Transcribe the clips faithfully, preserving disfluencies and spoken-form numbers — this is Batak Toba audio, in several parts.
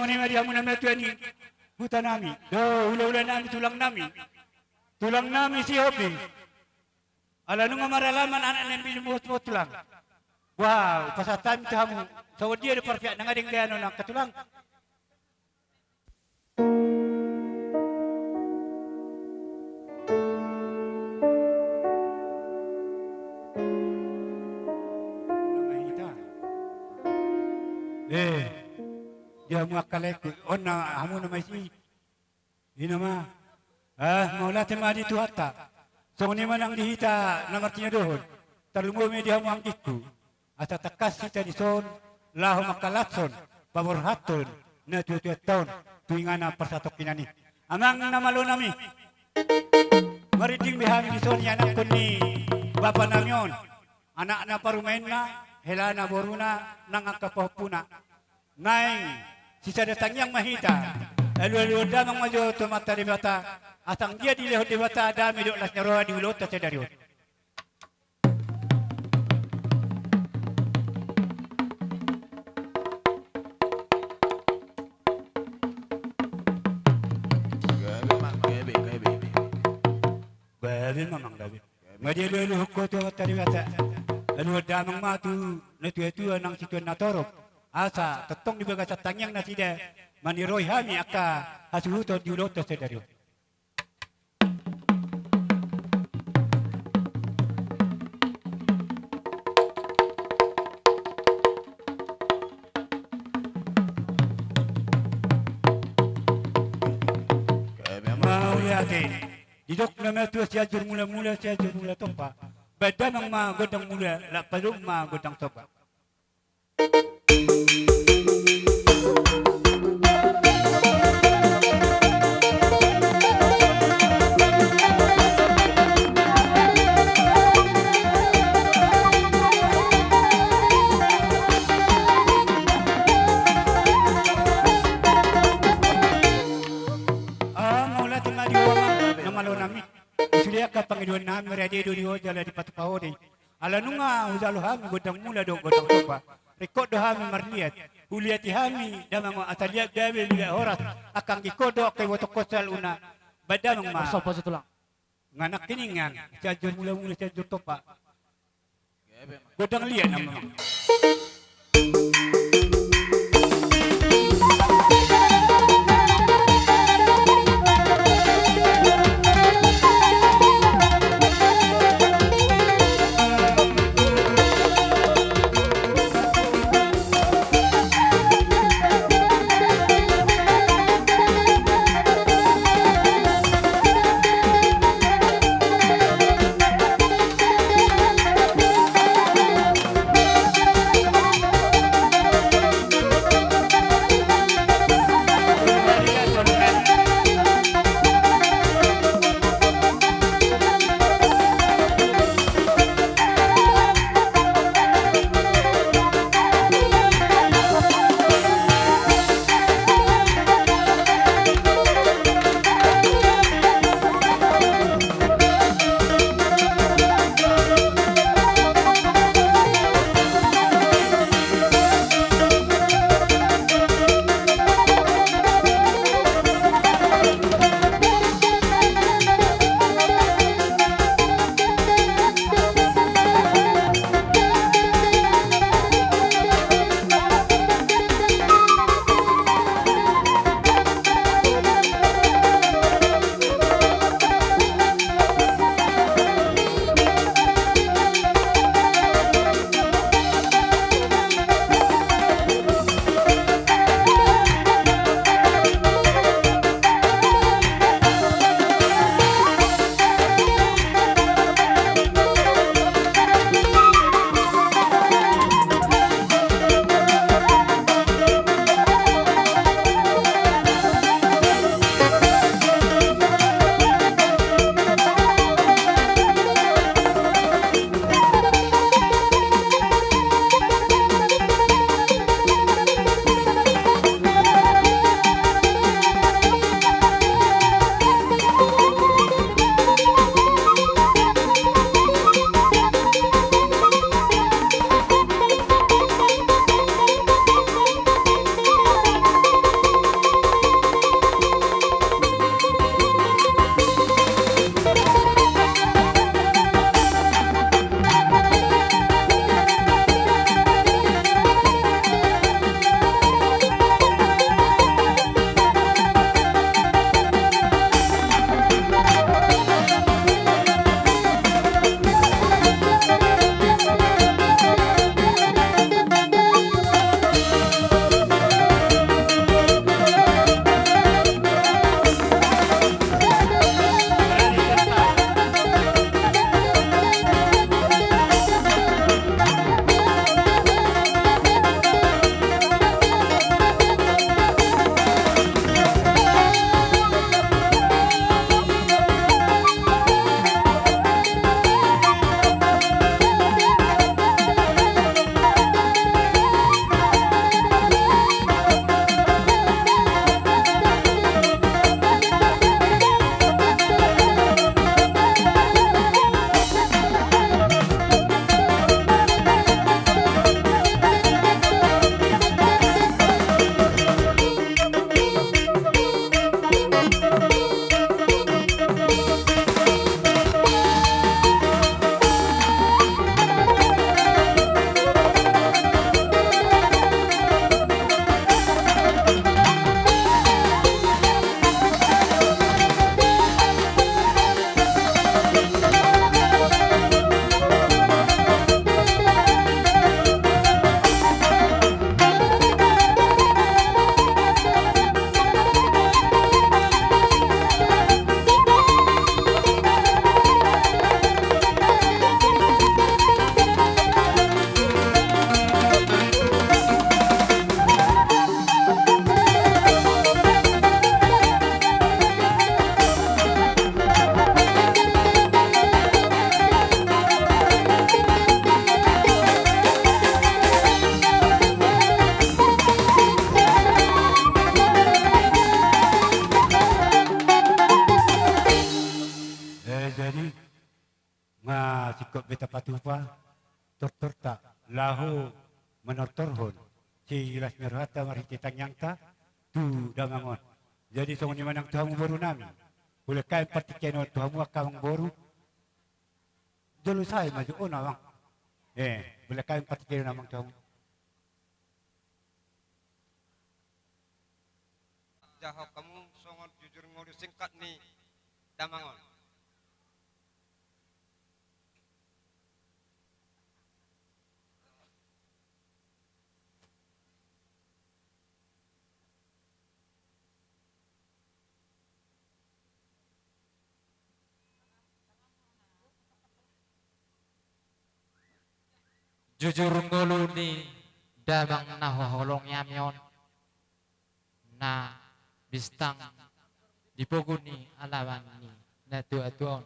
Ima di hamu na matua ni huta nami, do hulahula nami, tulang nami, tulang nami Sihombing. Ala nunga maralaman anak na imbinuhut tulang. Wah, pasahat hami tu hamu. Songon dia do parpihak na ngadengganon angka tulang. Eh, di hamu angka laengku, on na hamu na maisi. Ina ma. Ah, mauliate ma di Tuhanta. Songon i ma nang di hita na martinodohon. Tarlumobi ma di hamu anggingku. Asa tangkas hita dison laho mangkalashon paborhathon na tuatuanta on tu inganan parsatongkinan i. Amang na malo nami, marinding be hami dison ianakhon ni bapa nami on, anakna parumaenna, helana boruna, nang angka pahompuna. Naeng sisada tangiang ma hita. Alualuhon damang ma jo tu Amanta Debata, asa anggiat dilehon Debata dame dohot las ni roha di ulaonta sadari on. Gabe ma, gabe, gabe. Gabe ma, mang, gabe. Nga dialualuhon ho tu Amanta Debata. Alualuhon damang ma tu natuatua nang situan na torop. Asa tongtong di bagasan tangiang nasida maniroi hami angka hasuhuton di ulaonta sadari on. Mauliate. Didok na matua, Sianjur Mulamula, Sianjur Mula Tompa. Baen damang ma gondang mula, laho padomu ma gondang somba. Ah, mauliate ma di ho, amang na malo nami. Sude angka pangidoan nami, rade do di ho jala dipatupa ho do i. Ala nunga hujalo hami gondang mula dohot gondang somba, ringkot do hami marliat. Huliati hami damang on, asa liat gabe liat horas angka anggingkon dohot angka ibotohon saluhutna. Baen damang ma. Somba situlang. Nga nangkiningan, Sianjur Mulamula, Sianjur Tompa. Gondang liat nama. tapatupa tortorta laho manortorhon silas ni rohanta marhite tangiangta tu damang on. Jadi songon i ma nang tu hamu boru nami, hulehon hami partingkian on tu hamu angka amang boru. Jolo sae ma jo on amang. Eh, hulehon hami partingkian on amang tu hamu. Jahon hamu songon jujur ngolu singkat ni damang on. Jujur ngolu ni damang na huhaholongi hami on, na bistang di pogu ni alaman ni natuatua on.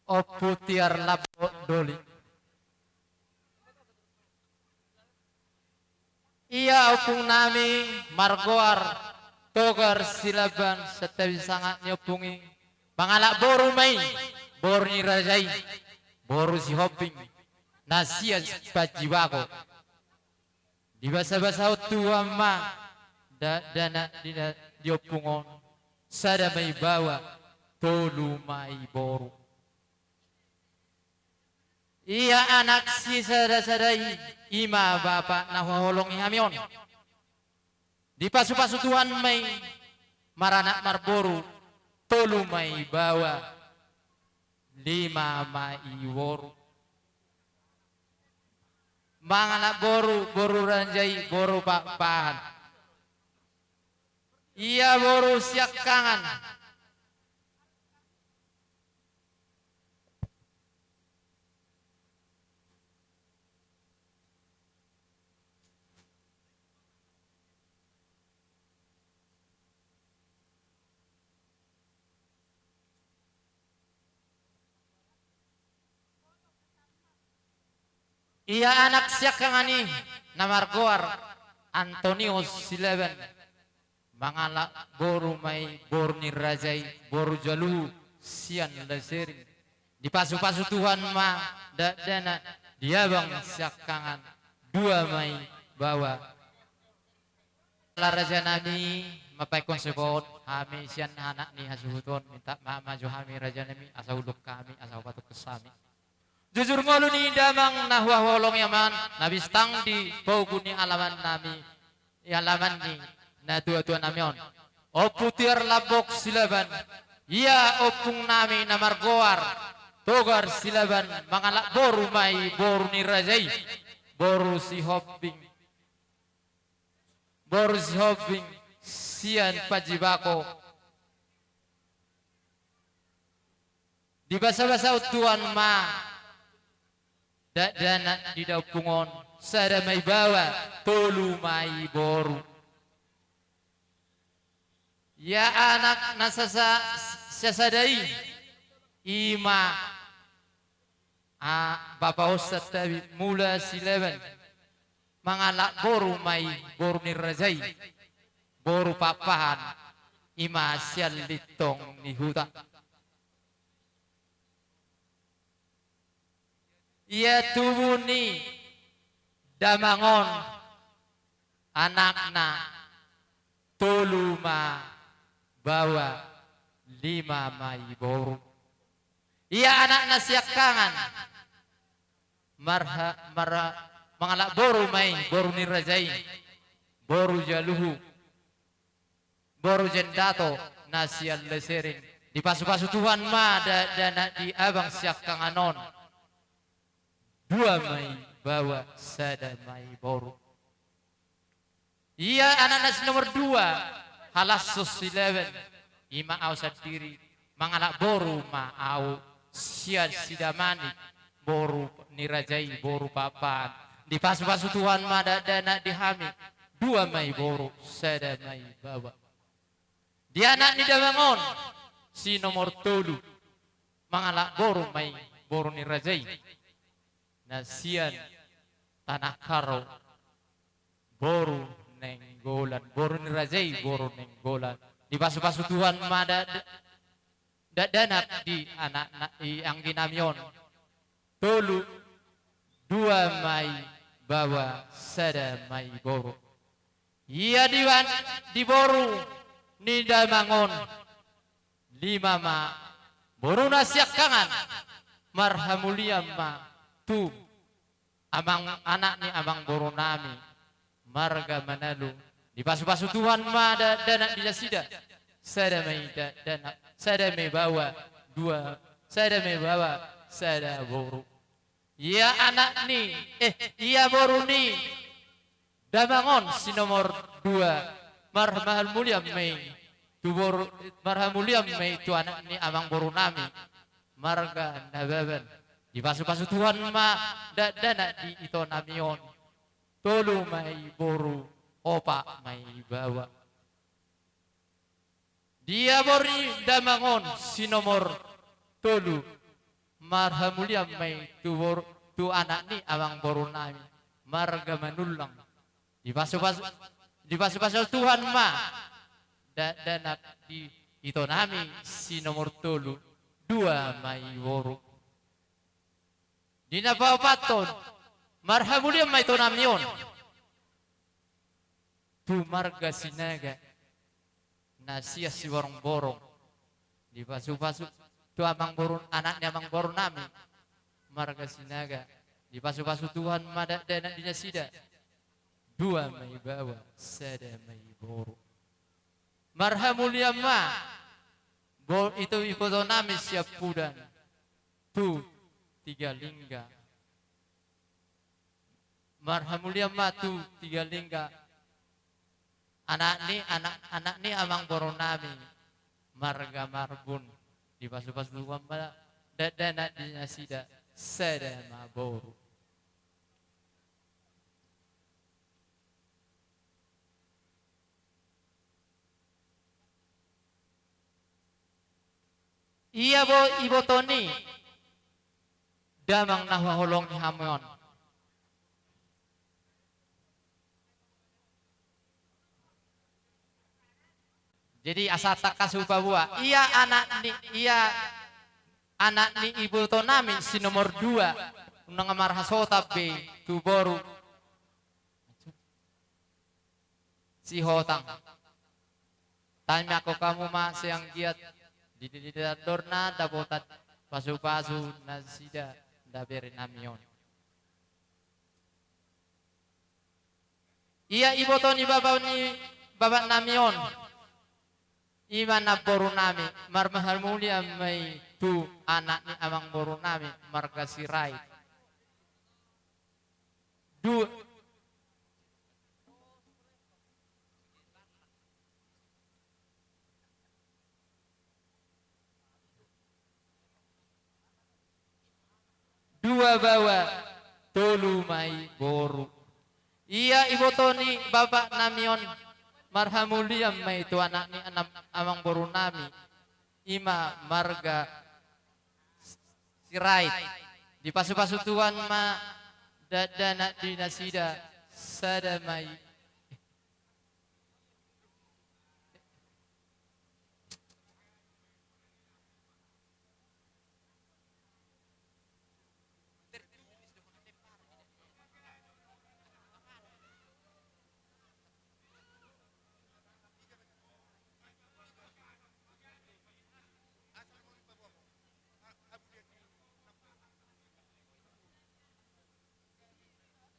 Ompu Tiar Lambok Doli. Ia ompung nami margoar Togar Silaban, santabi sangap ni ompung i, mangalap boru ma i, boru ni raja i, boru Sihombing, na sian Panjibako. Dibasabasahon Tuhan ma da-, dakdanak di, di ompung on, sada ma i baoa, tolu ma i boru. Ia anak sisada-sada i, i ma bapak na huhaholongi hami on. Dipasupasu Tuhan ma i maranak marboru, tolu ma i baoa, lima ma i boru. Mangalap boru, boru raja i, boru Pakpahan. Ia boru siangkangan. Ia anak siangkangan i na margoar Antonius Silaban, mangalap boru ma i, boru ni raja i, boru Jaluhu, sian Lasering. Dipasupasu Tuhan ma dakdanak di abang siangkangan, dua ma i baoa. Ala raja nami, mambahen songon i hami sian anak ni hasuhuton, minta maaf ma jo hami raja nami, asa uluan hami, asa hupatungkos hami. Jujur ngolu ni damang na huhaholongi hami on, na bistang di pogu ni alaman nami, i alaman ni natuatua nami on. Ompu Tiar Lambok Silaban, ia ompung nami na margoar Togar Silaban, mangalap boru ma i, boru ni raja i, boru Sihombing. Boru Sihombing sian Panjibako. Dibasabasahon Tuhan ma dakdanak di ompung on, sada ma i baoa, tolu ma i boru. Ia anak na sasa-, sasada i, i ma a, bapak on santabi, Mula Silaban, mangalap boru ma i, boru ni raja i, boru Pakpahan, i ma sian Lintong ni Huta. Ia tubu ni damang on, anakna tolu ma baoa, lima ma i boru. Ia anakna siangkangan, marha-, marha-, mangalap boru ma i, boru ni raja i, boru Jaluhu, boru Jendato, na sian Lasering. Dipasupasu Tuhan ma da-, dakdanak di abang siangkangan on. Dua ma i baoa, sada ma i boru. Ia anakna si nomor dua, Halasso Silaban, i ma au sandiri, mangalap boru ma au, sian Sidamanik, boru ni raja i, boru Pakpahan. Dipasupasu Tuhan ma dakdanak di hami, dua ma i boru, sada ma i baoa. Di anak ni damang on, si nomor tolu, mangalap boru ma i, boru ni raja i, na sian Tanah Karo, boru Nainggolan, boru ni raja i, boru Nainggolan. Dipasupasu Tuhan ma da-, da-, dakdanak di anakna, i anggi nami on, tolu, dua ma i baoa, sada ma i boru. Ia di, di boru ni damang on, lima ma boruna siangkangan, marhamulian ma tu amang, anak ni amangborunami marga Manalu. Dipasupasu Tuhan ma da, dakdanak di nasida. Sada ma i dakdanak, sada ma i baoa, dua, sada ma i baoa, sada boru. Ia anak ni, eh, ia boru ni damang on si nomor dua, marhamulian ma i tu boru, marhamulian ma i tu anak ni amangborunami marga Nababan. Dipasupasu Tuhan ma dakdanak di itonami on. Tolu ma i boru, opat ma i baoa. Di ia boru ni damang on si nomor tolu, marhamulian ma i tu boru, tu anak ni amangborunami marga Manullang. Dipasupasu, dipasupasu Tuhan ma dakdanak di itonami si nomor tolu, dua ma i boru. Di na paopathon, marhamulian ma itonami on tu marga Sinaga na sian Siborongborong. Dipasupasu tu amangboru, anak ni amangborunami marga Sinaga. Dipasupasu Tuhan ma dakdanak di nasida. Dua ma i baoa, sada ma i boru. Marhamulian ma bo, ito, ibotonami sian Pudan tu Tiga Lingga. Marhamulian ma tu Tiga Lingga. Anak ni, anak, anak ni amangborunami marga Marbun. Dipasupasu Tuhan ma dakdanak di nasida, sada ma boru. Ia bo, iboto ni damang na huhaholongi hamu on. Jadi asa tangkas hupaboa, ia anak ni, ia anak ni ibotonami si nomor dua, nunga marhasohotan be tu boru Sihotang. Tangiangkon hamu ma sai anggiat di, di, di andorna dapotan pasupasu nasida nda berenami on. Ia iboto ni bapak ni, bapaknami on, i ma namborunami, marhamulian ma i tu anak ni amangborunami marga Sirait. Du-, dua baoa, tolu ma i boru. Ia iboto ni bapaknami on, marhamulian ma i tu anak ni anam-, amangborunami, i ma marga Sirait. Dipasupasu Tuhan ma dakdanak di nasida, sada ma i.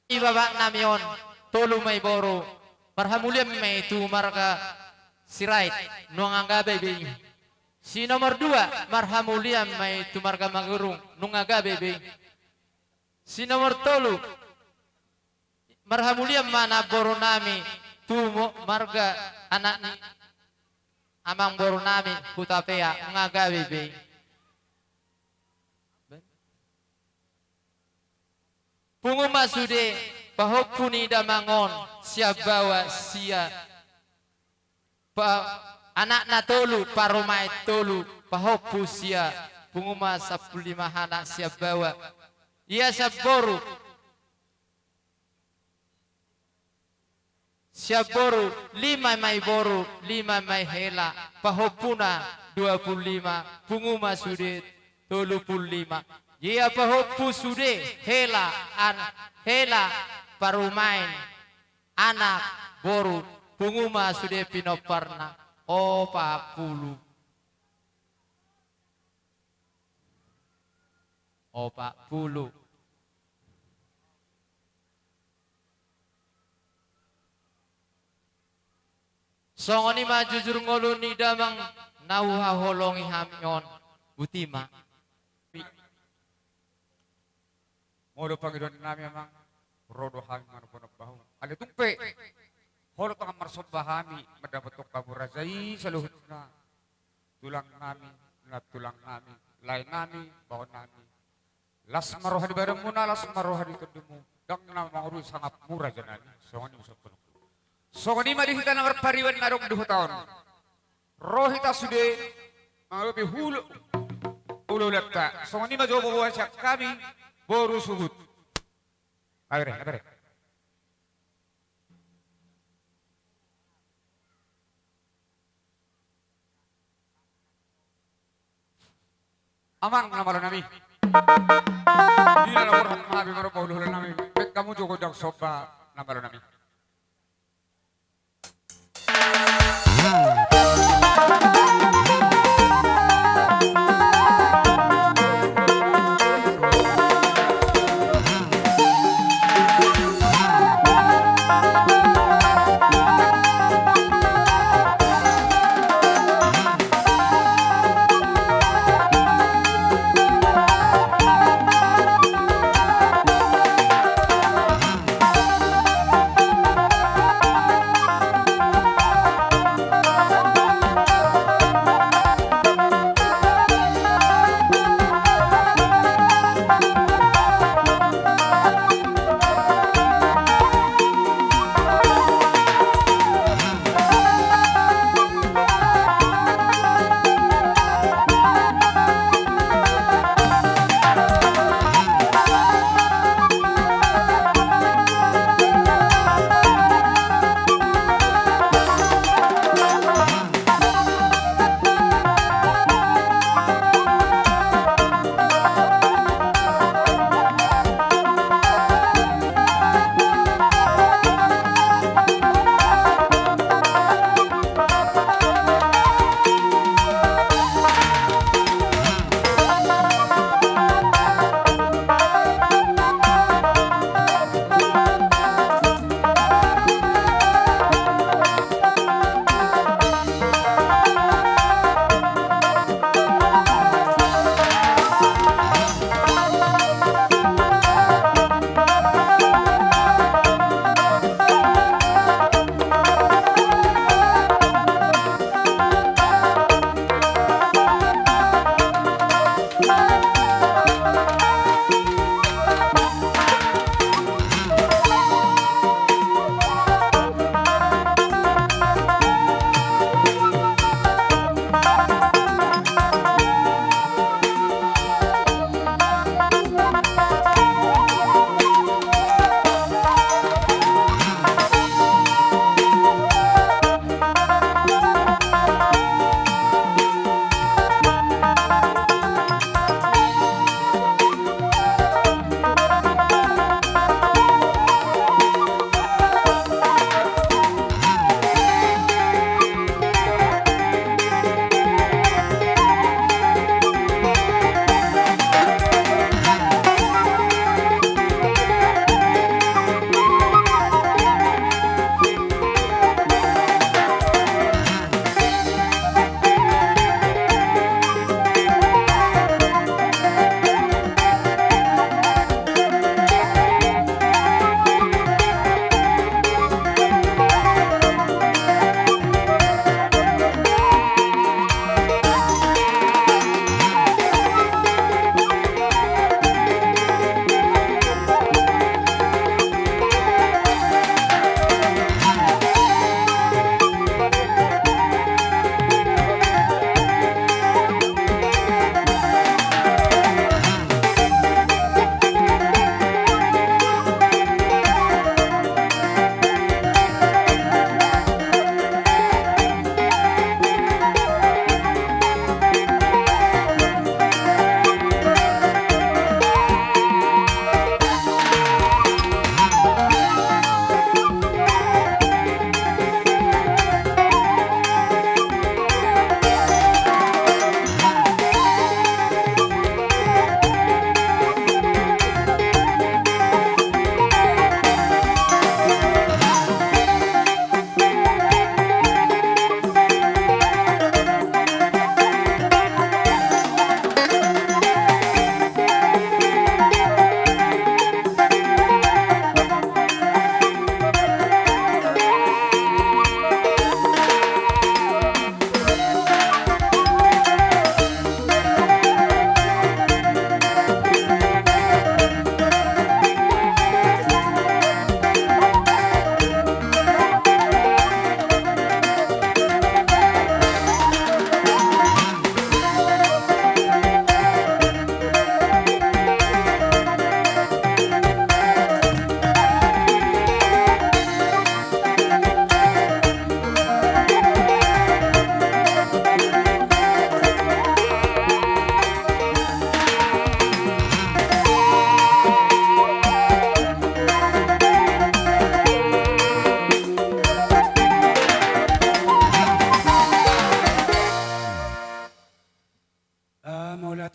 I bapaknami on, tolu ma i boru, marhamulian ma i tu marga Sirait, nunga gabe be i. Si nomor dua, marhamulian ma i tu marga Manurung, nunga gabe be i. Si nomor tolu, marhamulian ma namborunami tu mo-, marga anak ni amangborunami Hutapea, nunga gabe be i. Pungu ma sude pahompu ni damang on, sian baoa sia pa-, anakna tolu, parumaen tolu, pahompu sia, pungu ma sampulu lima halak sian baoa. Ia sian boru, sian boru, lima ma i boru, lima ma i hela, pahompuna dua pulu lima, pungu ma sude tolu pulu lima. Ia pahompu sude hela an-, hela parumaen, anak, boru, pungu ma sude pinomparna, opat pulu. Opat pulu. Songon i ma jujur ngolu ni damang na huhaholongi hami on, botima. Molo pangidoan nami amang, ro do hami manoponompa ho. Alai tung pe, holan tongon marsomba hami, mandapothon hamu raja i saluhutna. Tulang nami, nantulang nami, lae nami, baoa nami. Las ma roha di badanmuna, las ma roha di tondimu. Ndang na mangurusi sangapmu raja nami. Songon i ma songon. Songon i ma di hita na marpariban na adong di huta on. Ro hita sude mangadopi hula, hula-hulanta. Songon i ma jo boa sian hami boru Suhut. Abere, abere. Amang na malo nami. Di na laho roha hami marompa hula-hula nami. Baen hamu jo gondang somba na malo nami.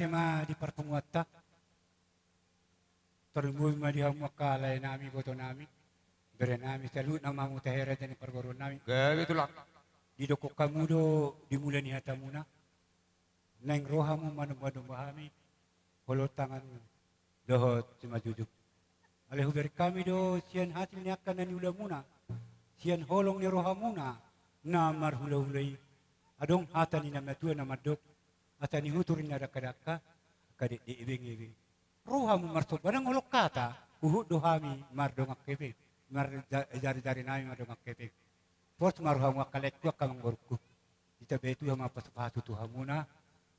Mauliate ma di parpunguanta. Tarlumobi ma di hamu angka lae nami, boto nami, bere nami, saluhutna ma hamu tahe raja ni parboruon nami. Gabe tulang. Didokkon hamu do di mula ni hatamuna, naeng ro hamu manomba-nomba hami, holong tangan dohot simanjujung. Alai hubereng hami do sian hasil ni angka na niulamuna, sian holong ni rohamuna na marhula-hula i. Adong hata ni na matua na mandok, asa nihutur ni na dangka-dangka, angka dekdek ibeng-ibeng. Ro hamu marsomba nang holong hata, huhut do hami mardongan hepeng, marjari-jari nami mardongan hepeng. Pos ma ro hamu angka laengku, angka amangborungku. Ditambai Tuhan ma pasu-pasu tu hamuna,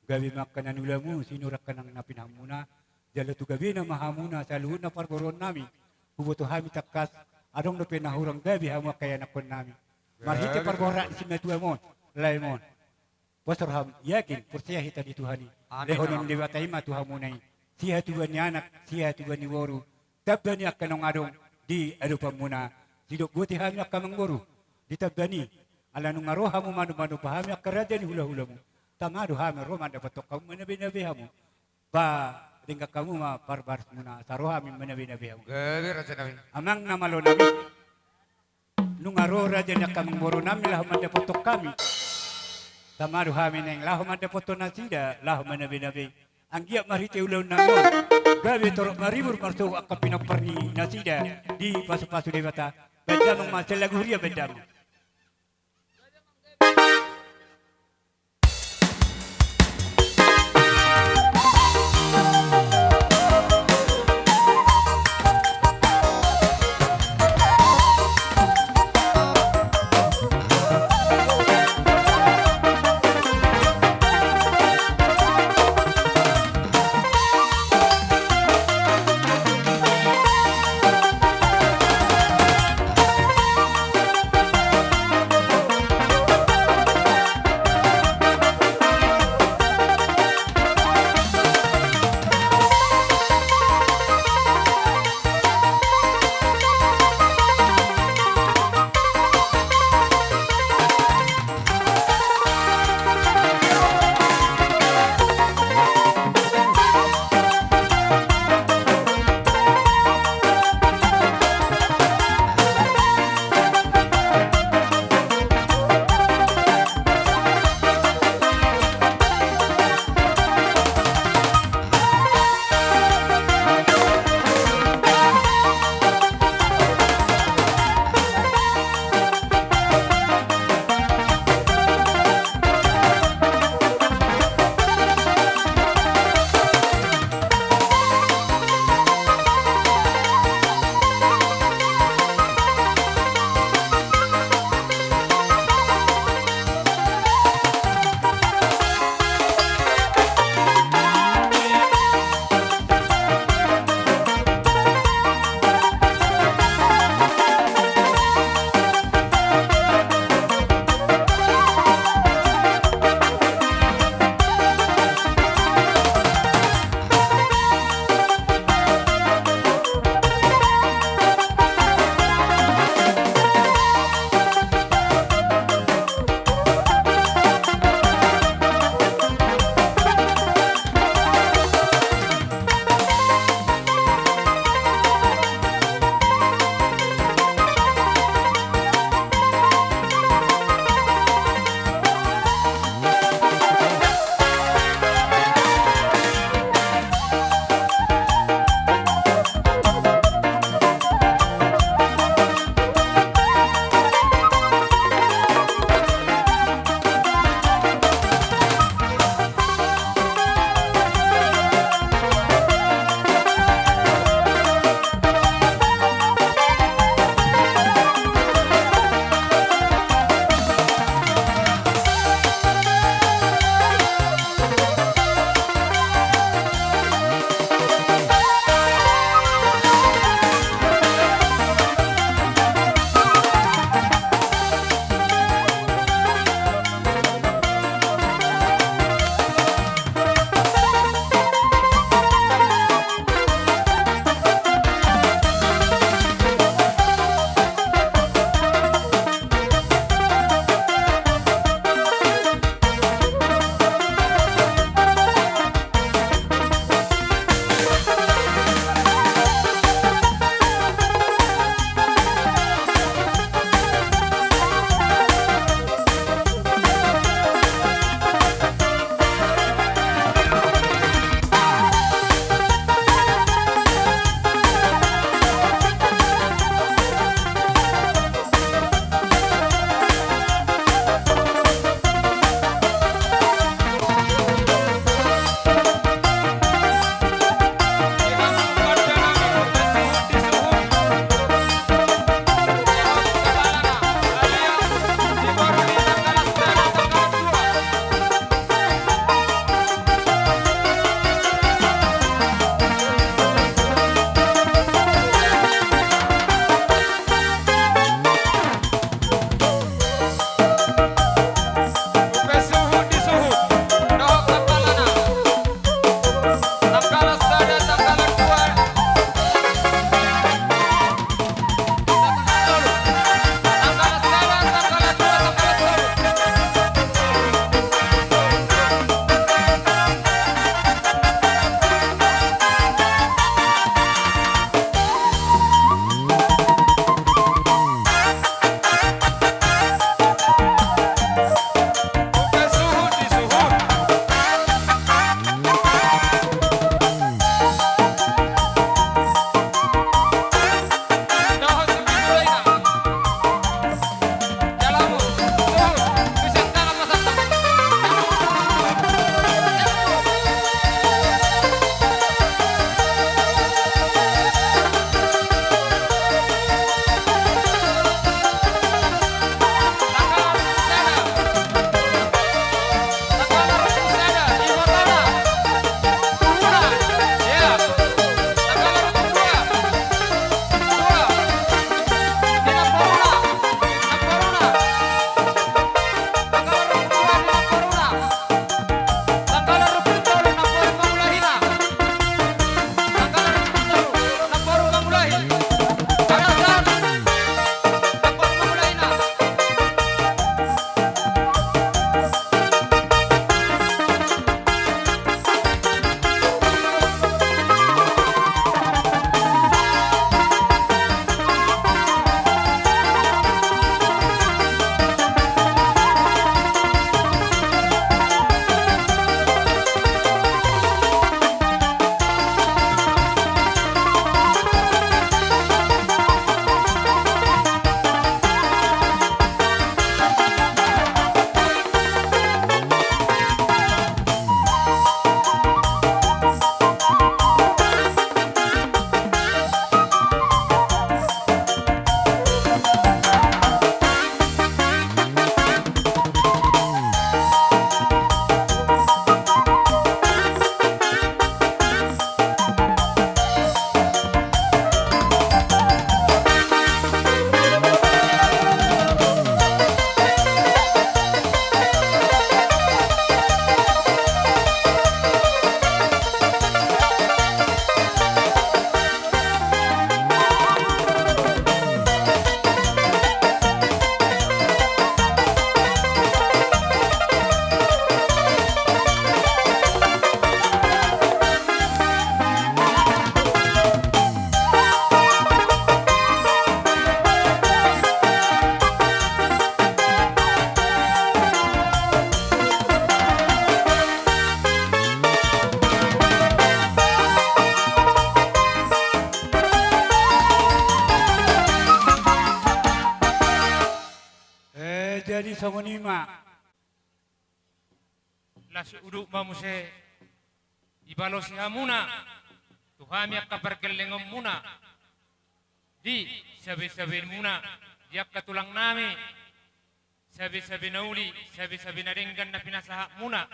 gabe ma angka na niulamu, sinur angka na pinahanmuna, jala tu gabena ma hamuna saluhutna parboruon nami. Huboto hami tangkas, adong dope na hurang gabe hamu angka ianakhon nami. Marhite parborat ni simatuam on, laem on. Pos ro hamu, yakin, porsea hita di Tuhan i. Amin. Lehonon ni Debata i ma tu hamuna i sihatubuan ni anak, sihatubuan ni boru, tamba ni angka naung adong di adopanmuna. Sidok boti hami angka amangboru di tamba ni, ala nunga ro hamu manomba-nomba hami angka raja ni hula-hulamu, tama do hami ro mandapothon hamu, manabe-nabe hamu. Ba denggan hamu ma parbarismuna, asa ro hami manabe-nabe hamu. Gabe raja nami. Amang na malo nami. Nunga ro raja ni angka amangboru nami laho mandapothon hami, tama do hami naeng laho mandapothon nasida laho manabe-nabe. Anggiat marhite ulaon nami on gabe torop maribur marsogot angka pinompar ni nasida dipasu-pasu Debata. Baen damang ma sian lagu huria, baen damang. songon i ma. Las udut ma muse dibalosi hamuna tu hami angka pargellengonmuna di sabe-sabemuna, di angka tulangnami, sabe-sabe na uli, sabe-sabe na denggan na pinasahatmuna.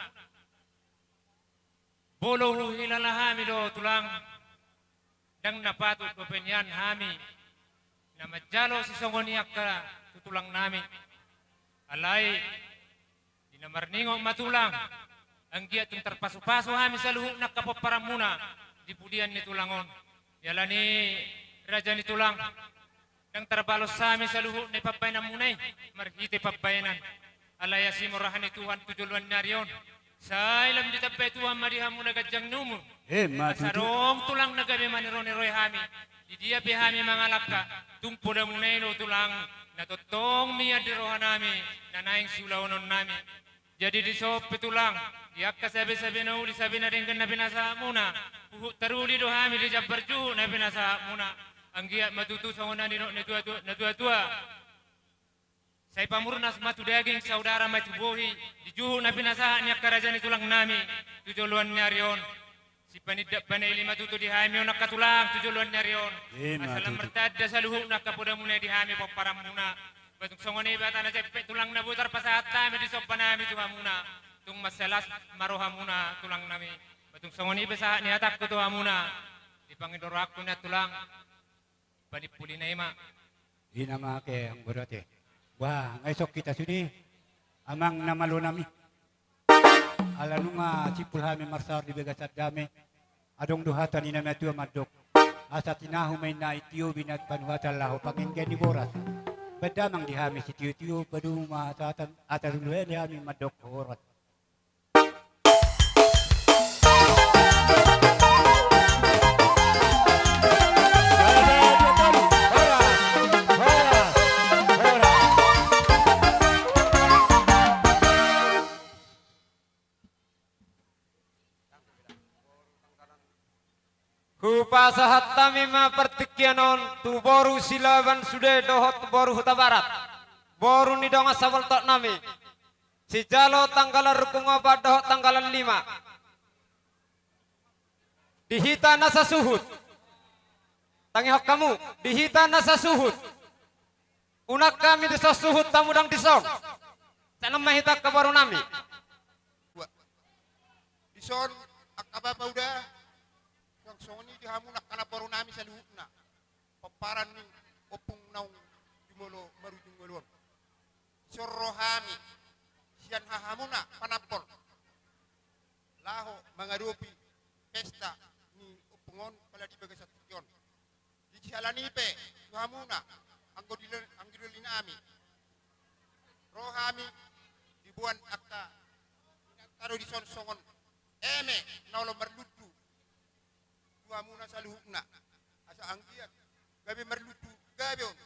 Molo huhilala hami do tulang, ndang na patut dope nian hami na manjalo sisongon i angka tu tulangnami. Alai di na marningot ma tulang, anggiat tung tarpasu-pasu hami saluhutna angka pomparanmuna di pudian ni tulang on. Di ala ni raja ni tulang, ndang tarbalos hami saluhutna i pambahenanmuna i marhite pambahenan. Alai asi ma roha ni Tuhan tu joloan ni ari on, sai lam ditambai Tuhan ma di hamuna ganjang ni umur. Emma tutu. Asa adong tulang na gabe maniroi-niroi hami, di dia pe hami mangalangka, tung podamuna i do tulang na tongtong mian di rohanami, na naeng siulaononnami. Jadi dison pe tulang, di angka sabe-sabe na uli, sabe na denggan na pinasahatmuna, huhut taruli do hami di jambar juhut na pinasahatmuna. Anggiat ma tutu songon na nidok ni tua-tua, na tua-tua. Sai pamurnas ma tu daging, saudara ma tu bohi, di juhut na pinasahat ni angka raja ni tulangnami tu joloan ni ari on. Sipanindak panaili ma tutu di hami on angka tulang tu joloan ni ari on. Emma tutu. Asa lam martanda saluhutna angka podamuna i di hami pomparanmuna. Ba tung songon i ba hata na jempek tulang na boi tarpasahat hami di sombanami tu hamuna. Tung mansai las ma rohamuna tulangnami. Ba tung songon i ba sahat ni hatangku tu hamuna. Di pangido rohangku nian tulang. Panimpulina i ma. Ina ma ke anggo dote. Wah, nga isok hita sude. Amang na malonami. Ala nunga simpul hami marsaor di bagasan dame. Adong do hata ni na matua mandok. Asa tinahu ma inna i tio binat panuhatan laho pangengge ni boras. Baen damang di hami sitio-tio, padomu ma hasahatan, asa dulu hami mandok horas. Hupasahat hami ma partingkian on tu boru Silaban sude dohot boru Hutabarat, boru ni dongan saboltoknami. Sijalo tanggalan rungkung opat dohot tanggalan lima. Di hita na sasuhut. Tangihon hamu, di hita na sasuhut. Unang hami dison suhut tamudang dison. Sai unang ma hita angka borunami. Dua. Dison angka bapa uda, suang songon i di hamu angka namborunami saluhutna. Pomparan ni ompung naung jumolo marujung ngolu on. Dison ro hami sian hahamuna panambol. Laho mangadopi pesta ni ompung on pala di bagasan tingki on. Di siala ni i pe tu hamuna anggo dilo-, anggo dolinami. Ro hami diboan angka inanta do dison songon eme na olo marlundu tu hamuna saluhutna. Asa anggiat gabe marlundu, gabe on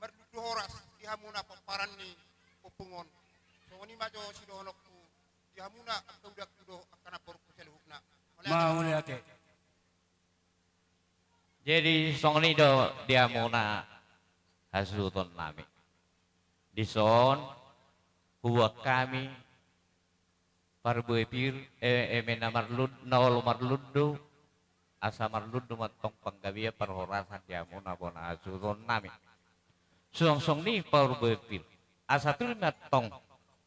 marlundu horas di hamuna pomparan ni ompung on. Songon i ma jo sidohononku di hamuna angka udangku dohot angka namborungku saluhutna. Mauliate. Jadi songon i do di hamuna hasuhutonnami. Dison huboan hami parbue pir, eh, eme na marlun-, na olo marlundu, asa marlundu ma antong panggabean parhorasan di hamuna bona hasuhutonnami. Suang songon i parbue pir. Asa tutu ma antong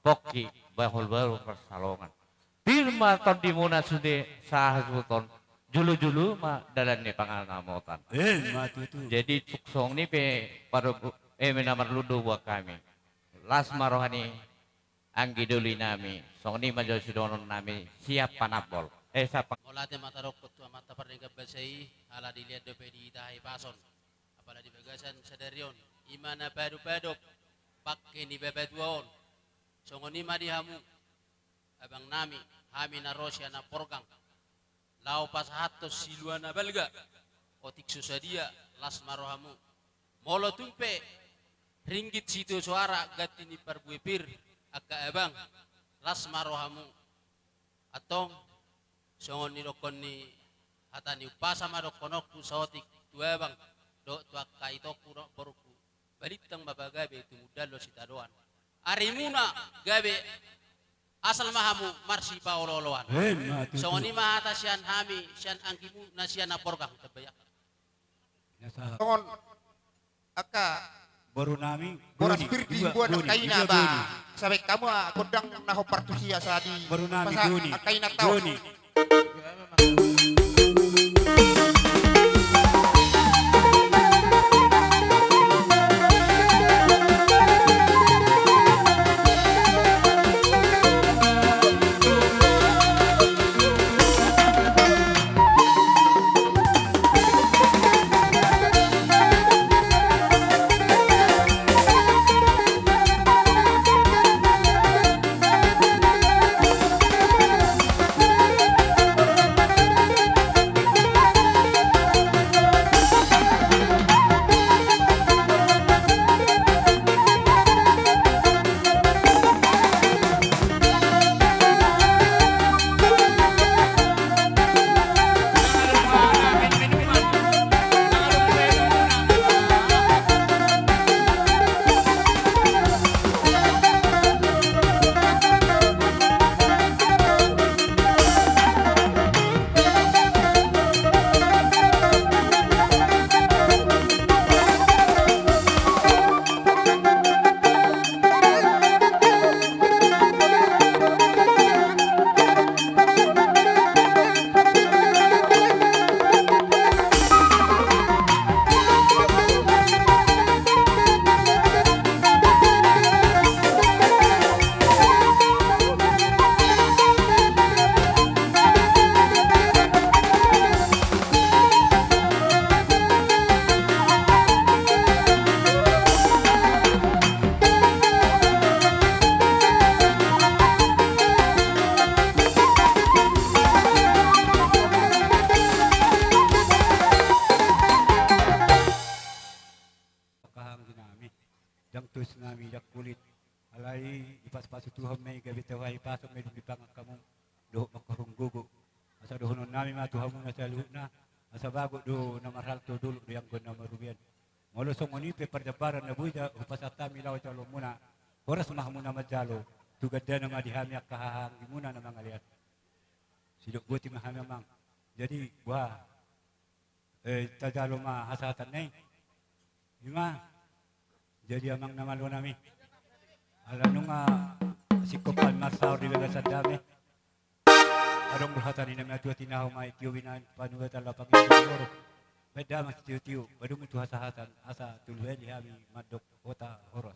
pongki bahul-bahul parsalongan. Pir ma tondimuna sude sahasuhuton, jolo-jolo ma dalan ni panganamotan. Emma tutu. Jadi tung songon i pe parbue, eme na marlundu huboan hami. Las ma roha ni anggi dolinami, songon i ma jo sidohononnami sian panambol. Eh, sapa? Mauliate ma tadokkon tu Amanta Pardenggan Basa i, ala dilehon dope di hita hahipason. Apala di bagasan sadari on, i ma na paadop-adop pangke ni bapatua on. Songon i ma di hamu, abangnami, hami na ro sian Amporgang. Laho pasahathon silua na balga, otik so sadia, las ma rohamu. Molo tung pe ringgit sitio soara ganti ni parbue pir, angka abang, las ma rohamu. Antong, songon nidokkon ni hata ni umpasa ma dohononku saotik tu abang, dohot tu angka itongku dohot borungku. Balintang ma pagabe tumundalhon sitadoan. arimuna gabe asal ma hamu marsipaolooloan. Emma tutu. Songon i ma hata sian hami, sian anggimu na sian Nambornggang, tabayak. Songon angka boru nami, boras Doni, pir di dua, buan Doni, angka ina, dua ba. Doni. Sabaen hamu, ah, gondang na hombar tusi asa di boru nami, pasa Doni. Angka ina tau. Doni. Angka hahaanggi nami, ndang tusi nami, ndang kulit. Alai dipasupasu Tuhan ma i, gabe tahi pasu ma i dung dipangan hamu dohot mangkorhon gogo. Asa dohonon nami ma tu hamuna saluhutna, asa bagot do na marhalto, dolok do anggo na marugian. Molo songon i pe parjambaran na boi hupasahat hami laho jaloonmuna, horas ma hamuna manjalo, tu gandana ma di hami angka hahaanggimuna na mangalean. Sidok boti ma hami, Amang. Jadi, boha, eh, tajalo ma hasahatan na i. I ma. Jadi, Amang na malo nami, ala nunga singkop hami marsaor di bagasan dame, adong do hata ni na matua: Tinahu ma i tio, binahen panumbahan, laho pangido di boru. Baen damang sitiotio, badung tu hasahatan, asa tolu hali hami mandok hata horas.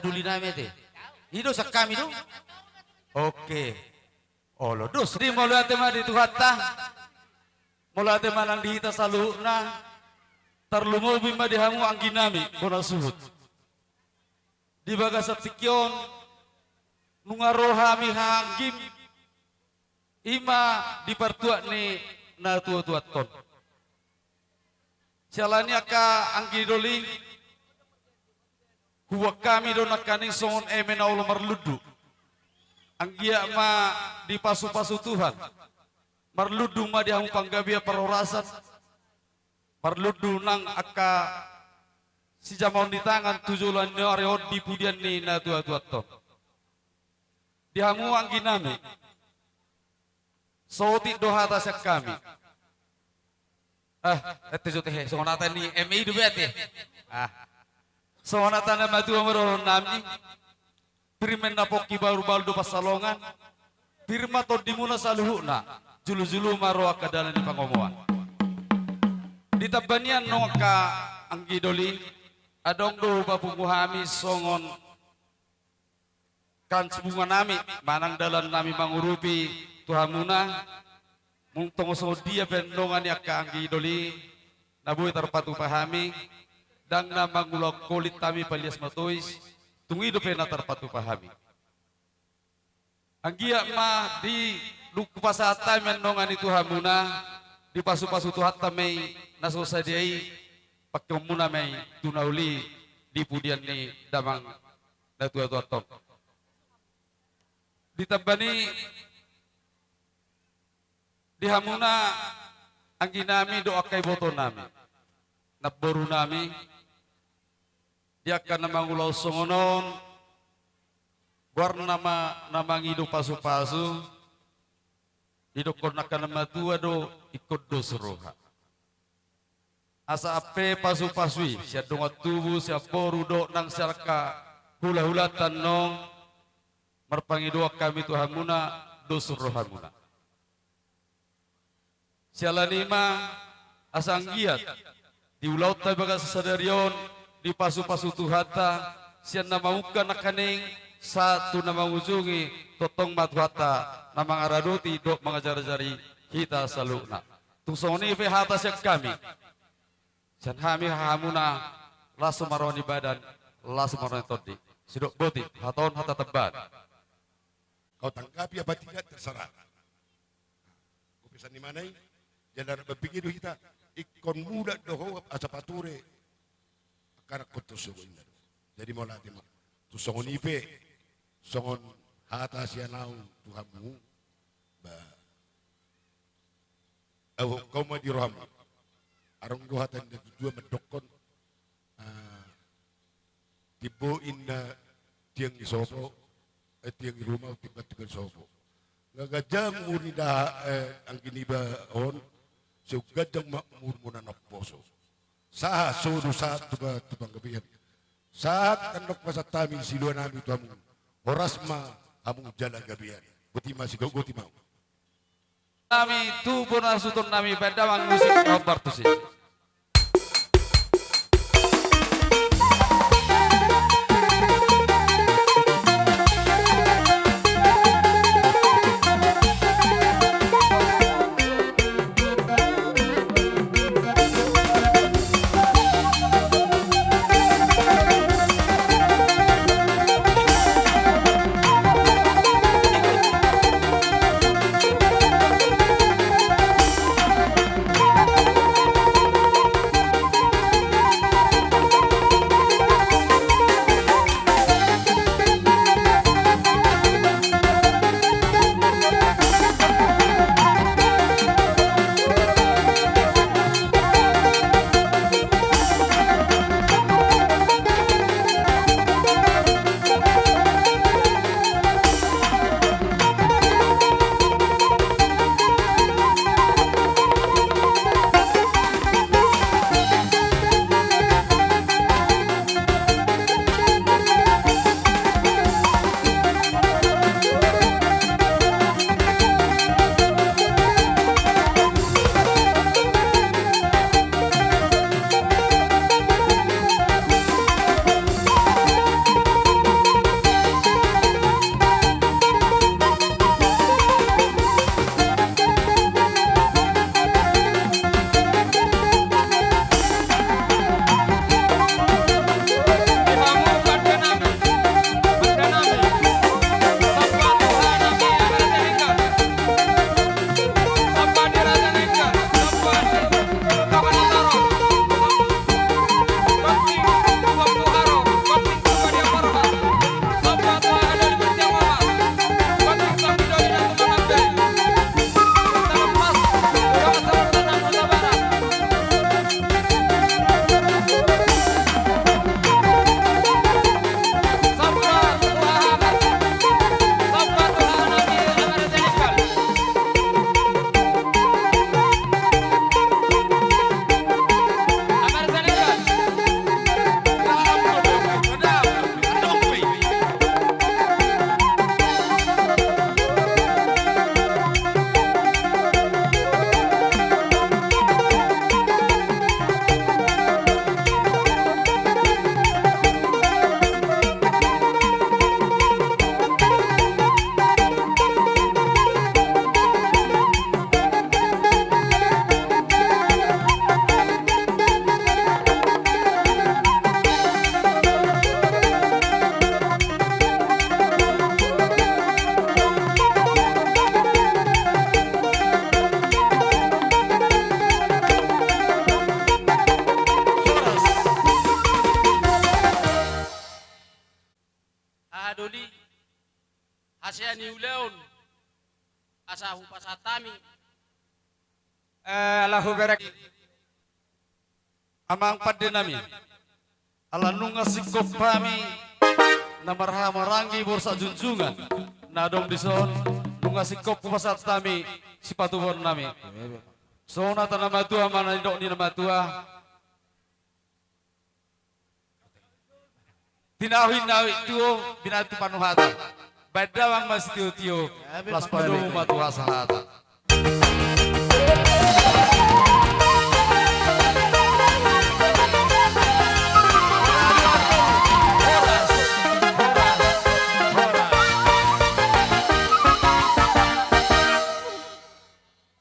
Duli nami ate. I do sian hami do. Oke. Olo dos. Di mauliate ma di Tuhanta. Mauliate ma nang di hita saluhutna. Tarlumobi ma di hamu anggi nami bona suhut. Di bagasan tingki on nunga ro hami haha anggim. I ma di partuat ni na tuatuanta on. Siala ni i angka anggi doli, huboan hami do nangkaning songon eme na olo marlundu. Anggiat ma dipasupasu Tuhan. Marlundu ma di hamu panggabean parhorasan. Marlundu nang angka sijamaon ni tangan tu joloan ni ari on di pudian ni na tuatuanta on. Di hamu anggi nami. Saotik do hata sian hami. Ah, ate jo ate, songon hata ni M I do be ate. Ah. Songon hata na matua ma dohonon nami. Pir ma inna pongki, bahulbahul do pansalongan. Pir ma tondimuna saluhutna. Juljulu ma ro angka dalan ni pangomoan. Ditamba nian nang angka anggi doli. Adong do hupapungu hami songon kans bunga nami manang dalan nami mangurupi tu hamuna. Molo tung songon dia pe dongan ni angka anggi doli na boi tarpatupa hami, ndang na mangulahon holit hami palias matois, tung i dope na tarpatupa hami. Anggiat ma di dung hupasahat hami dongan i tu hamuna, dipasupasu Tuhanta ma i na so sadia i, pangkeonmuna ma i tu na uli di pudian ni damang na tuatuanta on. Ditamba ni di hamuna anggi nami dohot angka iboto nami, namboru nami, di angka na mangulahon songon on, goarna ma na mangido pasupasu, didokkon angka na matua do ingkon dos roha. Asa ampe pasupasu i sian dongan tubu, sian boru dohot nang sian angka hulahulanta annon, marpangidoan hami tu hamuna, dos rohamuna. Siala ni i ma asa anggiat di ulaonta di bagasan sadari on dipasupasu Tuhanta sian na mamungka nangkaning sahat tu na mangujungi, tongtong ma Tuhanta na mangaradoti dohot mangajarajari hita saluhutna. Tung songon i pe hata sian hami. Sian hami hahamuna, las ma roha ni badan, las ma roha ni tondi. Sidok boti, hata on hata tambaan. Kau tanggapi apa tidak, terserah. Kau pesan di mana i? Jala na mambege do hita, ingkon mulak do ho asa pature angka anakhonta tu surgo, inna do. Jadi mauliate ma. Tung songon i pe, songon hata sian ahu tu hamu, ba, ahu hongkau ma di rohamu. Adong do hata ni natuatua mandokkon, ah, timbo inna tiang ni sopo, eh, tiang ni ruma, timbo, timbo ni sopo. Nga ganjang umur ni da, eh, anggi niba on, sai ganjang ma umurmuna na umposo. Sahat so do sahat tu pa-, tu panggabean. Sahat tandok pasahat hami siluan nami tu hamu. Horas ma hamu jala gabean. Boti ma, sidok boti ma. Nami tu bona suhut nami, baen damang musik na hombar tusi. Asa hupasahat hami. Eh, ala hubereng. Amang pande nami. Ala nunga singkop hami na marhahamaranggi borsak junjungan na adong dison, nunga singkop hupasahat hami sipatupaon nami. Songon hata na matua ma na nidok ni na matua. Tinahu inna tuo, binatu panuhatan. Baen damang ma sitiotio, las padomu ma tu hasahatan.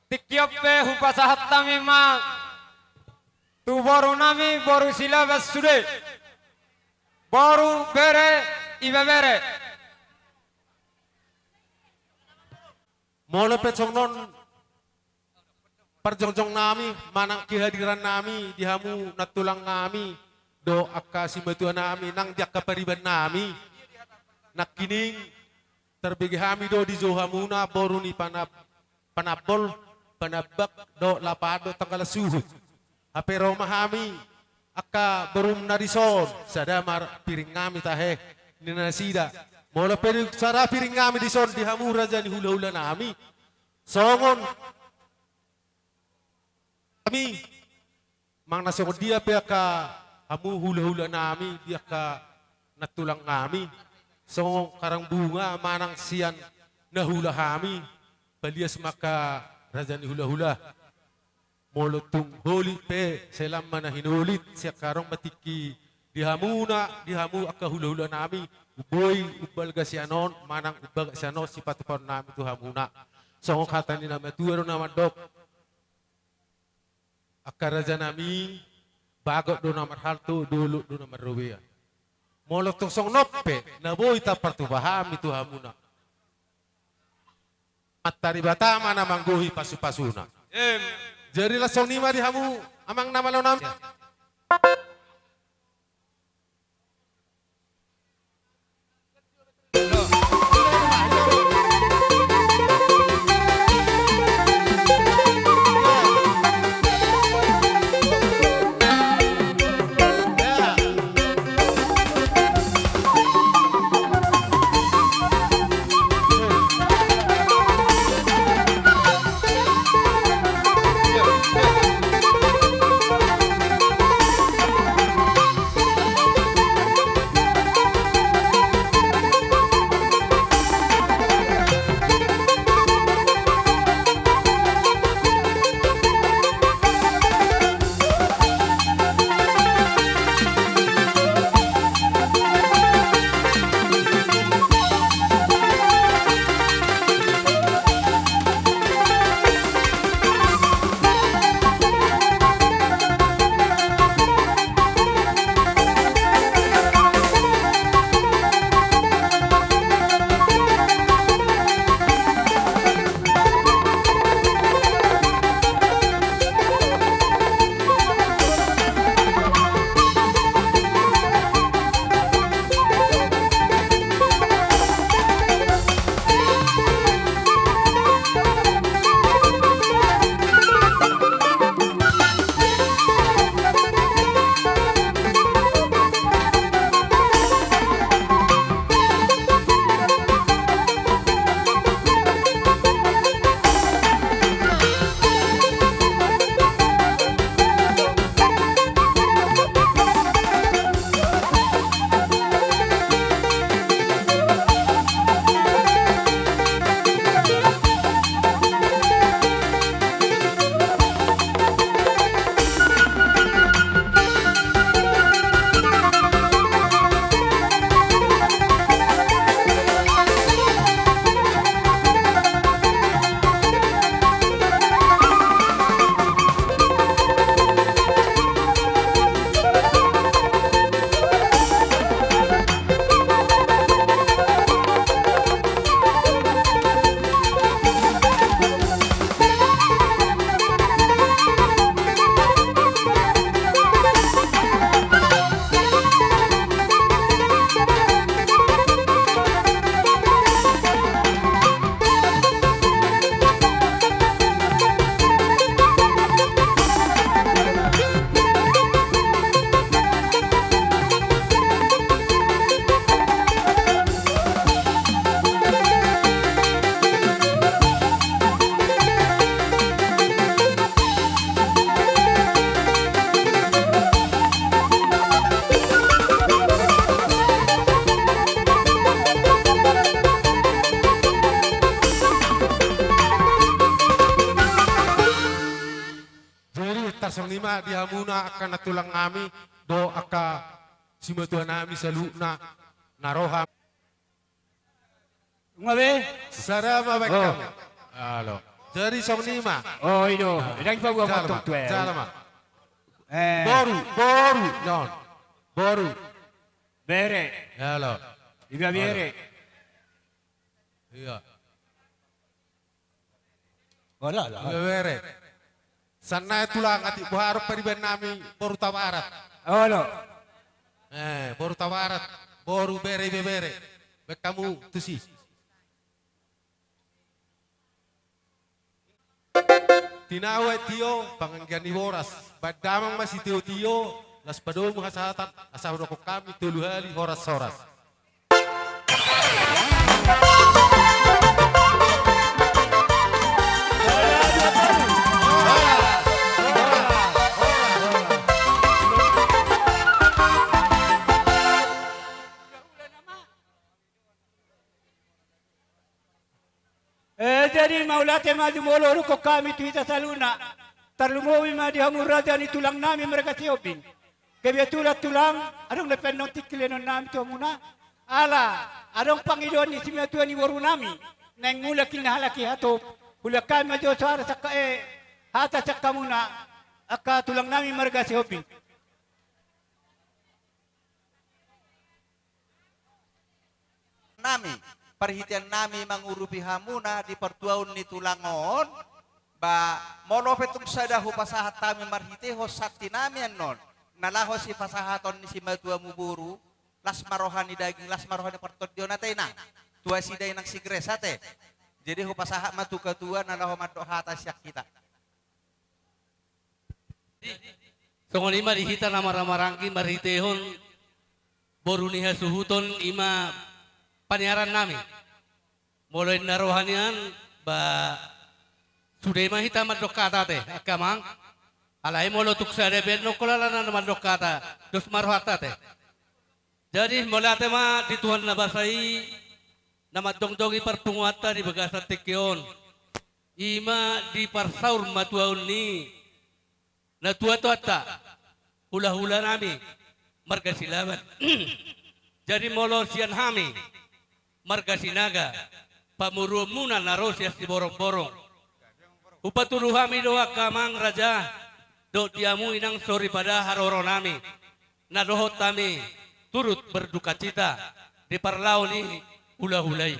Tingki on pe hupasahat hami ma tu boru nami, boru Silaban sude. Boru, bere, ibebere. Molo pe songon on parjongjong nami manang kehadiran nami di hamu nantulang nami dohot angka simatua nami nang di angka pariban nami. Nangkining tarbege hami do dijou hamuna boru ni panab-, panambol, panambak dohot lapahan dohot tanggalan suhut. Hape ro ma hami angka borumuna dison, sada ma piring nami tahe ni nasida. Molo pe di sada piring nami dison di hamu raja ni hulahula nami, songon hami, manang na songon dia pe angka hamu hulahula nami di angka nantulang nami, songon karang bunga manang sian na hula hami, palias ma angka raja ni hulahula. Molo tung holit pe, sai lam ma na hinolit, sian haroan ma tingki di hamuna, di hamu angka hulahula nami, boi umbalga sian on, manang umbaga sian on sipatupaon nami tu hamuna. Songon hata ni na matua do na mandok, angka raja nami, bagot do na marhalto, dolok do na marrobean. Molo tung songon on pe, na boi tapartupa hami tu hamuna. Antari Debata ma na manggohi pasupasuna. Em. Jadi laos songon i ma di hamu amang na malo nami. songon i ma di hamuna angka nantulang nami dohot angka simatua nami saluhutna na roha. Nunga be? Sada ma baen hamu. Alo. Jadi songon i ma. Oh, i do. Ndang ipaboa ma antong tu ahu. Jala ma. Eh. Boru, boru, non. Boru. Bere. Alo. Iba bere. Iya. Olo, olo. Bebere. Sian na tulang, atik boha do pariban nami boru Tabarat. Olo. Eh, boru Tabarat, boru bere, bebere. Baen hamu tusi. Tinahu aek tio, panganggian ni boras. Baen damang ma sitiotio, laos padomu hasahatan, asa hudokhon hami tolu hali horas-horas. Eh, jadi mauliate ma jumolo dohonon hami tu hita saluhutna. Tarlumobi ma di hamu raja ni tulang nami marga Sihombing. Kebetulan tulang, adong na pe annon tingki lehonon nami tu hamuna. Ala, adong pangidoan ni simatua ni boru nami. Naeng mulak inna halak i hatop. Hulak hami ma jo soara sian ha-, eh, hata sian hamuna. Angka tulang nami marga Sihombing. Nami, parhitean nami mangurupi hamuna di partuaon ni tulang on, ba molo pe tung sada hupasahat hami marhitehon santi nami annon, na laho sipasahaton ni simatuamu boru, las ma roha ni daging, las ma roha ni partondion ate inang, tu asi da inang si Gres ate. Jadi hupasahat ma tu ketua na laho mandok hata sian hita. Songon i ma di hita na marhahamaranggi marhitehon boru ni hasuhuton i ma paniaran nami. Molo inna roha nian, ba sude ma hita mandok hata ate, angka amang. Alai molo tung sada pe annon holan na mandok hata, dos ma rohanta ate. Jadi mauliate ma di Tuhan na basa i, na manjongjongi parpunguanta di bagasan tingki on. I ma di parsaurmatuaon ni natuatuanta, hulahula nami, marga Silaban. Jadi molo sian hami, marga Sinaga, pamoruonmuna na ro sian Siborongborong. Hupatudu hami do angka amang raja, dohot di hamu inang soripada haroro nami, na dohot hami turut berdukacita di parlao ni hulahula i.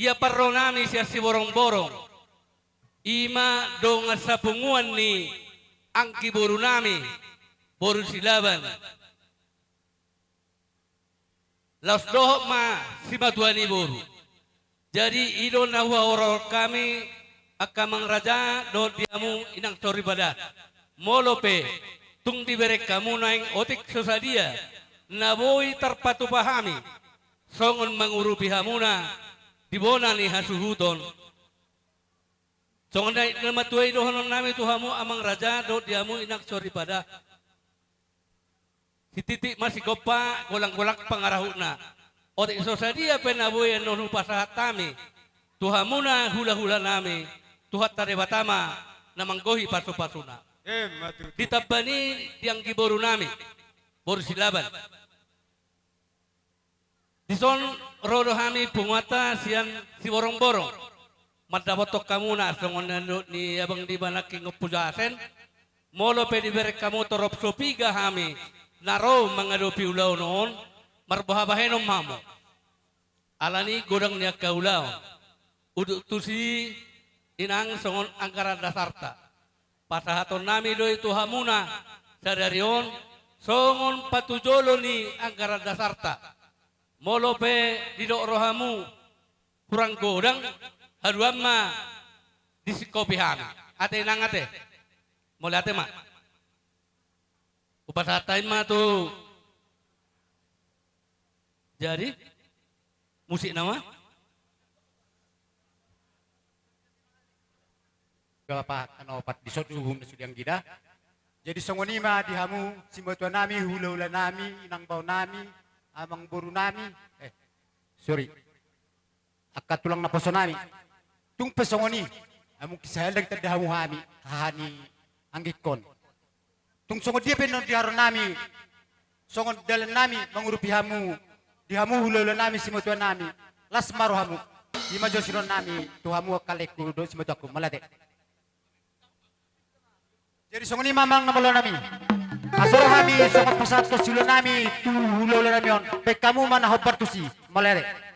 Ia parro nami sian Siborongborong, i ma dongan sapunguan ni anggi boru nami, boru Silaban. Laos dohot ma simatua ni boru. Jadi i do na huharoro hami angka amang raja dohot di hamu inang soripada. Molo pe tung dibereng hamu naeng otik so sadia na boi tarpatupa hami songon mangurupi hamuna di bona ni hasuhuton. Songon na, na matua i dohonon nami tu hamu amang raja dohot di hamu inang soripada. Sititik ma sigompa, golanggolang pangarahutna. Otik so sadia pe na boi annon hupasahat hami tu hamuna hulahula nami, Tuhanta Debata ma na manggohi pasupasuna. Emma tutu. Ditamba ni di anggi boru nami, boru Silaban. Dison ro do hami punguanta sian Siborongborong mandapothon hamuna songon na nidok ni abang niba nangkin Ompu Jasen. Molo pe dibereng hamu torop so piga hami na ro mangadopi ulaon on, marboha bahenon ma hamu. Alani godang ni angka ulaon. Udut tusi inang songon anggaran dasarta. Pasahaton nami do i tu hamuna sadari on songon patujolo ni anggaran dasarta. Molo pe didok rohamu hurang godang, haduan ma disingkopi hami. Ate inang ate. Mauliate ma. Hupasahat hami ma tu. Jadi musik nama? Gapahat ano pat di sot uhum na sude anggida. Jadi songon i ma di hamu simatua nami, hulahula nami, inang bao nami, amang boru nami, eh, sorry, angka tulang naposo nami. Tung pe songon i. Hamu kisahal dang tanda hamu hami, haha ni anggingkon. Tung songon dia pe annon di haroro nami, songon dalan nami mangurupi hamu, di hamu hulahula nami, simatua nami, las ma rohamu. I ma jo siroha nami tu hamu angka laengku dohot simatuangku, mauliate. Jadi songon i ma amang na malo nami. Asa ro hami songon pasahathon siula nami tu hulahula nami on, baen hamu ma na hombar tusi, mauliate.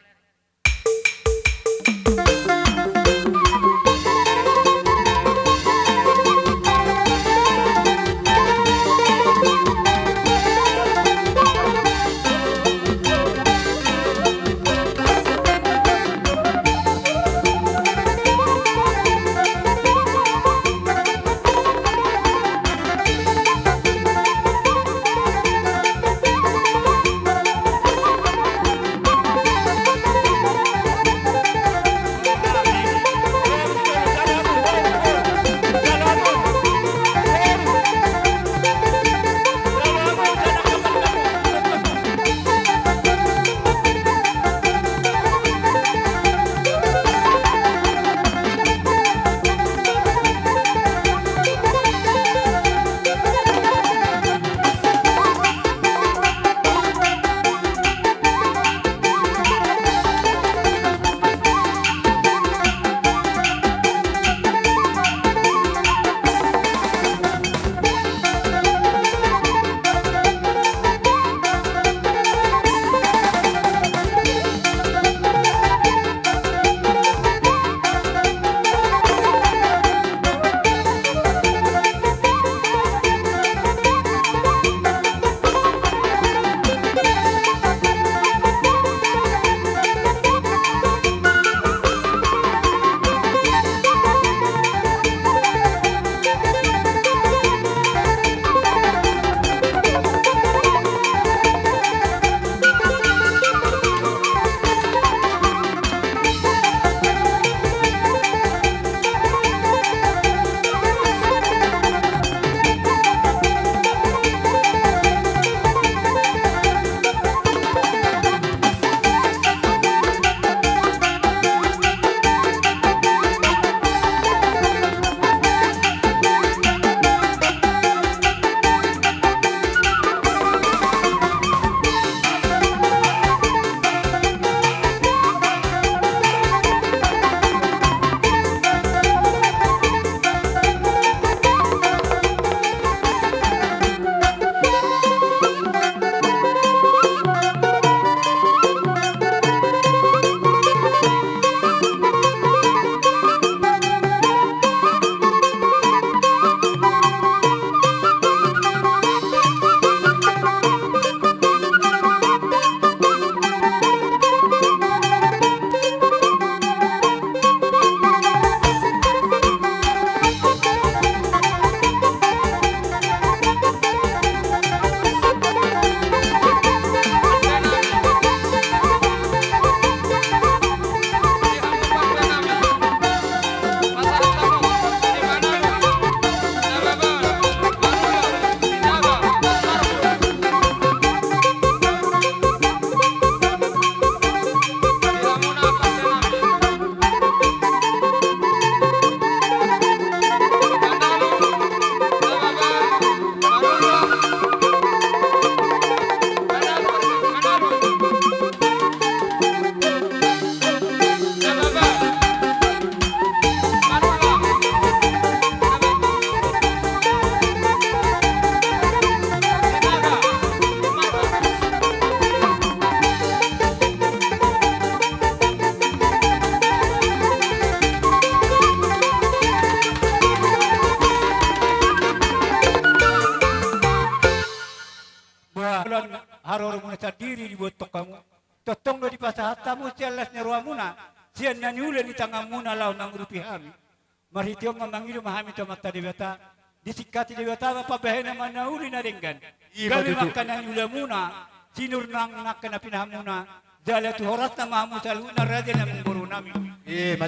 Boha, ulaon haroromuna sandiri diboto hamu. Tongtong do dipasahat hamu sian las ni rohamuna, sian na niula ni tanganmuna laho mangurupi hami. Marhite on ma mangido ma hami tu Amanta Debata, disingkati Debata ma pambahenan ma na uli na denggan. Gabe ma angka na niulamuna, sinur nang angka na pinahanmuna, jala tu horasna ma hamu saluhutna raja ni amangboru nami.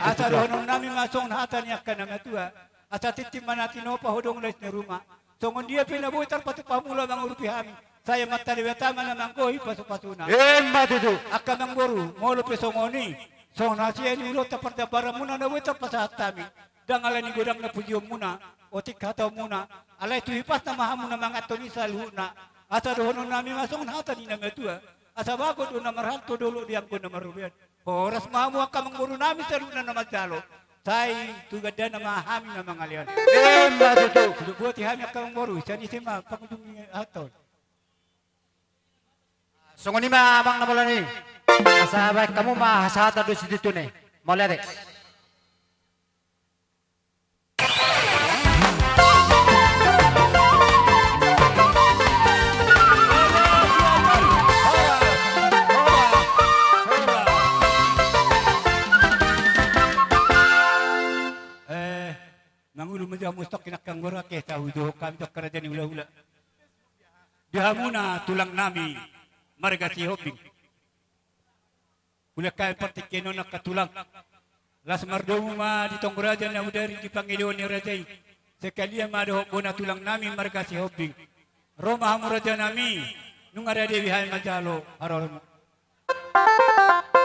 Asa dohonon nami ma songon hata ni angka na matua, asa tintin ma na tinopa, hodong lais ni ruma. Songon dia pe na boi tarpatupa hamu laho mangurupi hami, sai Amanta Debata ma na manggohi pasupasuna. Emma tutu. Angka amangboru, molo pe songon i, songon hasea ni ulaonta parjambaranmuna na boi tarpasahat hami, Ndang alani godangna pujionmuna, otik hataonmuna, alai tu hipasna ma hamu na manganhon i saluhutna. Asa dohononnami ma songon hata ni na matua: Asa bagot do na marhalto, dolok do anggo na marrobean. Horas ma hamu angka amangborunami saluhutna na manjalo, sai tu gandana ma hami na mangalehon. Ima tutu. Boti hami angka amangboru, sian ise ma pangujungi hata on? Songon i ma amang na mauliate. Asa baen hamu ma hasahatan do situtuna i. Mauliate. Eh, mangolu ma jo hamu, songon i angka amangboru, asa hudokhon hami tu angka raja ni hulahula. Di hamuna tulangnami marga Sihombing. Ulaon hami partingkian on angka tulang, las mardomu ma di tong raja na bodari di pangidoan ni raja i, sekalian ma dohot bona tulangnami marga Sihombing. Ro ma hamu rajanami, nunga rade be hami manjalo haroromu.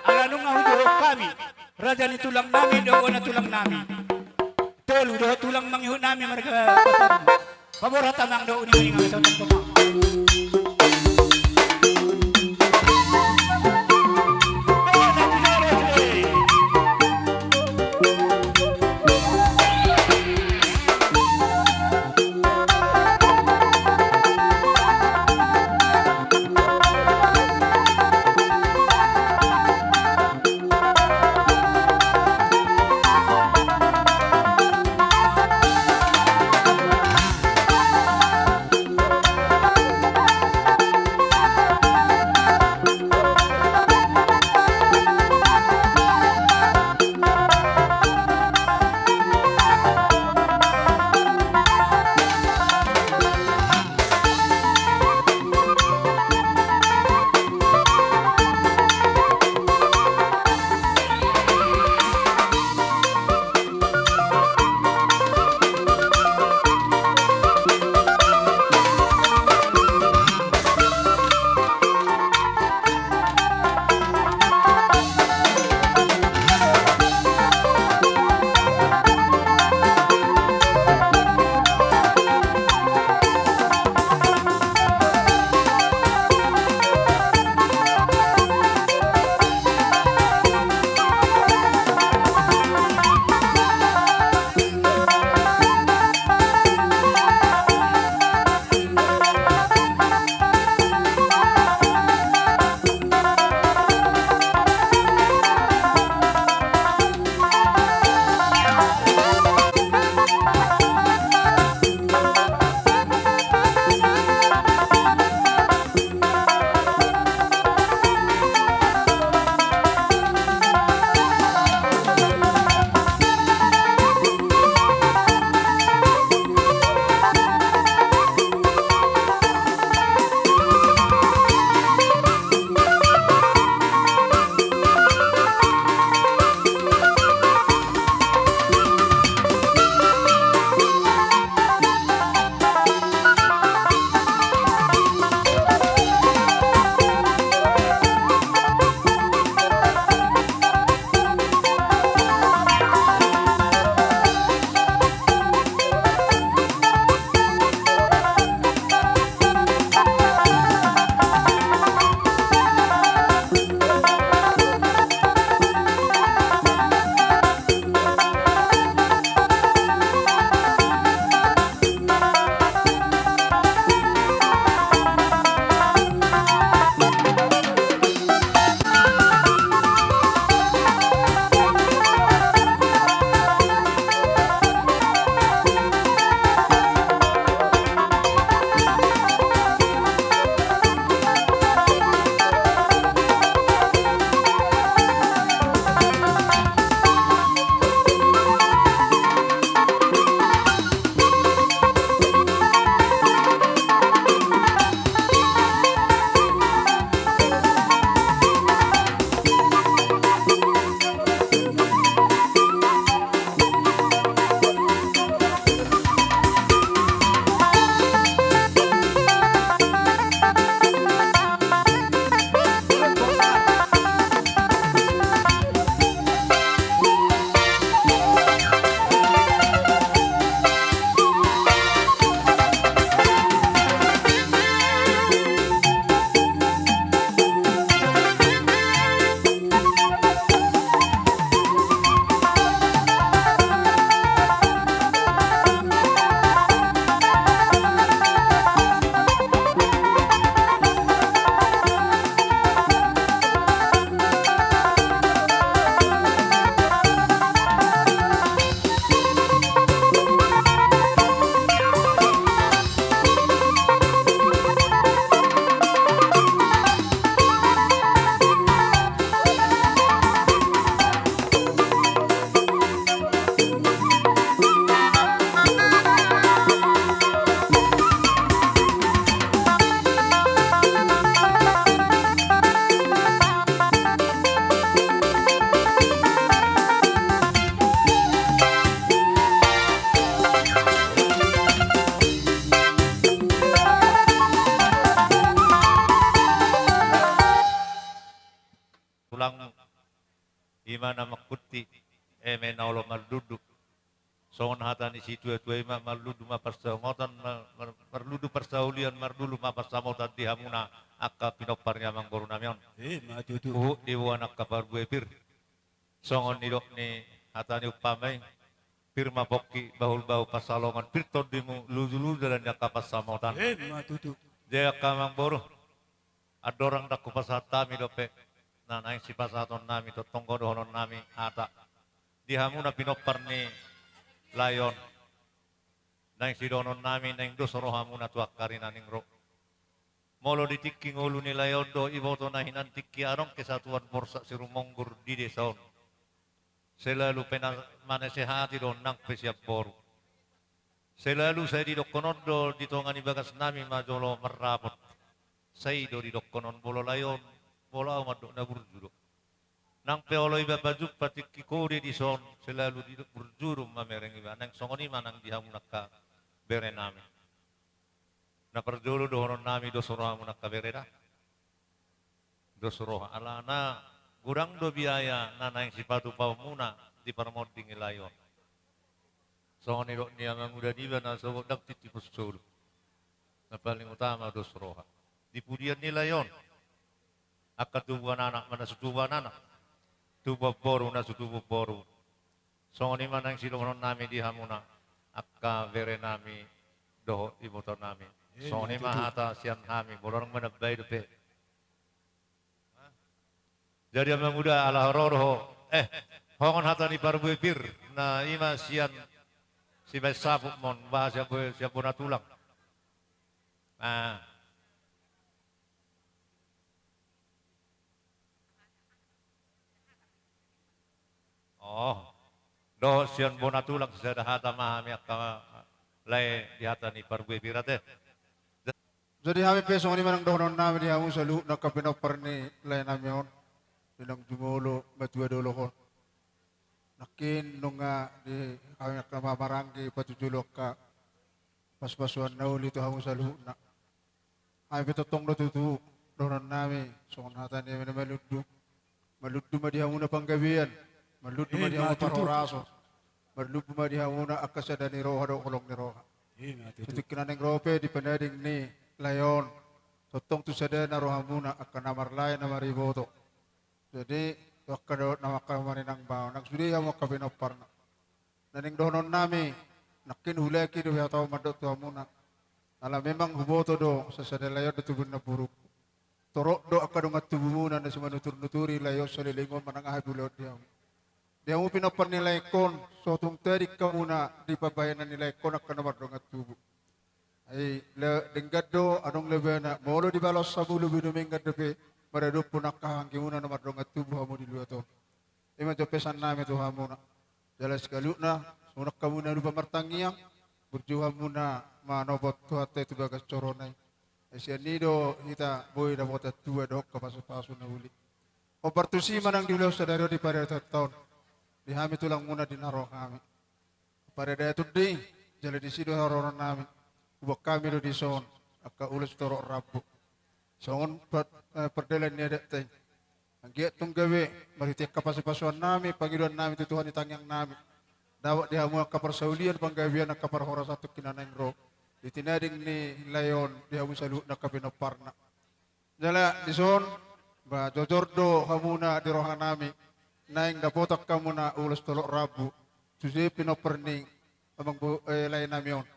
Ala nunga hudokhon hami, raja ni tulangnami dohot bona tulangnami, tolu dohot tulang mangihutnami marga Paborhat, amang dohot uninguningan, asa tongtong ma. na mangkuti, eme na olo marlundu. Songon hata ni situatua i ma, marlundu ma pansamotan, mar-, mar-, marlundu parsaulian, marlundu ma pansamotan di hamuna angka pinompar ni amangboru nami on. Ima tutu. Huhut diboan angka parbue pir. Songon nidok ni hata ni umpama i, pir ma pongki, bahulbahul pansalongan, pir tondimu, lujuluju dalan ni angka pansamotan. Ima tutu. Jadi angka amangboru, andorang ndang hupasahat hami dope na naeng sipasahaton nami, tongtong do dohonon nami hata di hamuna pinompar ni lae on. Naeng sidohonon nami, naeng dos rohamuna tu angka ari na naeng ro. Molo di tingki ngolu ni lae on do iboto na hinan tingki adong kesatuan Borsak Sirumonggur di desa on, selalu pe na manasehati do nang pe sian boru. Selalu sai didokkon on do di tonga ni bagas nami ma jolo marrapot. Sai do didokkon on, molo lae on, molo ahu mandok na burju do. Nang pe olo iba pajumpa tingki kode dison, selalu didok burju do mamereng iba. Naeng songon i ma nang di hamuna angka bere nami. Na parjolo dohonon nami, dos rohamuna angka bere da. Dos roha, alana godang do biaya na naeng sipatupaonmuna di parmonding ni lae on. Songon nidok ni amanguda niba na sogot, ndang titipon solu. Na paling utama dos roha. Di pudian ni lae on. Angka tubuan anak, mana so tubuan anak. Tubuan boru, na so tubuan boru. Songon i ma naeng sidohonon nami di hamuna angka bere nami dohot iboto nami. Ima tutu. Songon i ma hata sian hami, molo adong manambai dope. Jadi amanguda, ala ro do ho. Eh, songon hata ni parbue pir, na ima sian sibaen saput mon, bah, sian bo-, sian bona tulang. Ah. Oh, dohot sian bona tulang, sisada hata ma hami angka lae di hata ni parbue pir ate. Jadi hami pe songon i ma nang dohonon nami di hamu saluhutna angka pinompar ni lae nami on, di naung jumolo matua dolok on. Nangkin nunga di hami angka marhahamaranggi patujolo angka pasupasuan na uli tu hamu saluhutna. Hami pe tongtong do tutu dohonon nami songon hata ni eme na malundu. Malundu ma di hamuna panggabean, malundu ma di hamuna parhorasan, malundu ma di hamuna angka sada ni roha dohot holong ni roha. Ima tutu. Di tingki na naeng ro pe di panading ni lae on, tongtong tu sadana rohamuna angka na marlae na mariboto. Jadi, tu angka dohot na angka marinang bao, nang sude hamu angka pinomparna. Na naeng dohonon nami, nangkin hulaki do hata on mandok tu hamuna. Ala memang huboto do, sasada lae on do tubu ni namborungku. Torop do angka dongan tubumuna na simanuturnuturi lae on saleleng on manang aha pe ulaon di hamu. Di hamu pinompar ni laengkon, so tung tading hamuna di pambahenan ni laengkon angka na mardongan tubu. Ai, le-, denggan do adong lebana, molo dibalos hamu lobi dumenggan dope, maradophon angka hahaanggimuna na mardongan tubu hamu di luat on. Ima jo pesan nami tu hamuna. Jala sikaluhutna, songon angka muna lupa martangiang, burju hamuna manopot Tuhanta i tu bagas joro na i. Ai sian i do hita boi dapotan tua dohot angka pasupasu na uli. Hombar tusi ma nang di ulaon sadari on di paradatonta on. Di hami tulangmuna di na ro hami. Paradaton do i, jala disi do haroro nami. Huboan hami do dison, angka ulos torop rambu. Songon par-, eh, pardalan ni adatta i. Anggiat tung gabe, marhite angka pasupasuan nami, pangidoan nami tu Tuhan i tangiang nami. Dapot di hamu angka parsaulian, panggabean, angka parhorasan tingki na naeng ro. Di tinading ni lae on, di hamu saluhutna angka pinomparna. Jala dison, ba, jojor do hamuna di roha nami, naeng dapotan hamuna ulos torop rambu, sude pinompar ni amang bo-, eh, lae nami on.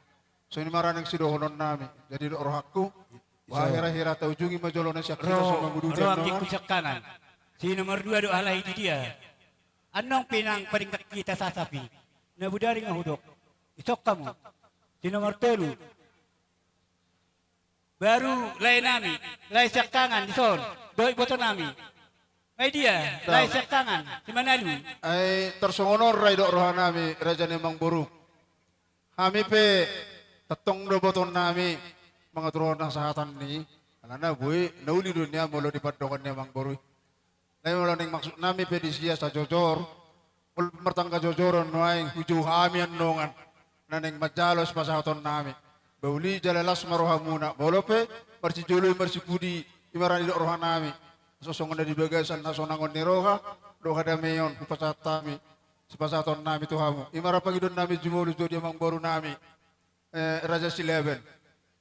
Songon i ma ra naeng sidohonon nami, jadi dok rohangku, ba, hira-hira taujungi ma jolo na sian hita, ro, so mangudut ro, angkingku siangkangan. Si nomor dua do halai di dia. Annon pe nang paling tak kita sasapi. Na bodari nga hudok. Isok hamu. Si nomor tolu. Baru lae nami, lae siangkangan dison, dohot iboto nami. Ai dia, lae siangkangan, si Manalu. Ai tarsongon on ra didok roha nami, raja ni amangboru. Hami pe tongtong do botoon nami mangaturhon hasahatan ni, alana boi na uli do nian molo di pandohan ni amangboru i. Nai molo naeng maksud nami pe di sia sajojor, molo martangga jojor on nuaeng hujou hami annon na naeng manjalo sipasahaton nami. Ba uli jala las ma rohamuna, molo pe marsijolo i marsipudi, i ma ra didok roha nami. Asa songon na di bagasan hasonangon ni roha, dohot hadameion hupasahat hami, sipasahatonnami tu hamu. I ma rap pangidoannami jumolo jo di amangborunami, eh, Raja Silaban.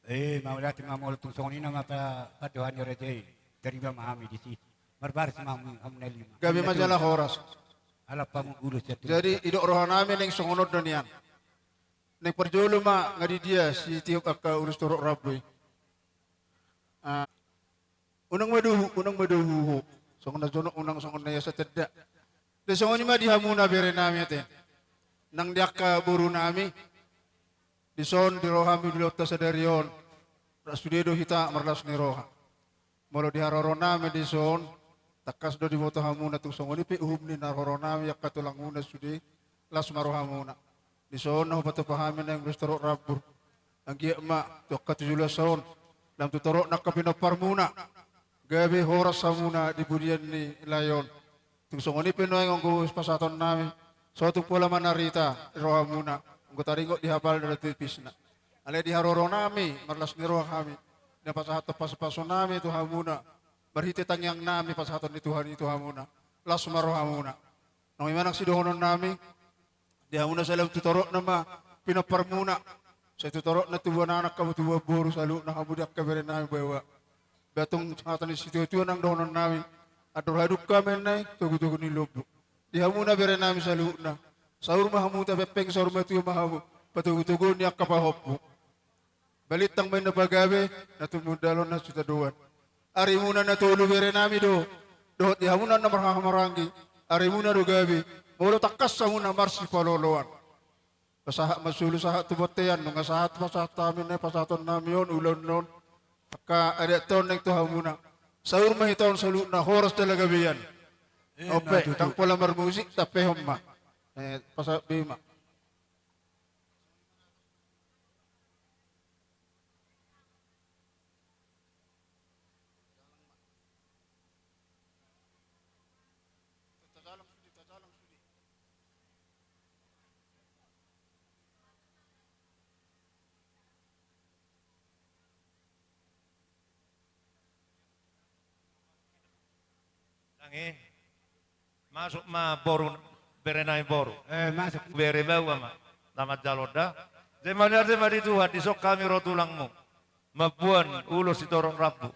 Eh, mauliate ma, molo tung songon i nama ta-, pandohan ni raja i, tarima ma hami disi. Marbaris ma hamu, hamu na lima. Gabe ma jala horas. Ala pangulo sian Tuhan. Jadi, didok rohanami naeng songon on do nian. Naeng parjolo ma nga di dia sitiop angka ulos torop rambu i. Ah, unang ma dohu, unang ma dohu ho. Songon na jonok unang songon na iasa tenda. Jadi songon i ma di hamuna berenami ate. Nang di angka borunami, dison di rohami di ulaonta sadari on, rap sude do hita marlas ni roha. Molo di haroronami dison, tangkas do diboto hamuna tung songon i pe uhum ni na haroronami angka tulangmuna sude, las ma rohamuna. Dison na hupatupa hami naeng ulos torop rambu. Anggiat ma tu angka tujuh belas on, lam tu torop na angka pinomparmuna, gabe horas hamuna di pudian ni lae on. Tung songon i pe nuaeng anggo sipasahatonnami, so tung pola manarita di rohamuna, anggo taringot di hapalna dohot tipisna. Alai di haroronami, marlas ni roha hami, na pasahathon pasupasonami tu hamuna, marhite tangiangnami pasahaton ni Tuhan i tu hamuna, las ma rohamuna. Nunga i ma nang sidohononnami, di hamuna sai lam tu toropna ma pinomparmuna, sai tu toropna tubuan anak hamu tubuan boru saluhutna hamu di angka berenami baoa. Ba tung hata ni situatua nang dohononnami, andor hadungka ma inna i, togutogu ni lombu. Di hamuna berenami saluhutna, saur ma hamu tapengpeng, saur matua ma hamu, patogutogu ni angka pahompu. Balintang ma inna pagabe, na tumundalhon na sitadoan. Arimuna na tolu berenami do, dohot di hamuna na marhahamaranggi, arimuna do gabe, molo tangkas hamuna marsipaloloan. Pasahat ma solu sahat tu bontean, nunga sahat pasahat hami na pasahatonnami on, ulaon on, angka adatta on naeng tu hamuna. Saur ma hita on saluhutna horas jala gabean. Ope, ndang pola marmusik, tampehon ma. Eh, pasahat be ma. Nang i, masuk ma boru, berenami boru. Eh, masuk. Bere baoa ma na manjalo da. Jadi mauliate ma di Tuhan, dison hami ro tulangmu mamboan ulos sitorop rambu.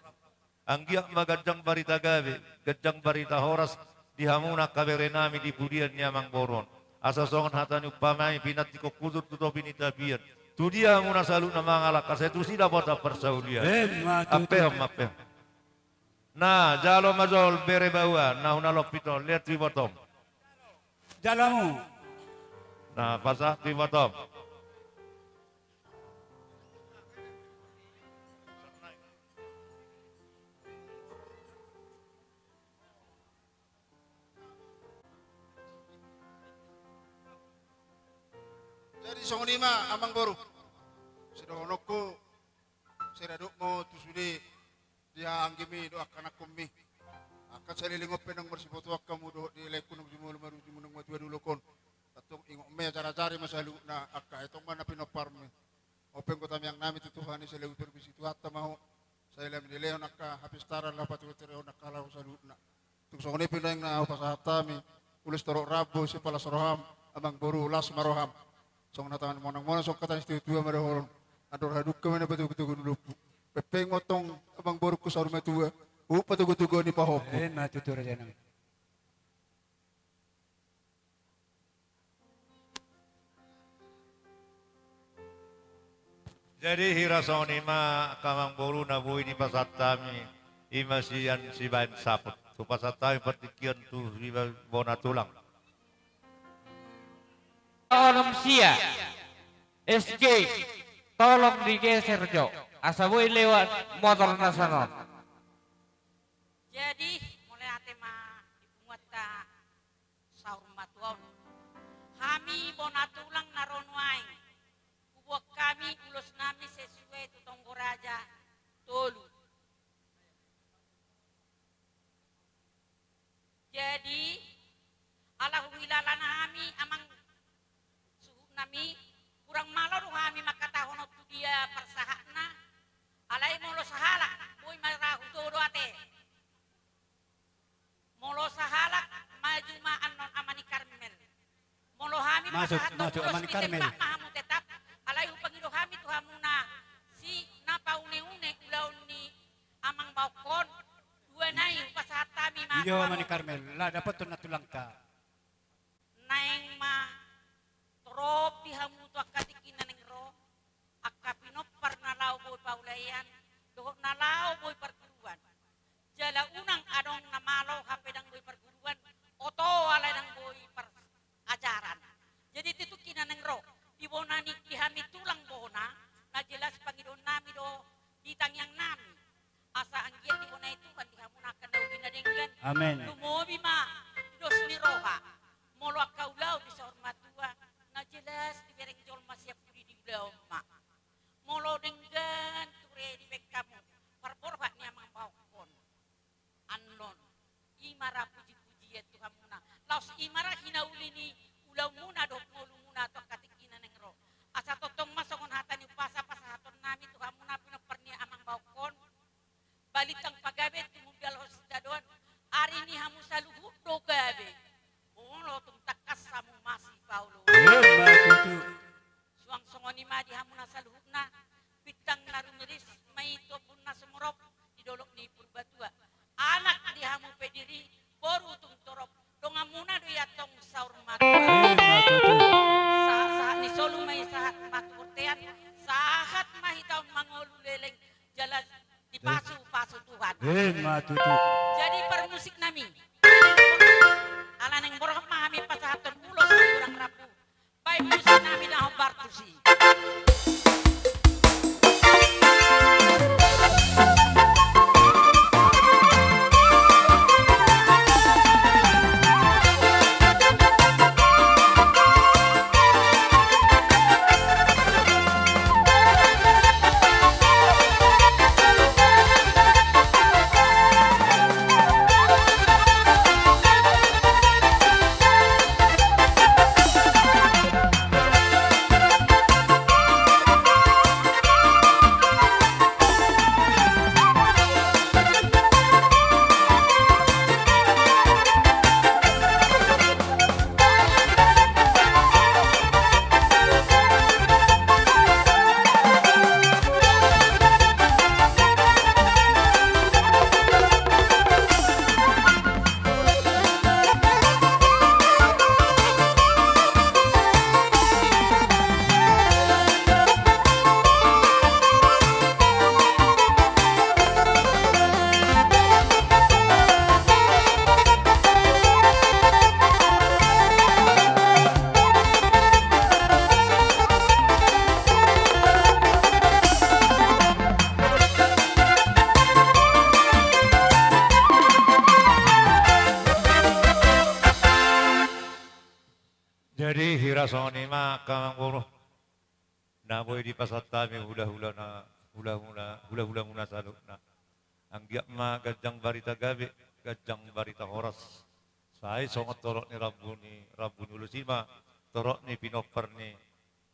Anggiat ma ganjang barita gabe, ganjang barita horas di hamuna angka berenami di pudian ni amangboru on. Asa songon hata ni umpama i, pinantikhon hujur tu topi ni tapian. Tu dia hamuna saluhutna mangalangka, sai tusi dapotan parsaulian. Emma tutu. Ampehon ma, ampehon. Na jalo ma jolo bere baoa, na huna lompit on, lean tu ibotom. Jalo hamu. Na pasahat tu ibotom. Jadi songon i ma amangboru, sidohononku, sai rap do ma tu sude di haha anggimi dohot angka anakkonmi. Angka saleleng on pe naung marsibotoan hamu dohot di laengku naung jumolo maruji, naung matua dolok on. Antong ingot ma i, ajarajari ma saluhutna angka, etong ma na pinomparmi. On pe anggo tangiangnami tu Tuhan i, sai lam diperbisi Tuhanta ma ho, sai lam dilehon angka hapistaran laho patureturehon angka halak saluhutna. Tung songon i pe nuaeng na hupasahat hami ulos torop rambu, sipalas roham, amangboru, las ma roham. Songon hata ni monangmonang, songon hata ni situatua ma dohonon, andor hadungka ma inna patogutogu ni lombu. Pengpeng ma antong amangborungku saur matua, huhut patogutogu ni pahompu. Emma tutu, rajanami. Jadi hira songon i ma angka amangboru na boi dipasahat hami, i ma sian sibaen saput. Hupasahat hami partingkian tu si ba-, bona tulang. Onom sia. S G, tolong digeser jo, asa boi lewat motor na sian on. Jadi, mauliate ma di punguanta saur matua on. Hami bona tulang na ro nuaeng, huboan hami ulosnami sesuai tu tonggo raja tolu. Jadi, ala huhilala hami amang suhutnami, hurang malo do hami mangkatahon on tu dia parsahatna, alai molo sahalak, boi ma ra hutodo ate. Molo sahalak maju Masuk, masuk, Amang Karmel. Tetap, alai hupangido hami tu hamuna, si na paune-une ulaon ni amang baonkon, dua nai hupasahat hami ma tu hamu. Iyo, Amang Karmel, laho dapothon na tulangta. Naeng ma torop di hamu tu angka tingki na naeng ro, angka pinompar na laho boi paulaian, dohot na laho boi parguruan. Jala unang adong na malo hape ndang boi parguruan, oto alai ndang boi par ajaran. Jadi di tingki na naeng ro, di bona ni, di hami tulang bona, na jelas pangidoan nami do di tangiang nami. Asa anggiat diboanai Tuhan di hamu na angka na uli na denggan. Amen. Lumobi ma dos ni roha. Molo angka ulaon di saur matua, na jelas dibereng jolma sian pudi di ulaon ma. Molo denggan ture dibaen hamu parborhat ni amang baonkon. Annon, i ma ra puji-pujian tu hamuna. Laos i ma ra hinauli ni ulaonmuna dohot ngolumuna tu angka tingki na naeng ro. Asa tongtong ma songon hata ni umpasa pasahaton nami tu hamuna pinompar ni amang baonkon. Balintang pagabe tumundalhon sitadoan, ari ni hamu saluhut do gabe. Molo tung tangkas hamu masipaoloan. Emma tutu. Suang songon i ma di hamuna saluhutna, bintang na rumiris ma i tu ombun na sumorop di dolok ni Purbatua. Anak di hamu pe diri, boru tung torop, donganmuna do i antong saur matua. Emma tutu. Sahat-sahat ni solu ma i sahat ma tu bontean, sahat ma hita on mangolu leleng, jala dipasu-pasu Tuhan. Emma tutu. Jadi parmusik nami, ala naeng borhat ma hami pasahathon ulos di hurang rambu. Baen musik nami na hombar tusi. Jadi hira songon i ma angka amang boru na boi dipasahat hami hulahula na, hulahula, hulahulamuna saluhutna. Anggiat ma ganjang barita gabe, ganjang barita horas. Sai songon torop ni rambu ni, rambu ni ulos i ma torop ni pinompar ni,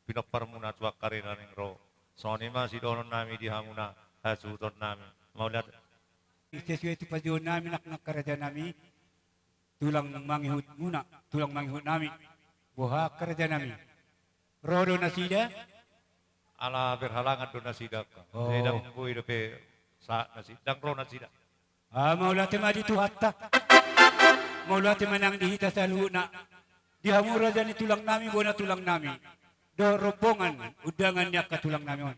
pinomparmuna tu angka ari na naeng ro. Songon i ma sidohonon nami di hamuna, hasuhuton nami. Mauliate. Sesuai tu panjouon nami nang, nang angka raja nami, tulang mangihutmuna, tulang mangihut nami. Boha angka raja nami? Ro do nasida? Ala berhalangan do nasida angka. Oh. Jadi ndang boi dope sahat nasida, ndang ro nasida. Ah, mauliate ma di Tuhanta. Mauliate ma nang di hita saluhutna. Di hamu raja ni tulang nami, bona tulang nami, dohot rombongan undangan ni angka tulang nami on.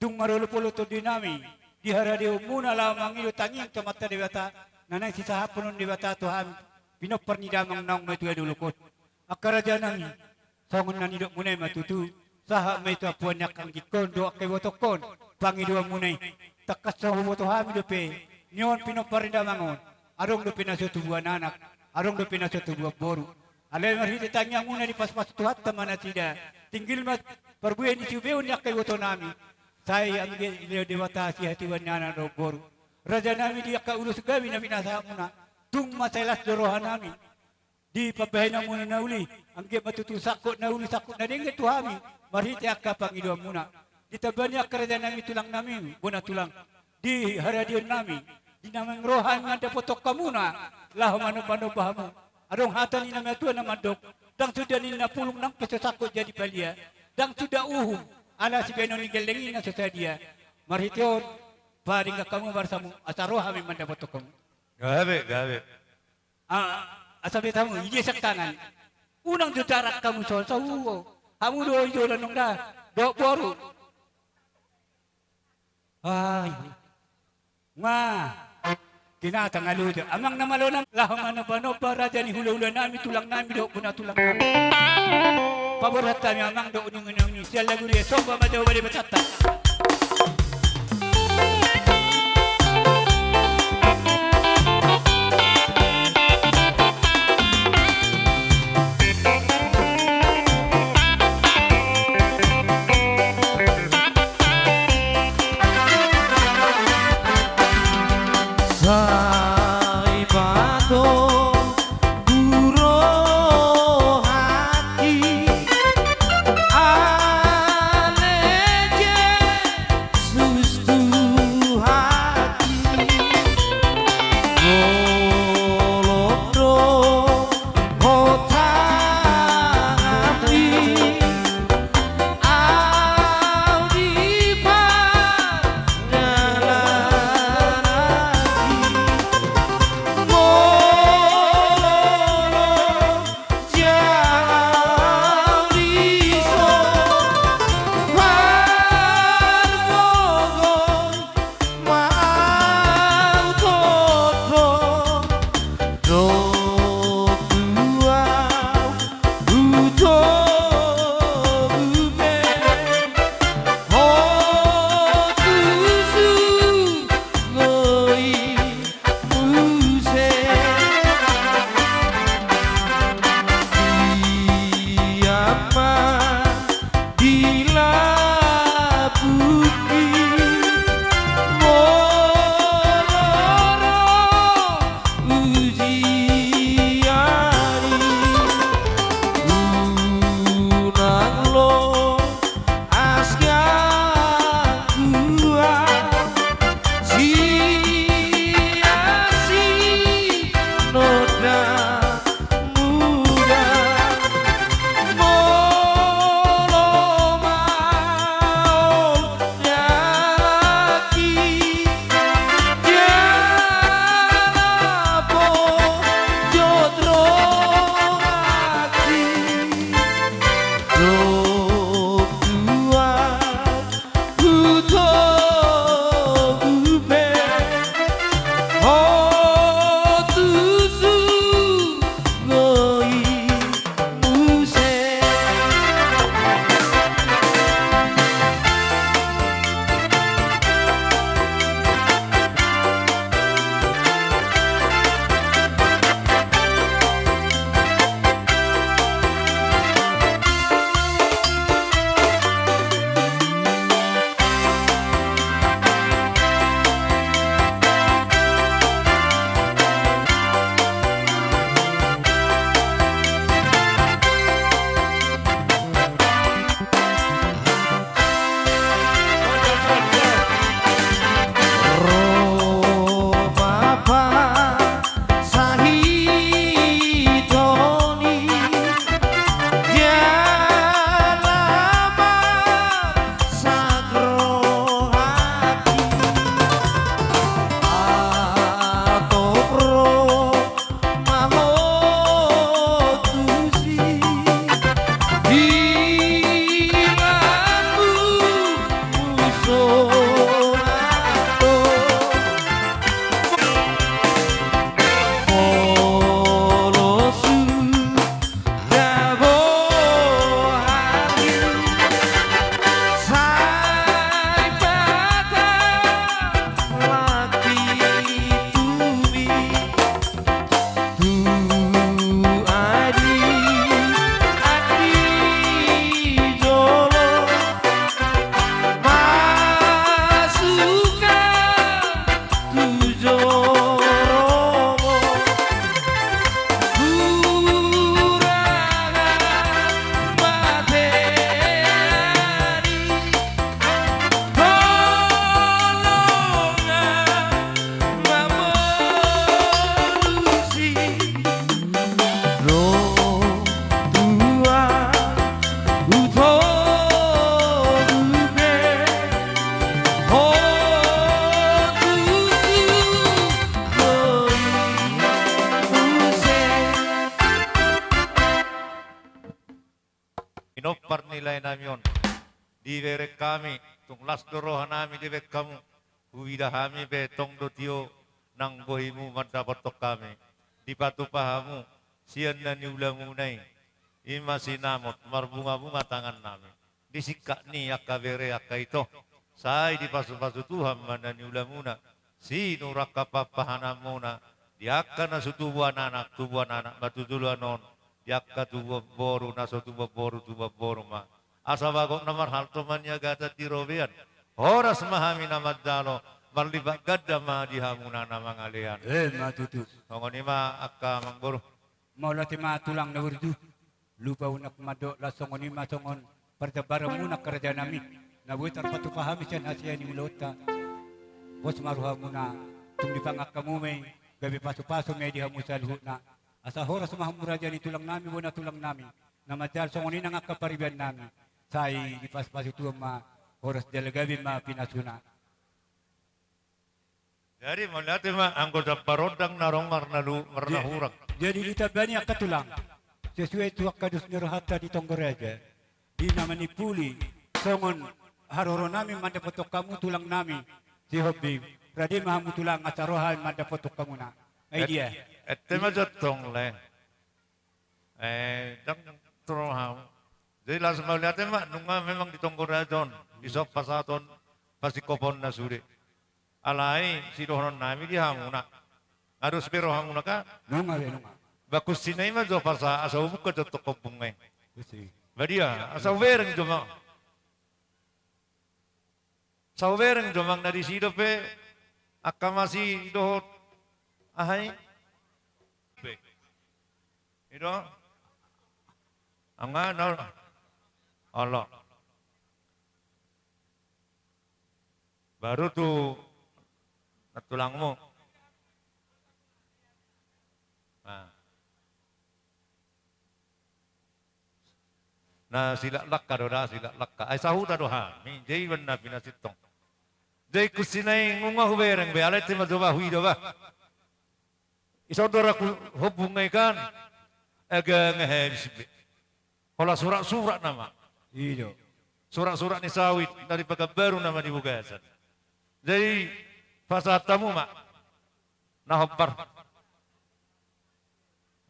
Tung marolopolop tondi nami di haradeonmuna laho mangido tangiang tu Amanta Debata, na naeng sisahaphon Debata tu hami pinompar ni damang naung matua di dolok on. Angka raja nami, songon na nidokmuna i ma tutu, sahat ma i tu ampuan ni angka anggingkon dohot angka ibotongkon pangidoanmuna i. Tangkas so huboto hami dope, nion pinompar ni damang on, adong dope na so tubuan anak, adong dope na so tubuan boru. Alai marhite tangiangmuna dipasupasu Tuhanta ma nasida, tinggil ma parbue ni siubeon ni angka iboto nami. Sai anggiat dilehon Debata sihatiuan ni anak dohot boru. Raja nami, di angka ulos gabe na pinasahatmuna, tung mansai las do roha nami di pambahenanmuna na uli, anggiat ma tutu sangkot na uli, sangkot na denggan tu hami, marhite angka pangidoanmuna. Ditamba ni angka raja nami, tulang nami, bona tulang, di haradeon nami, di na naeng ro hami mandapothon hamuna, laho manombanomba hamu. Adong hata ni na matua na mandok, Ndang suda ninna pulung nang pe so sangkot jadi palia. Ndang suda uhum ala sibahenon ni gelleng i na so sadia. Marhite on, paringgas hamu barasamu asa ro hami mandapothon hamu. Gabe, gabe. Ah, asa beta hamu, i dia sian tangan. Unang jo jarak hamu songon sahuo. Hamu do i do danong da, dohot boru. Ai. Nga. Kina tangalo jo. Amang na malo nami, laho manomba-nomba raja ni hula-hula nami, tulang nami dohot bona tulang nami. Paborhat hami amang dohot uning-uning sian lagu dia, somba ma jo bade batata. Sai pato gurohaki ale je Hutogu pe ho tusi hoi muse. Pinompar ni lae nami on, dibereng hami, tung las do roha nami dibaen hamu. Huida hami pe tong do tio nang bohimu mandapothon hami. Dipatupa hamu sian na niulamuna i, i ma sinamot marbungabunga tangan nami. Di singkat ni angka bere angka ito, sai dipasupasu Tuhan ma na niulamuna, sinur angka pahanpahanmuna, di angka na so tubuan anak, tubuan anak ma tu joloan on, di angka tubuan boru, na so tubuan boru, tubuan boru ma. Asa bagot na marhalto ma niagatan di robean. Horas ma hami na manjalo, marlipat ganda ma di hamuna na mangalean. Emma tutu. Songon i ma angka amangboru. Mauliate ma tulang na burju. Lupa unang mandok las songon i ma songon parjambaranmuna angka raja nami. Na boi tarpatupa hami sian hasea ni ulaonta. Pos ma rohamuna, tung dipangan hamu ma i, gabe pasupasu ma i di hamu saluhutna. Asa horas ma hamu raja ni tulang nami, bona tulang nami. Na manjalo songon i nang angka pariban nami. Sai dipasupasu Tuhan ma, horas jala gabe ma pinasuna. Jadi mauliate ma anggo jambar ondang na ro marnalu-, marnahurang. Jadi ditambani angka tulang. Sesuai tu angka dos ni rohanta di tonggo raja. Di na manimpuli songon haroro nami mandapothon hamu tulang nami. Sihombing. Rade ma hamu tulang asa ro hami mandapothon hamuna. Ai dia. Ente ma jontong le. Eh, ndang toro hau. Jadi las mauliate ma, nunga memang di tonggo raja on, dison pasahaton, pasingkophon na sude. Alai, sidohonon nami di hamuna. Adong be rohamuna kan? Nunga be, nunga. Bagus sinai ma jo pasa, asa hubuka jo toko bungai. Kusi. Badia, asa hubereng jo ma. Asa hubereng jo ma na disi dope, angka masi dohot, aha i? Be. I do? Anggo na, olo. Baru tu na tulangmu. Nah. Na silaklak do da, silaklak. Ai sahuta do hami, jadi iba na pinasintong. Jadi kusinai nunga hubereng be, alai tima jo ba huida ba. Ison do ra ku-, hobung ai kan. Ega nge habis be. Hola surak-surak nama. Iyo. Surak-surak ni sawit, dari Pekanbaru nama di Bugasan. Jadi, pasahat hamu ma. Na hombar.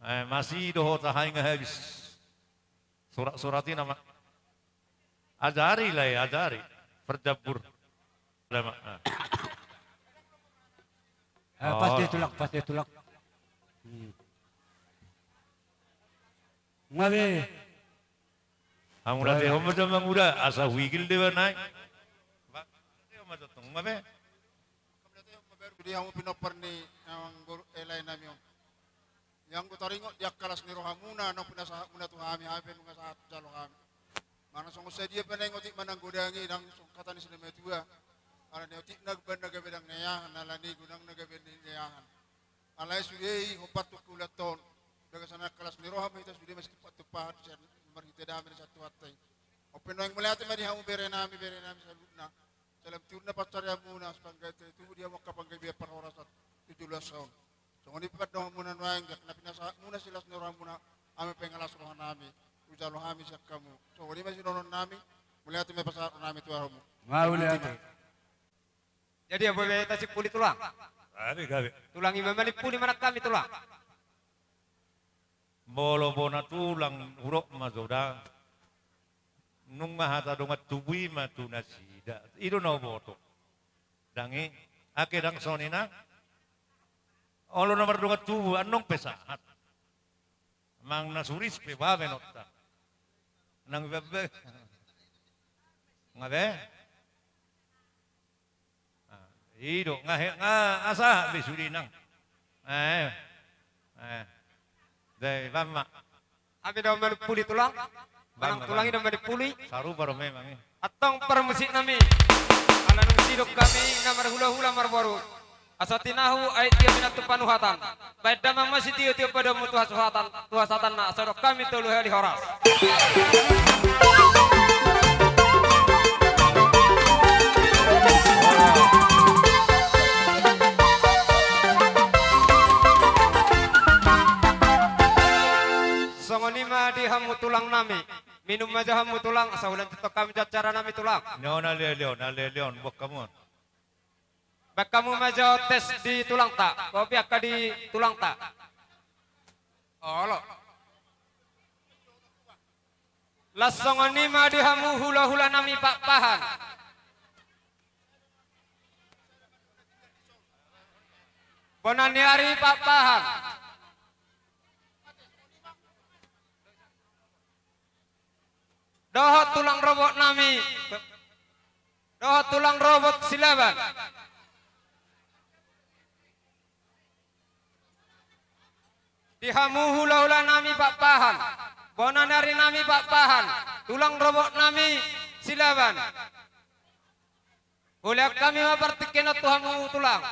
Eh, masi dohot aha i nge habis. Surak-surak i nama. Ajari lah ya, ajari. Perjabur. Lama. Ah. Eh, pas dia tulak, pas dia tulak. Hmm. Nunga be. Hamu na teho ma jo manguda, asa huigil deba nai. Ba, teho ma jo tong, nunga be. Di hamu pinompar ni, eh, lae nami on. Yang hutaringot di angka las ni rohamuna, naung pinasahatmuna tu hami, hami pe nunga sahat jalo hami. Manang songon sadia pe naeng otik manang godang i, ndang songon hata ni sinamatua. Alani otik na umbahen na gabe ndang niahan, alani godang na gabe niahan. Alai sude i, hombar tu hulahula on. Bagasan angka las ni roha ma hita sude masitupa-tupa sian marhite dame ni satu hata i. On pe naeng mauliate ma di hamu bere nami, bere nami saluhutna. Salam turna pansarianmuna, asa panggabean tubu di hamu angka panggabean parhorasan tu joloan on. Songon i pe pandohanmuna nuaeng, jala na pinasahatmuna silas ni rohamuna, hami pe nunga las roha nami, hujalo hami sian hamu. Songon i ma sidohonon nami, mauliate ma pasahat roha nami tu hamu. Mauliate. Jadi, apo be tasimpuli tulang? Gabe, gabe. Tulang i ma manimpuli manang hami tulang. Molo bona tulang hudok ma jo da. Nunga hata dongan tubu i ma tu nasida. I do na huboto. Ndang i, ake ndang songon i nang. Olo na mardongan tubu, annon pe sahat. Manang na suris pe bahen onta. Nang iba be. Nunga be. Ah, i do, nunga he, nunga asa be sude nang. Eh. Eh. Dai, bamma. Hami do manimpuli tulang. Bamma, manang tulang i do manimpuli. Sarupa do memang i. Antong parmusik nami. Ala nunga sidok hami na marhulahula marboru. Asa tinahu ai tio pinantu panuhatan. Baen damang ma sitio-tio padomu tu hasuhatan, tu hasahatanna, asa dok hami tolu hali horas. Songon i ma di hamu tulang nami. Minum ma jo hamu tulang, asa hulanjuthon hami jo acara nami tulang. Leon, leon, leon, leon, buat kamu. Baen hamu ma jo tes di tulangta, kopi angka di tulangta. Olo. Laos songon i ma di hamu hula-hula nami Pakpahan. Bona ni ari Pakpahan. Dohot tulang robot nami. Dohot tulang robot Silaban. Di hamu hula-hula nami Pakpahan. Bona ni ari nami Pakpahan. Tulang robot nami Silaban. Hulehon hami ma partingkian on tu hamu tulang.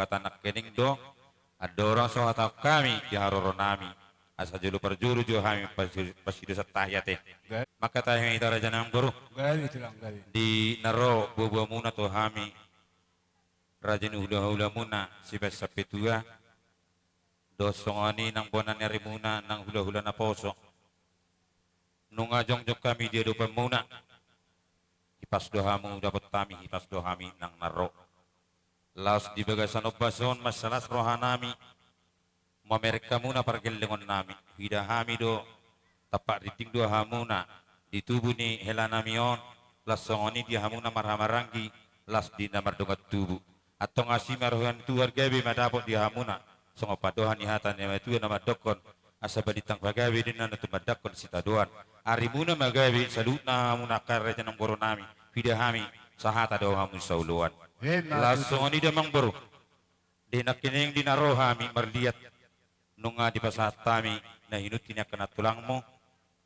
Hata nangkining do, andorang so hatahon hami di haroro nami, asa jolo parjolo jo hami pasi-, pasidosan tahi ate. Mangkatai hami hita raja nami boru. Gabe tulang gabe. Di na ro boaboamuna tu hami, raja ni hulahulamuna sibaen sampe tua, dohot songon i nang bona ni arimuna nang hulahula naposo. Nunga jongjong hami di adopanmuna. Di Pas do hamu dapot hami, pas do hami nang na ro. Laos di bagasan ombas on mansai las rohanami mamereng hamuna pargellengonnami. Huida hami do, tampak dinding do hamuna di tubu ni helanami on, las songon i di hamuna marhahamaranggi, las di na mardongan tubu. Antong asi ma rohaNi Tuhan, gabe ma dapot di hamuna songon pandohan ni hata ni natuatua na mandokkon: Asa balintang pagabe do inna na tumandangkon sitadoan. Arimuna ma gabe saluhutna hamuna angka raja nang boru nami, huida hami sahata do hamu saoloan. Emma tutu. Laos songon i do amang boru, di nangkining di na ro hami marliat, nunga dipasahat hami na hinuti ni angka nantulangmu,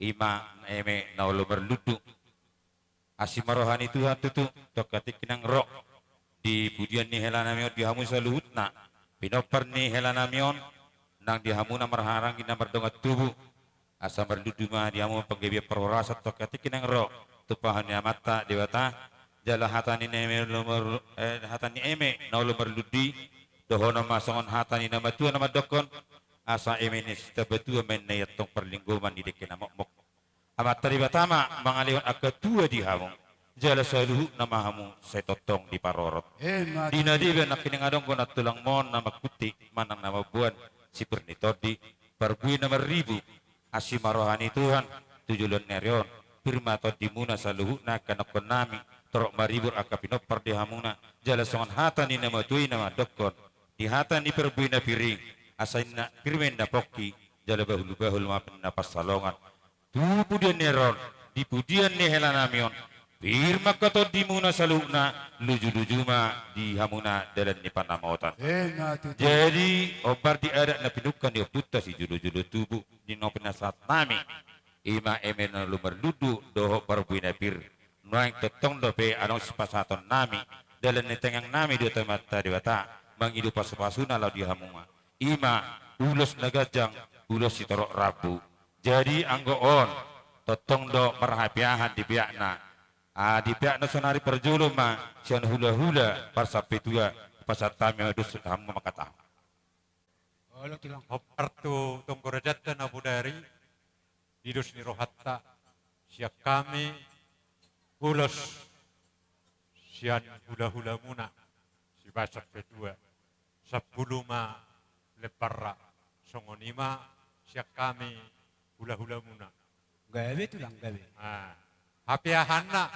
i ma eme na olo marlundu. Asi ma roha ni Tuhan tutu tu angka tingki nang ro di pudian ni helanami on, di hamu saluhutna pinompar ni helanami on, nang di hamuna marhahamaranggi na mardongan tubu. Asa marlundu ma di hamu panggabean parhorasan tu angka tingki nang ro, tumpahon ni Amanta Debata. Jala hata ni eme na olo mar-, eh, hata ni eme na olo marlundu i, dohonon ma songon hata ni na matua na mandokkon: Asa eme ni sitambatua ma inna i antong parlinggoman ni dengke na mokmok. Amanta Debata ma mangalehon angka tua di hamu, jala saluhutna ma hamu sai tongtong diparorot. Emma tutu. Di na deba nangkining adong do nantulangmu on na mangkunti manang na mamboan sipir ni tondi, parbue na marribu. Asi ma roha ni Tuhan tu joloan ni ari on, pir ma tondimuna saluhutna angka anakkonnami, torop maribur angka pinompar di hamuna, jala songon hata ni na matua i na mandokkon: Di hata ni parbue na pir i, asa inna pir ma inna pongki, jala bahulbahul ma inna pansalongan. Tu pudian ni ari on, di pudian ni helanami on, pir ma angka tondimuna saluhutna, lujuluju ma di hamuna dalan ni panamotan. Emma tutu. Jadi, hombar di adat na pinungka ni ompunta sijolojolo tubu, di na pinasahatnami, i ma eme na olo marlundu dohot parbue na pir. Nuaeng tongtong dope adong sipasahatonnami, dalan ni tangiangnami di Amanta Debata, mangido pasupasuna laho di hamu ma. I ma ulos na ganjang, ulos sitorop rambu. Jadi anggo on, tongtong do marhapeahan di peakna. Ah, di peakna saonari parjolo ma sian hulahula parsampetua, pasahat hami ma dos, hamu ma mangkatahon. Olo, tulang. Hombar tu tonggo rajanta na bodari, di dos ni rohanta, sian hami ulos sian hulahulamuna, sibahen sampetua, sampulu ma lembarna, songon i ma sian hami hulahulamuna. Gabe, tulang, gabe. Ah, hapeahanna,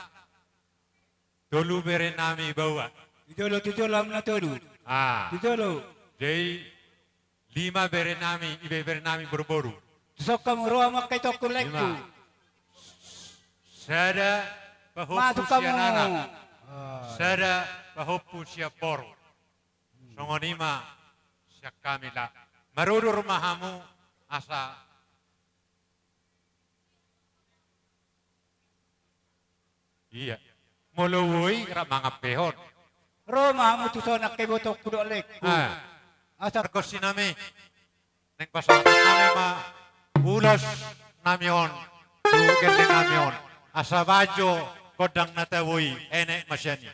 tolu berenami baoa. Tu jolo, tu jolo, hamuna tolu. Ah. Tu jolo. Jadi lima berenami, ibeberenami boruboru. Tu son hamu ro, hamu angka itongku, laengku. Lima. Sada pahompu. Masuk sian hamu. Anak. Ah. Sada pahompu sian boru. Songon i ma sian hami, la marudur ma hamu asa. Iya. Molo boi rap mangampehon. Ro ma hamu tu son angka ibotongku dohot laengku. Ah. Asa pargonsinami, naeng pasahatonnami ma ulosnami on tu gellengnami on, asa bahen jo gondang na tabo i, enek ma sian i.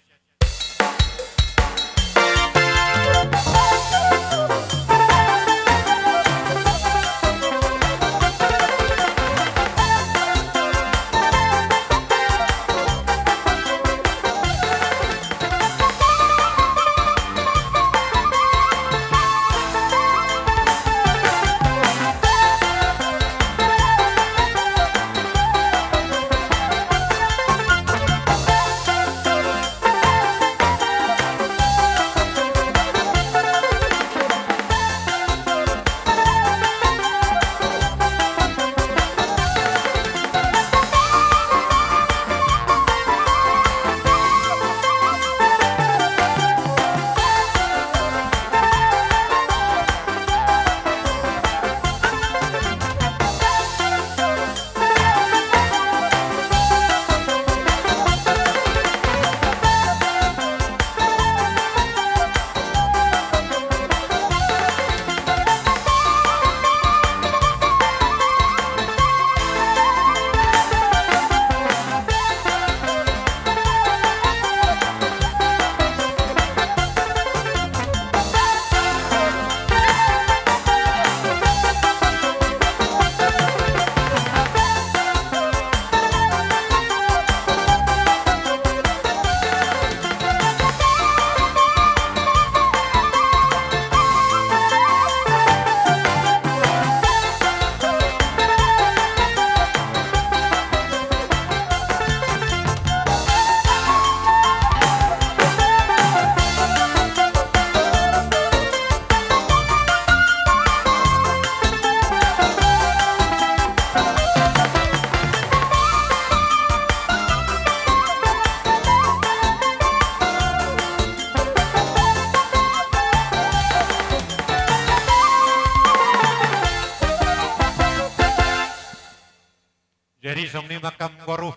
Songon i ma amangboru,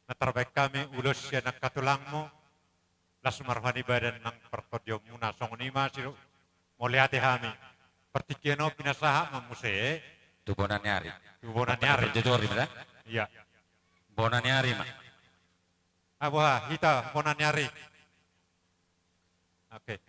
na tarbaen hami ulos sian angka tulangmu, las ma roha ni badan nang partondionmuna, songon i ma sidok mauliate hami. Partingkian on pinasahat ma muse. Tu bona ni ari. Tu bona ni ari. Parjojori ma da? Iya. Bona ni ari ma. Ah, boha, hita bona ni ari. Oke.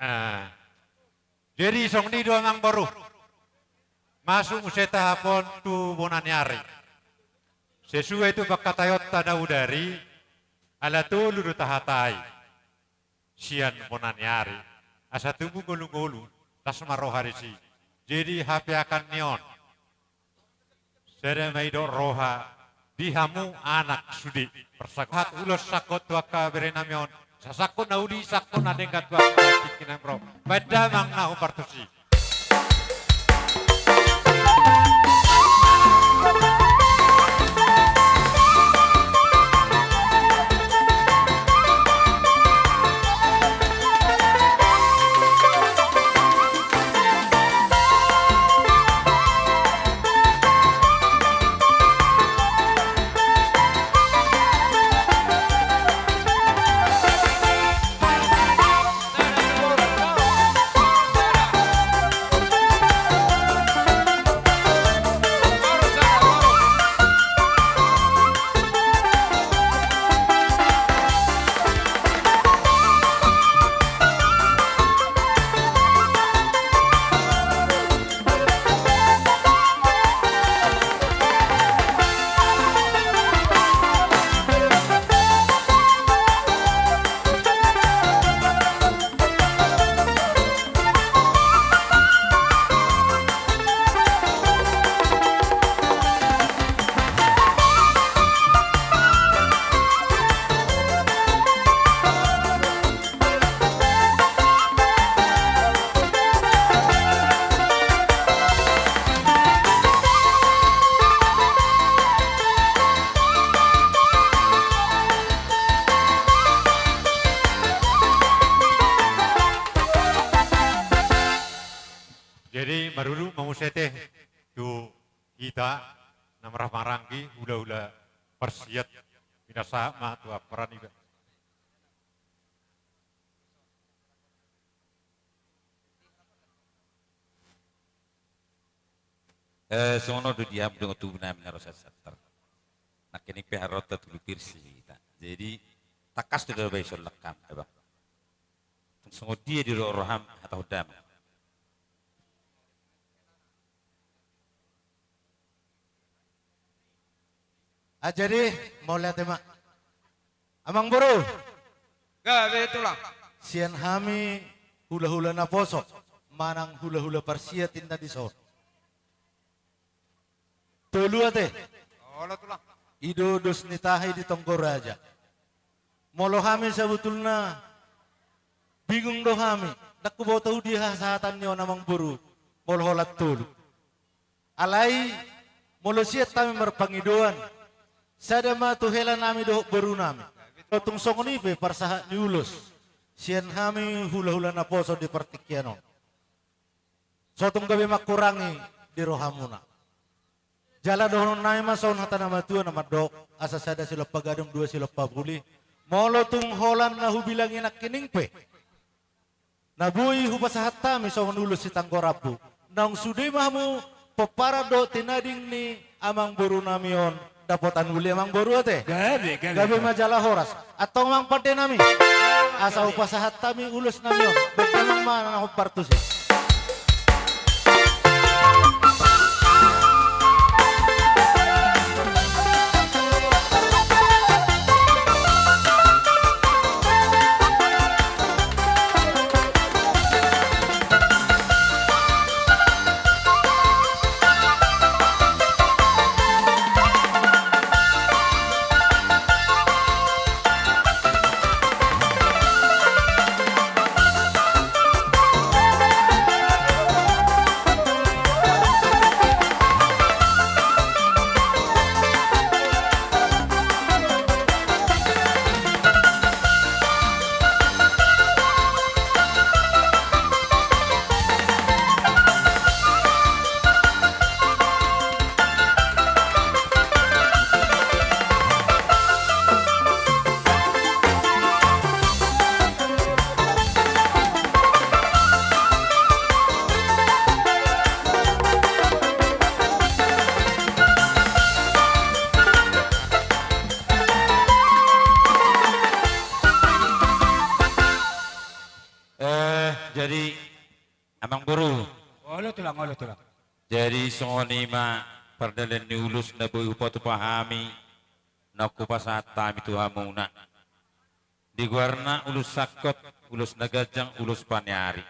Ah. Jadi songon i do amangboru. Masuk muse tahaphon tu bona ni ari. Sesuai tu pangkataionta na bodari, ala tolu do tahatai sian bona ni ari. Asa tubu ngolu-ngolu, las ma roha disi. Jadi hape akan ni on. Sada ma i do roha di hamu anak sude. Pasahat ulos sangkot tu angka berenami on. Sasangkot na uli, sangkot na denggan tu angka tingki na ro. Baen damang na hombar tusi. Jadi marudut ma muse te tu hita na marhaha maranggi, hulahula parsiat, pinasahat ma tu amparan iba. Eh, songon on do di hamu dongan tubu nami na ro sian Santar. Nangkining pe haroro tu Lupirsi hita. Jadi tangkas do dibaen songon langkam, eba. Tung songon dia didok roham hatahon damang. Ah, jadi mauliate ma. Amangboru. Gabe tulang. Sian hami hulahula naposo manang hulahula parsiat inna dison. Tolu ate. Olo tulang. I do dos ni tahi di tonggo raja. Molo hami sabotulna bingung do hami, ndang huboto dia hasahatan ni on amangboru molo holan tolu. Alai molo sian hami marpangidoan, sada ma tu hela nami dohot boru nami. Tung songon i pe parsahat ni ulos sian hami hulahula naposo di partingkian on. So tung gabe mangkurangi di rohamuna. Jala dohonon nami ma songon hata na matua na mandok, asa sada silompa gadong dua silompa puli. Molo tung holan na hubilangi nangkining pe na boi hupasahat hami songon ulos sitanggo rambu, naung sude ma hamu pomparan dohot tinading ni amangboru nami on dapotan uli amangboru ate. Gabe, gabe. Gabe ma jala horas. Antong amang pande nami, asa hupasahat hami ulos nami on. Baen damang ma na hombar tusi. Amangboru. Olo tulang, olo tulang. Jadi songon i ma pardalan ni ulos na boi hupatupa hami, naung hupasahat hami tu hamuna. Di goarna ulos sangkot, ulos na ganjang, ulos paniari.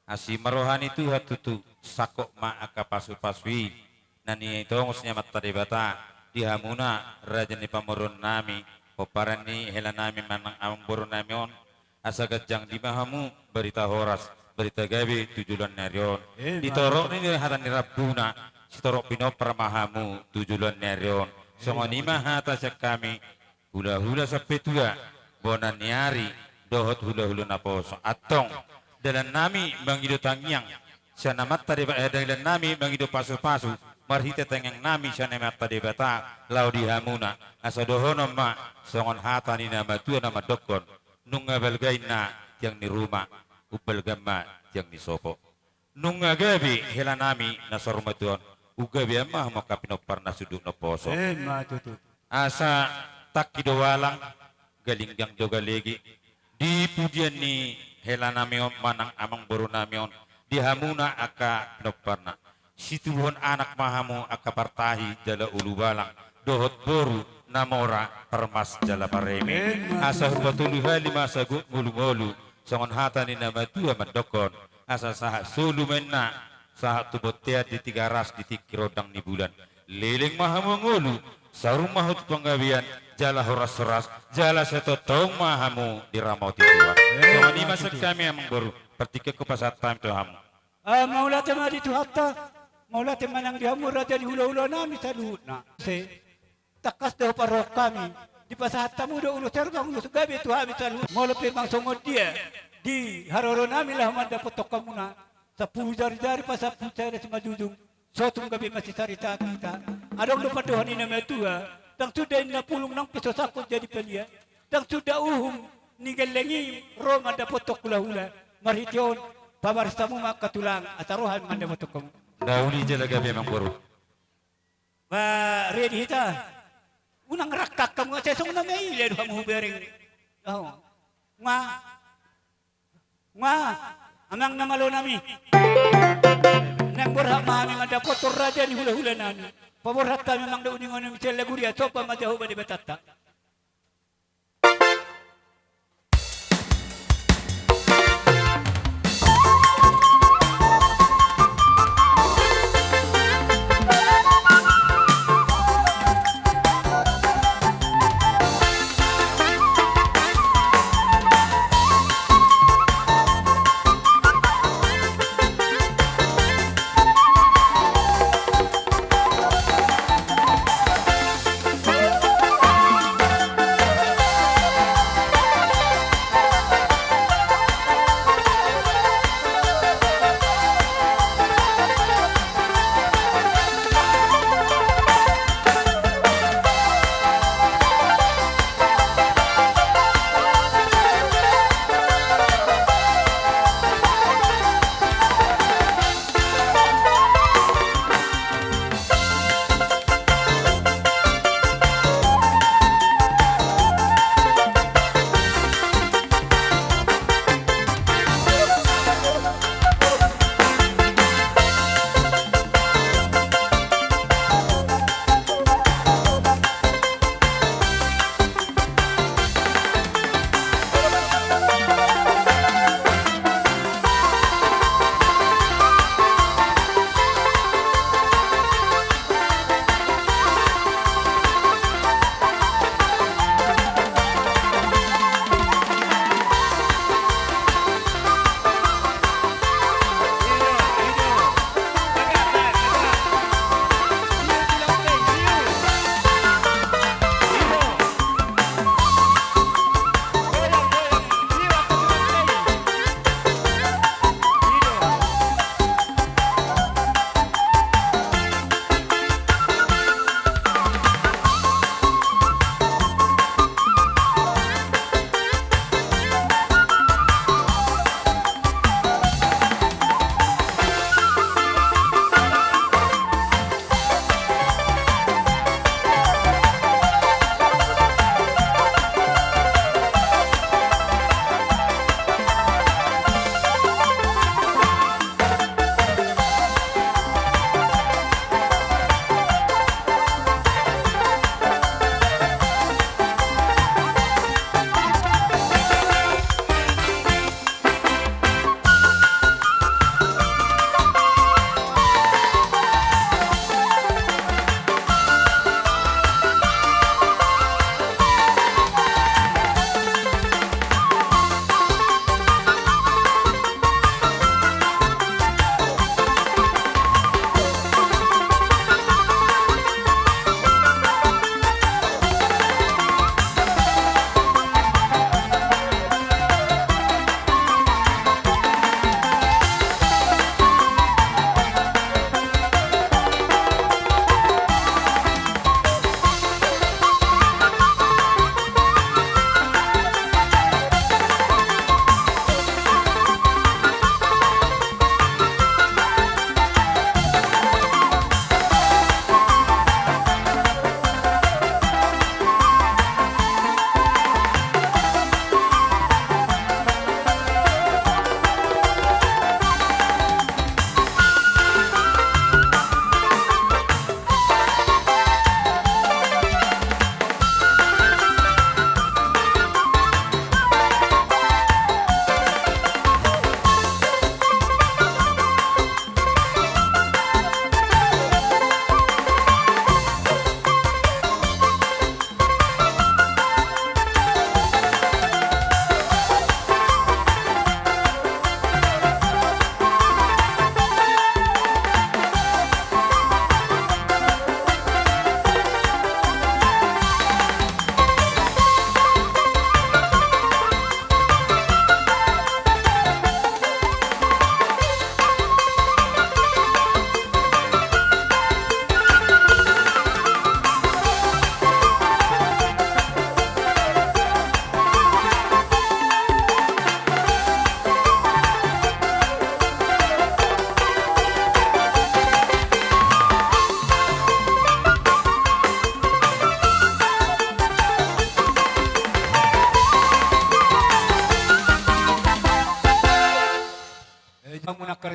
Asi ma roha ni Tuhan tutu, sangkot ma angka pasupasu i na nitongos ni Amanta Debata di hamuna, raja ni pamoruonnami, pomparan ni helanami manang amangborunami on, asa ganjang di ma hamu barita horas, barita gabe tu joloan ni ari on. Emma tutu. Di torop ni hata ni rambuna, sitorop pinompar ma hamu tu joloan ni ari on. Emma tutu. Songon i ma hata sian hami, hulahula sampe tua, bona ni ari, dohot hulahula naposo. Antong, dalannami mangido tangiang sian Amanta Deba-, eh, dalannami mangido pasupasu, marhite tangiangnami sian Amanta Debata, laho di hamuna, asa dohonon ma, songon hata ni na matua na mandokkon, nunga balga inna tiang ni ruma, umbalga ma tiang ni sopo. Nunga gabe helanami na saur matua on, umgabean ma hamu angka pinompar na sundut naposo. Emma tutu. Asa tangki do walang, galinggang do galege. Di pudian ni helanami on manang amangborunami on, di hamuna angka pinomparna. Situbuhon anak ma hamu angka partahi jala ulubalang, dohot boru na mora parmas jala pareme. Emma tutu. Asa hupatolu hali ma sahat ngolungolu, songon hata ni na matua mandokkon, asa sahat solu ma inna, sahat tu bontean di Tigaras di tingki rondang ni bulan. Leleng ma hamu mangolu, saur ma hamu tu panggabean, jala horas-horas, jala sitaontao ma hamu diramoti Tuhan. Emma tutu. Songon i ma sian hami amangboru, partingkian hupasahat hami tu hamu. Ah, mauliate ma di Tuhanta, mauliate ma nang di hamu raja ni hulahulanami saluhutna. Asa tangkas do huparrohahon hami, dipasahat hamu do ulos herbang ulos gabe tu hami saluhutna. Molo pe manang songon dia di haroronami laho mandapothon hamuna, sampulu jarijari pasampulu sada simanjujung, so tung gabe masisarita hita. Adong do pandohan ni na matua, ndang suda inna pulung nang pe so sangkot jadi palia, ndang suda uhum ni gelleng i ro mandapothon hulahula. Marhite on, pabaris hamu ma angka tulang, asa ro hami mandapothon hamu. Na uli jala gabe amangboru. Ba, ready hita. Unang rangkak hamu, asa songon na maila do hamu hubereng. Oh. Nga. Nga. Amang na malonami. Naeng borhat ma hami mandapothon raja ni hulahulanami. Paborhat hami amang da uningonami sian lagu ria, somba ma Jahowa Debatanta.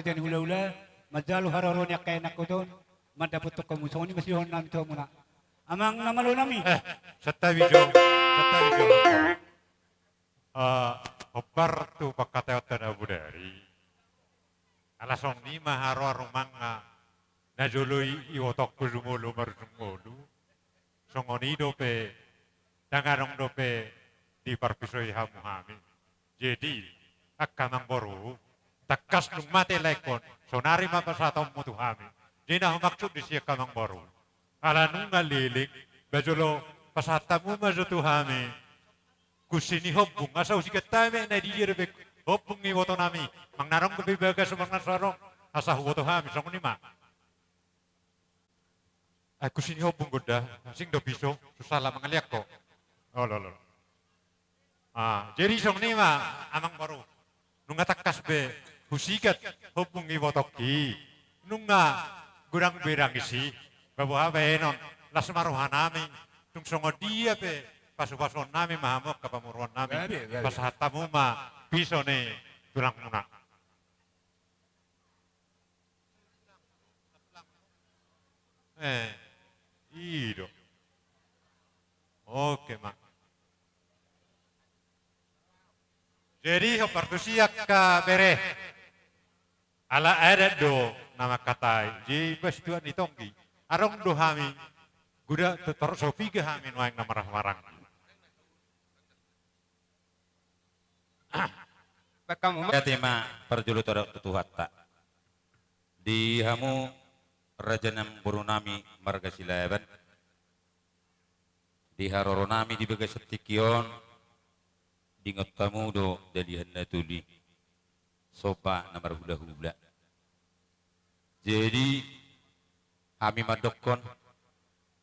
Jadi hula-hula, manjalo haroro ni angka ianakhon on, mandapothon hamu. Songon i ma sidohonon nami tu hamuna. Amang na malo nami. Eh, santabi jo, santabi jo. Eh, hombar tu pangkataion ta na bodari. Ala songon i ma haroa rumanga, na jolo i, ibotongku jumolo marujung ngolu. Songon i dope, ndang adong dope diparpisoi hamu hami. Jadi, angka amangboru, tangkas dung mate laengkon, saonari ma pasahatonmu tu hami. Jadi na humaksud disi angka amangboru, ala nunga leleng, ba jolo pasahat hamu ma jo tu hami kunsi ni hombung, asa husigat hami na di dia dope hombung ni iboto nami, manang na adong dope bagas manang na so adong, asa huboto hami, songon i ma. Ai kunsi ni hombung gonda, asing do piso, susah lah mangaliat ko. Olo, olo. Ah, jadi songon i ma, amangboru. Nunga tangkas be husigat hombung ibotongki. Nunga godang be dang isi. Ba boha baenon, las ma roha nami. Tung songon dia pe pasu-pasuon nami ma hamu angka pamoruon nami. Babe, babe. Pasahat hamu ma piso ni tulangmuna. Eh, i do. Oke ma. Jadi hombar tusi angka bere. Ala adat do na mangkatai. Jadi pas tuan ni tonggi. Adong do hami. Godang torop so piga hami nuaeng na marhahamaranggi. Baen hamu ma. Ate ma parjolo tadok tu Tuhanta. Di hamu raja ni amangboru nami marga Silaban. Di haroro nami di bagasan tingki on, diingot hamu do dalihan na tolu i. Somba na marhula-hula. Jadi, hami mandokkon,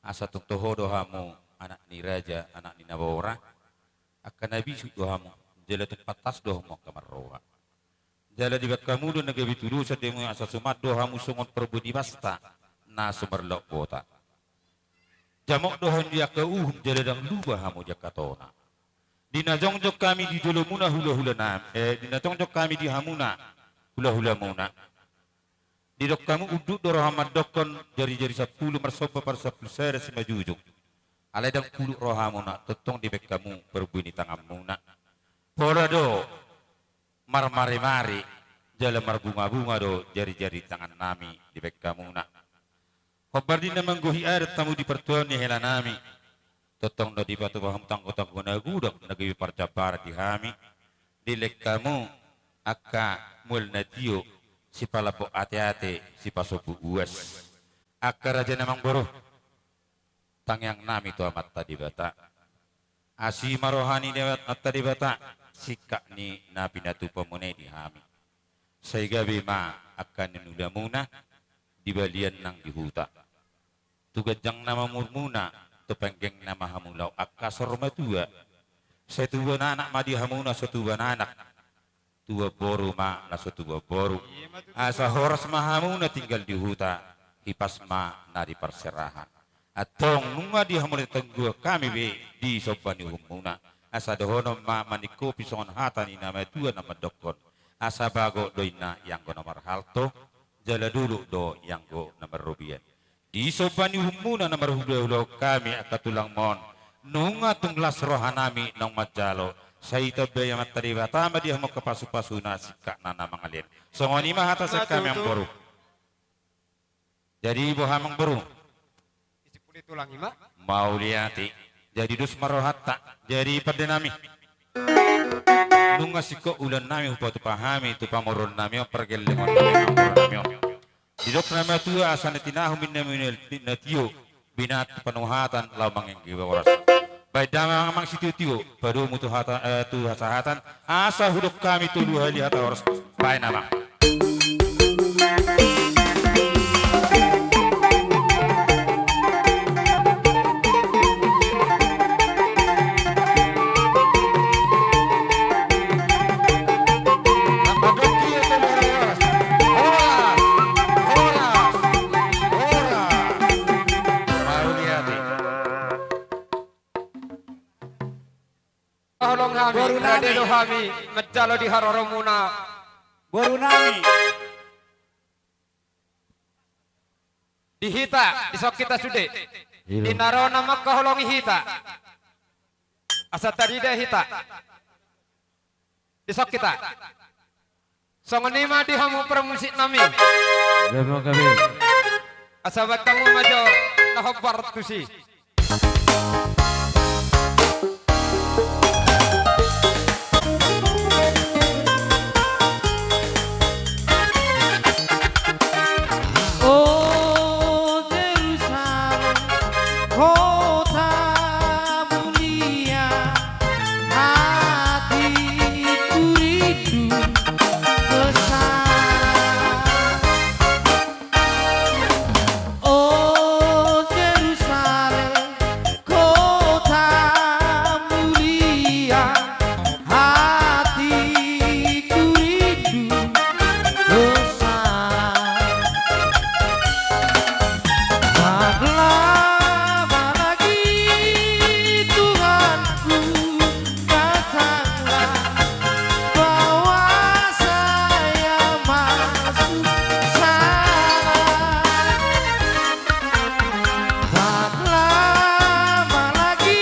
asa tung toho do hamu anak ni raja, anak ni nabora, angka na bisuk do hamu, jala tung pantas do hamu angka marroha. Jala dibaen hamu do na gabe tudosan di hamu, asa suman do hamu songon parbue ni basta na so marlaok bota. Jamot do hamu di angka uhum, jala ndang lupa hamu di angka tona. Di na jongjong hami di jolomuna hula-hula nami, eh, di na jongjong hami di hamuna hula-hulamuna. Didok hamu unduk do roha mandokkon jari-jari sampulu marsomba parsampulu sada simanjujung. Alai ndang puluk rohamuna, tongtong dibaen hamu parbue ni tanganmuna. Pola do marmare-mare, jala marbunga-bunga do jari-jari tangan nami dibaen hamuna. Hombar di na manggohi adat hamu di partuaon ni hela nami. Tongtong do dipatupa hamu tanggo-tanggo na godang na gabe parjambaran di hami. Dilehon hamu angka mual na tio, sipalambok ate-ate, sipasombu uas. Angka raja ni amangboru, tangiang nami tu Amanta Debata. Asi ma roha ni Amanta Debata, singkat ni na pinatupamuna i di hami. Sai gabe ma angka ninulahononmuna di balian nang di huta. Tu ganjang na mamurmuna, tu penggeng na mahamulaon angka saur matua. Sai tubuan anak ma di hamuna, sai tubuan anak. Tubuan boru ma na so tubuan boru. Asa horas ma hamuna tinggal di huta, hipas ma na di parserahan. Antong nunga di hamu na tangguan hami be di somba ni uhumuna. Asa dohonon ma maningkopi songon hata ni na matua na mandokkon. Asa bagot do inna ianggo na marhalto, jala dolok do ianggo na marrobean. Di somba ni uhumuna na marhula-hulaon hami angka tulangmon. Nunga tung las roha nami naung manjalo. Sai ditambai Amanta Debata ma di hamu angka pasu-pasuna singkat na mangalean. Songon i ma hata sian hami amangboru. Jadi boha amangboru? Isi puli tulang i ma. Mauliate. Jadi dos ma rohanta. Jadi pande nami. Nunga singkop ulaon nami hupatupa hami tu pamoruon nami on, pargellengon nami, pamoruon nami on. Didok na matua asa na tinahu ma inna muna na tio, binat panuhatan laho manginggi horas. Baen damang amang sitio-tio, padomu tu hata, eh, tu hasahatan, asa hudok hami tolu hali hata horas. Baen amang. Holong hami, boru nami. Rade do hami, manjalo di haroromuna. Boru nami. Di hita, dison hita sude. Di na ro na mangkaholongi hita. Asa tarida hita. Dison hita. Songon i ma di hamu parmusik nami. Gabe, gabe. Asa bahen hamu ma jo na hombar tusi. O Jerusalem, kota mulia, hatiku rindu ke sana. O Jerusalem, kota mulia, hatiku rindu ke sana. Lam lama lagi Tuhanku datanglah, bawa saya masuk sana. Tak lama lagi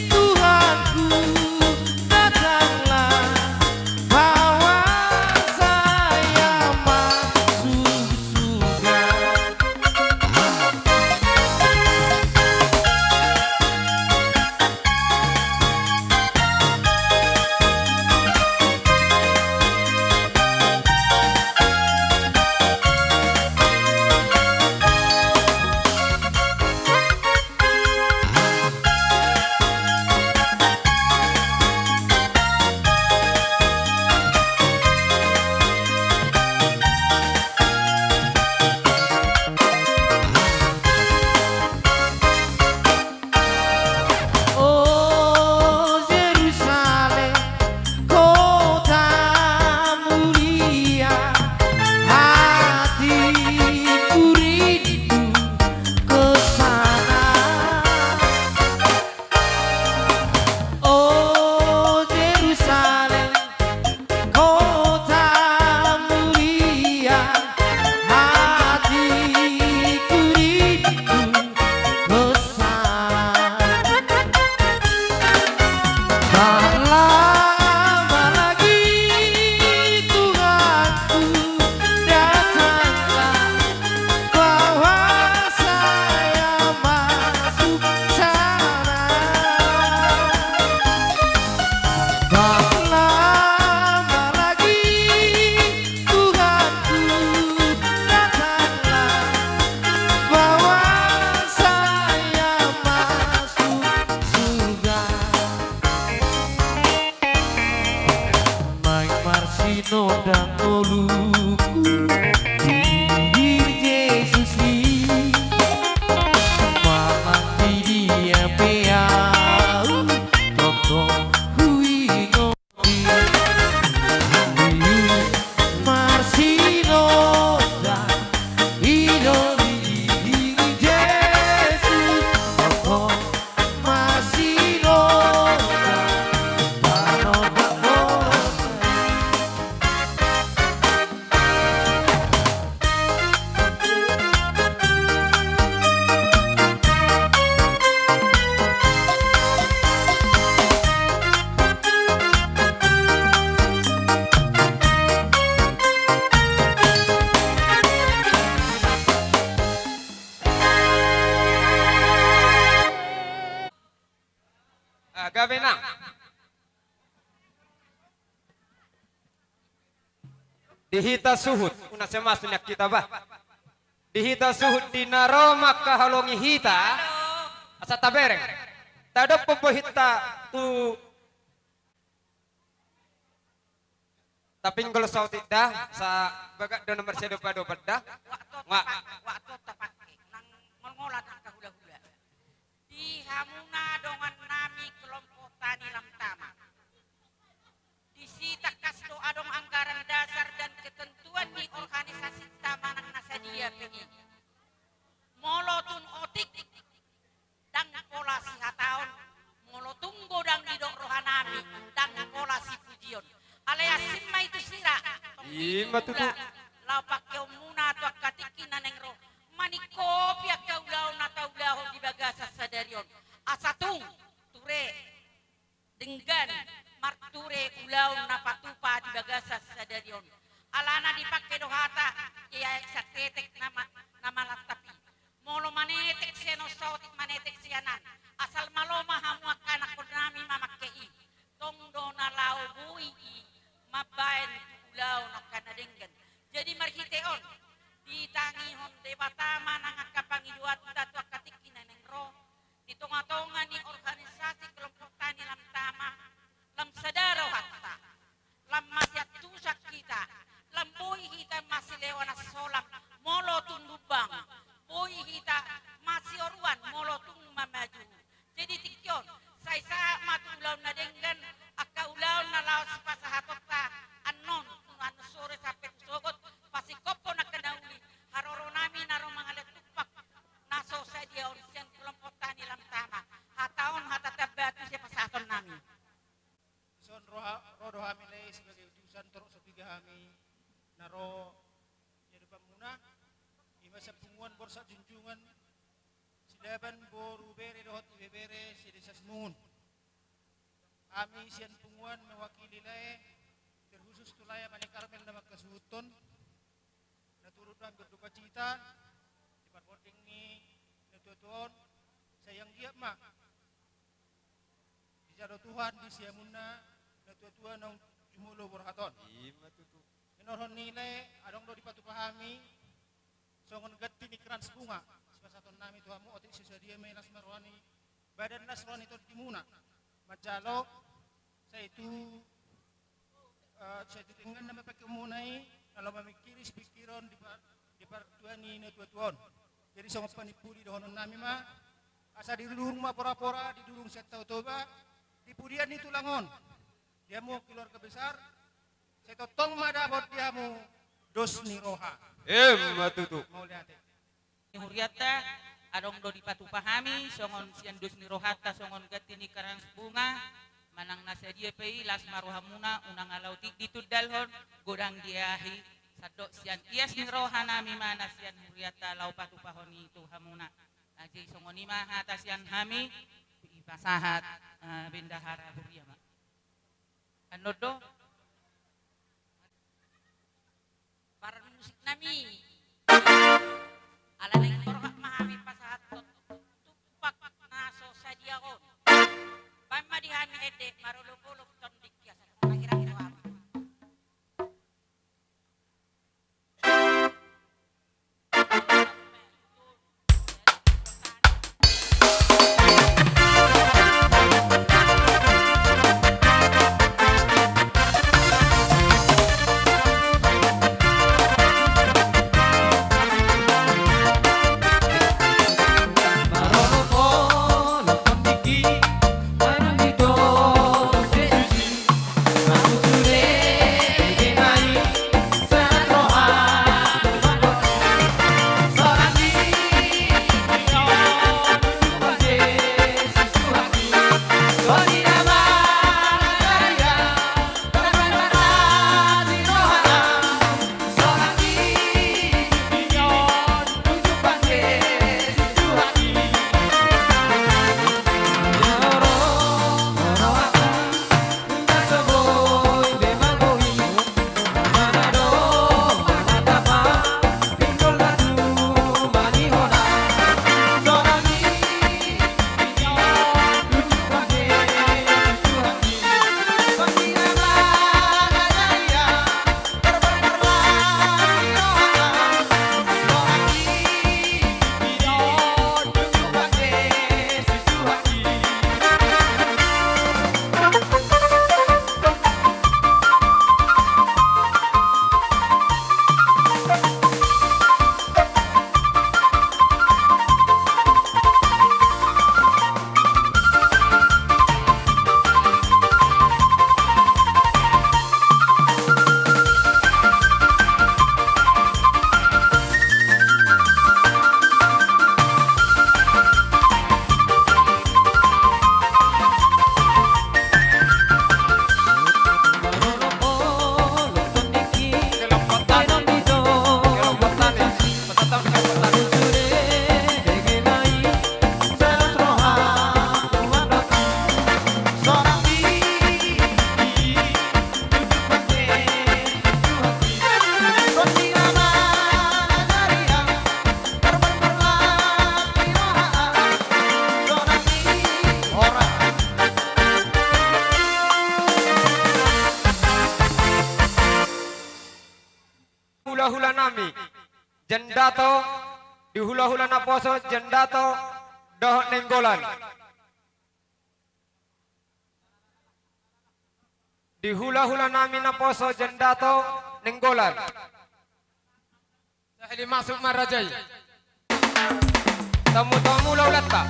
Tuhanku datanglah, bawa saya masuk surga. O Jerusalem, kota mulia, hatiku rindu ke sana. O Jerusalem, kota mulia, hatiku rindu ke sana. Tak lama lagi Tuhanku datanglah, bawa saya masuk sana. Tak lama lagi Tuhanku datanglah, bawa saya masuk surga. Naeng marsinondang ngolungku di Jesus i, manang di dia pe ahu tongtong huingot i. Marsinondang i do di Jesus, tongtong marsinondang, manondang ngolungku. Ah, gabe nang. Di hita suhut, unang sai masuk nian hita bah. Di hita suhut di na ro mangkaholongi hita, asa tabereng. Tadophon bohinta tu, tapinggol saotik da, asa bagak do na marsiadopadopan da. Wak, wak, wak, wak, tapake nang ngolngolan angka hulahula. Di hamuna dongan nami kelompok tani Lamtama. Disi tangkas do adong anggaran dasar dan ketentuan ni organisasi ta manang na sadia pe i. Molo tung otik, ndang pola sihataon, molo tung godang didok roha nami, ndang pola sipujion. Alai asing ma i tu sira, ima tutu. Laho pangkeonmuna tu angka tingki na naeng ro. Mani Alana dipangke do hata, ia santetek na ma-, na malantap i. Molo manetek sian on, saotik manetek sian an. Asal malo ma hamu angka anakkonnami mamangke i. Tong do na laho boi i mambaen tu ulaon angka na denggan. Jadi marhite on, ditangihon Debata ma nang angka pangidoanta tu angka tingki na naeng ro, di tonga-tonga ni organisasi kelompokta ni Lam Tama, lam sada rohanta, lam masiantusan hita, lam boi hita masilehon na solang molo tung lumbang, boi hita masioruan molo tung mamaju. Jadi tingki on, sai sahat ma tu ulaon na denggan, angka ulaon na laho sipasahatonta annon, tu annon sore sampe tu sogot, pasingkophon angka na uli, haroronami na ro mangalehon tumpak na so sadia on sian kelompokta ni Lam Tama. Hata on hata tamba tu sipasahatonnami. Dison ro ha-, ro do hami lae sebagai utusan torop so piga hami na ro di adopanmuna, i ma sian punguan Borsak Junjungan, Silaban, boru, bere dohot ibebere se-Desa Simungun. Hami sian punguan mewakili lae, terkhusus tu lae Ama ni Karmel na mangkasuhuthon, na turut do hami berdukacita di parhonding ni natua-tua on, sai anggiat ma dijalo Tuhan di siamunna natua-tua naung jumolo borhat on. I ma tutu. Menorhon ni lae, adong do dipatupa hami songon ganti ni krans bunga sipasahatonnami tu hamu, otik so sadia ma i las ma roha ni badan, las roha ni tondimuna manjalo, sai tu, eh, sai tu denggan na mapangkeonmuna i, na laho mamingkiri sipingkiron di pa-, di partua ni natua-tua on. Jadi songon panimpuli dohononnami ma, asa didurung ma pora-pora, didurung sian Tao Toba, di pudian ni tulang on, di hamu keluarga besar, sai tongtong ma dapot di hamu dos ni roha. Emma tutu. Mauliate. Hurianta, adong do dipatupa hami songon sian dos ni rohanta songon ganti ni krans bunga, manang na sadia pe i, las ma rohamuna, unang ala otik ditundalhon, godang diahi, sandok sian ias ni rohanami ma na sian hurianta laho patupahon i tu hamuna. Jadi songon i ma hata sian hami, dipasahat, eh, bendahara huria ma. Annon do. Parmusiknami. Ala naeng borhat ma hami pasahathon tumpak na so sadia on. Baen ma di hami ende marolop-olop tondik, asa tung manghirang roham. nami Jendato, di hula-hula naposo Jendato dohot Nainggolan. Di hula-hula nami naposo Jendato, Nainggolan. Sahali masuk ma raja i. Tamu-tamu laulanta.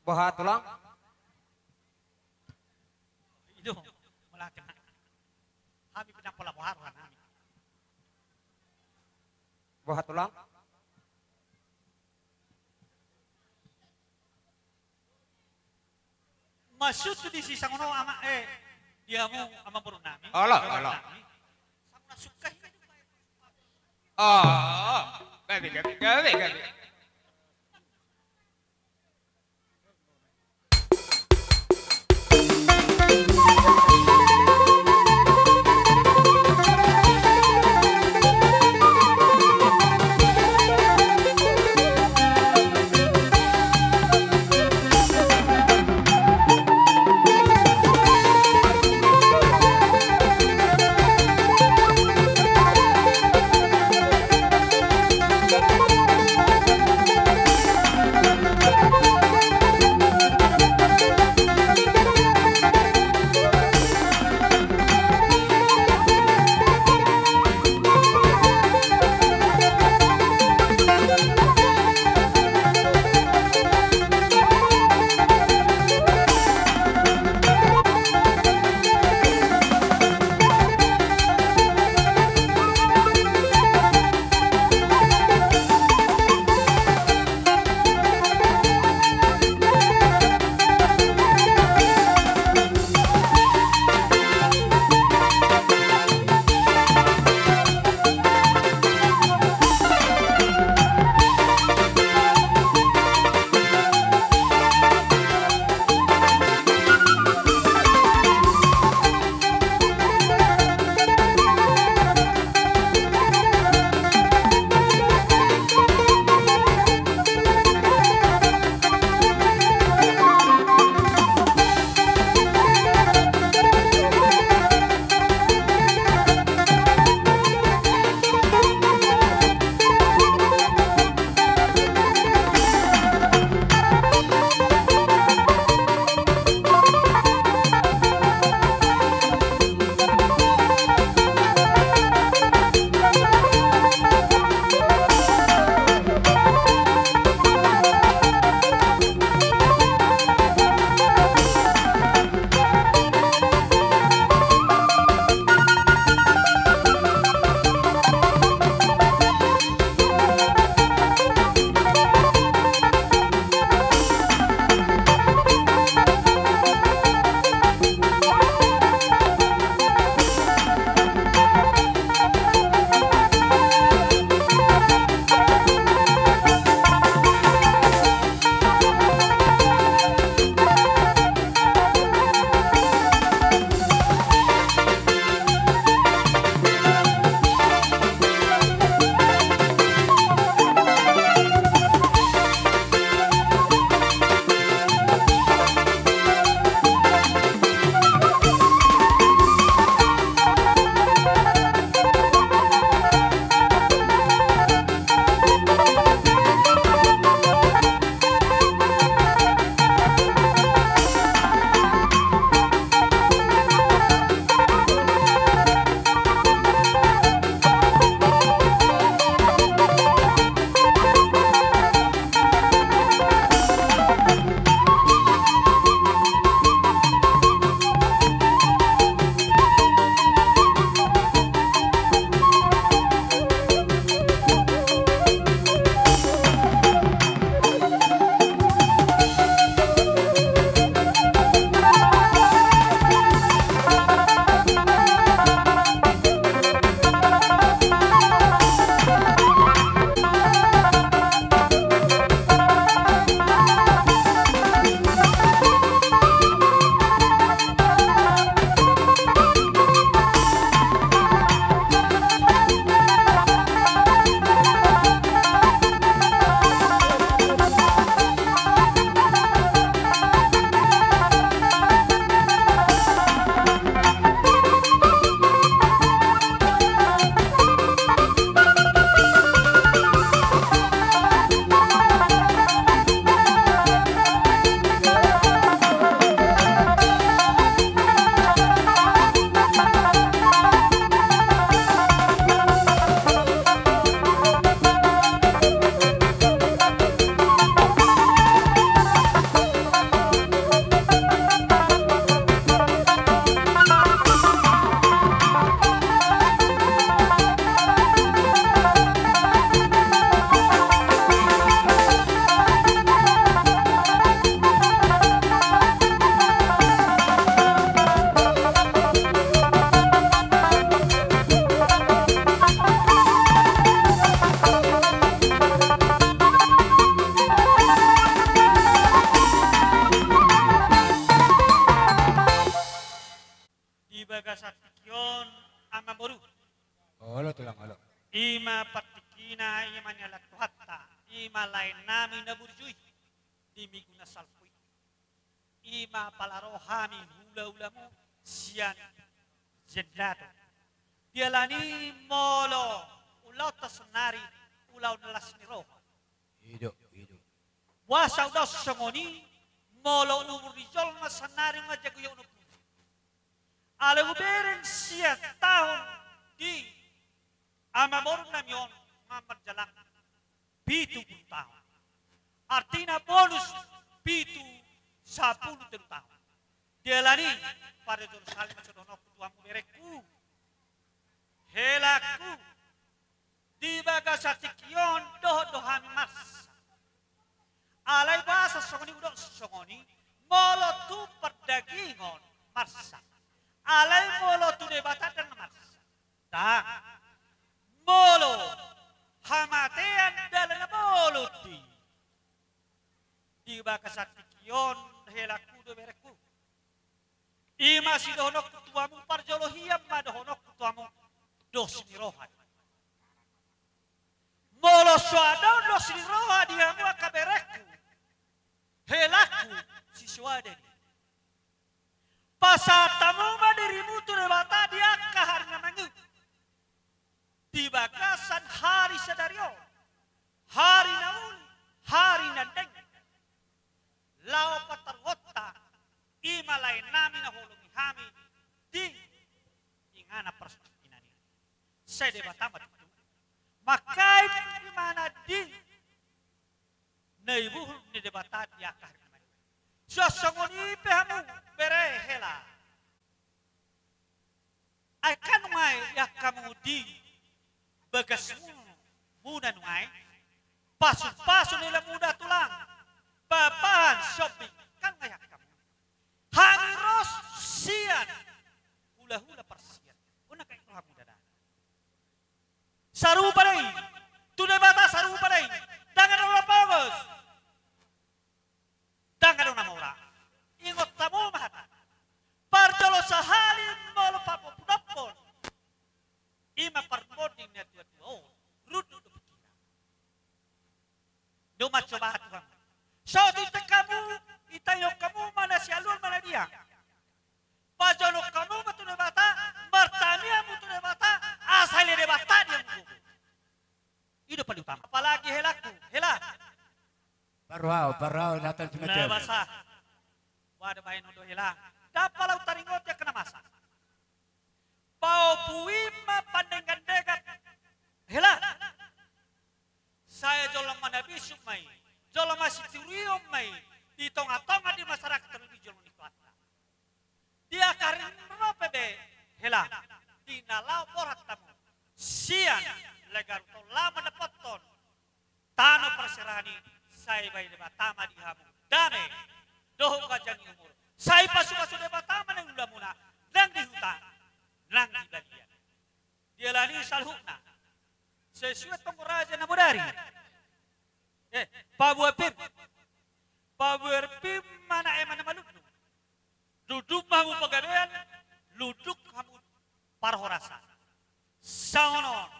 Boha tulang? Ido, mula tengah. Hami pinang pola boha roha nami. Boha tulang? Maksud tu disi songon on ama, eh, di hamu amangboru nami. Olo, olo. Songon na sungkah i. Oh, gabe, gabe, gabe, gabe. Olo. Olo, tulang, olo. I ma partingkina, i ma nialap Tuhanta, i ma lae nami na burju i di minggu na salpu i. I ma pala ro hami hulahulamu sian Jendato. Dialani molo ulaonta saonari ulaon las ni roha. I do, i do. Boasa hudokkon songon i, molo umur ni jolma saonari manjago ia unokku. Alai hubereng sian taon di amaborunami on nga marjalang pitu pulu taon. Artina bonus pitu sapulu tolu taon. Dialani, parjolo sahali ma sidohononku tu hamu berengku, helangku, di bagasan tingki on dohot do hami marsak. Alai boasa songon i hudok songon i, molo tu pardagingon marsak. Alai molo tu Debata ndang marsak. Ndang. Molo hamatean dalan na bolon di, di bagasan tingki on helangku dohot berengku. I ma sidohononku tu hamu, parjolo hian ma dohononku tu hamu dos ni roha. Molo so adong dos ni roha di hamu angka berengku, helangku, sisoada ni. Pasahat hamu ma dirimu tu Debata di angka hari na mangihut. Di bagasan hari sadari on, hari na uli, hari na denggan. Laho pataruhonta i ma lae nami na holongi hami di inganan parsaoran i. Sai Debata ma tutu mangkaing imana di na ibuhul ni Debata di angka hari na mangihut. Songon i pe hamu bere hela. Ai kan nunga i angka hamu di bagasmuna nunga i, pasupasu ni lamuna tulang, papahan sombing, kan nunga i angka hamu. Hami ro sian hulahula parsian. Unang kai ro hamu dada. Sarupa do i. Tu Debata sarupa do i. Ndang adong na pogos. Ndang adong na mora. Ingot hamu ma hata. Parjolo sahali molo papompon. I ma parmonding ni natuatua on. Runduk do pikiran. Nunga mancoba Tuhan. Saut i tangkas hamu, itangihon hamu ma na sialuhon ma na dia. Pajonon hamu ma tu Debata, martamiang hamu tu Debata, asa hela Debata di hamu gogo. I do paling utama. Apalagi helangku, hela. Parroha, parroha, hela tan. Na masa. Wada baen on do hela. Ndang pala hutaringoti angka na masa. Paopu i ma pandengandenganta hela. Sai jolma na bisuk ma i, jolma siturion ma i di tongatonga di masyarakat, terlebih jolma ni Tuhanta. Di angka ari na ro pe be hela, di na laho borhat hamu sian Legarut on laho mandapothon tano parserahan i, sai baen Debata ma di hamu dame dohot ganjang ni umur. Sai pasupasu Debata ma na di ulaonmuna, nang di huta nang di balian. Dialani saluhutna sesuai tonggo raja na bodari. Eh, paboa pir. Paboa pir ma na eme na malundu. Duduk ma hamu pagabean, lunduk hamu parhorasan. Songon on.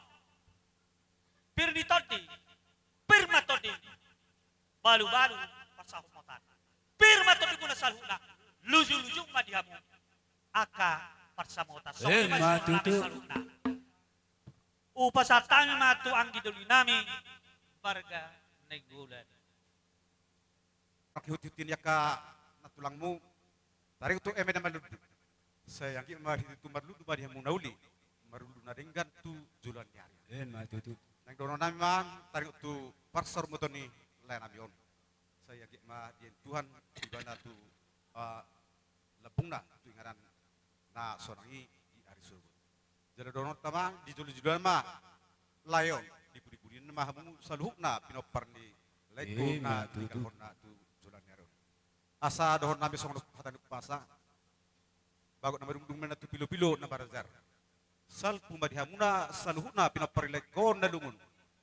Pir ni tondi, pir ma tondi. Balubalu parsamotan. Pir ma tondimuna saluhutna. Lujuluju ma di hamu angka parsamotan. Songon i ma tutu. Saluhutna. Hupasahat hami ma tu anggi doli nami marga Nainggolan. Pangihutihut ni angka nantulangmu, taringot tu eme na malundu. Sai anggiat ma situtu marlundu ma di hamu na uli, marlundu na denggan tu joloan ni ari. Ima tutu. Naeng dohonon nami ma taringot tu parsaurmatuaon ni lae nami on. Sai anggiat ma diain Tuhan ibana tu, ah, lambungna tu inganan na sonang i di ari sogot. Jala dohononta ma, dijolojoloan ma lae on, dipudipudian ma hamu saluhutna pinompar ni laengku na tininggalhonna tu joloan ni ari on. Asa dohonon nami songon hata ni umpasa: Bagot na madungdung ma inna tu pilopilo na marajar. Salpu ma di hamuna saluhutna pinompar ni laengku on na lungun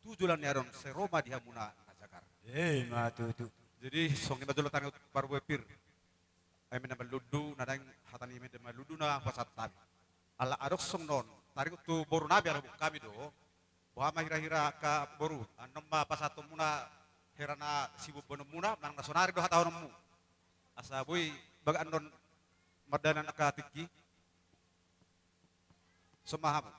tu joloan ni ari on, sai ro ma di hamuna na jagar. Ima tutu. Jadi songon i ma jolo taringot parboa pir. Eme na malundu, na naeng hata ni eme na malundu na hupasahat hami. Ala adong songon on taringot tu boru nami, ala boru nami do. Boha ma hira-hira angka boru, annon ma pasahatonmuna hera na siboanboanonmuna, manang na sonari do hatahononmu. Asa boi baga annon mardalan angka tingki. Somahamu.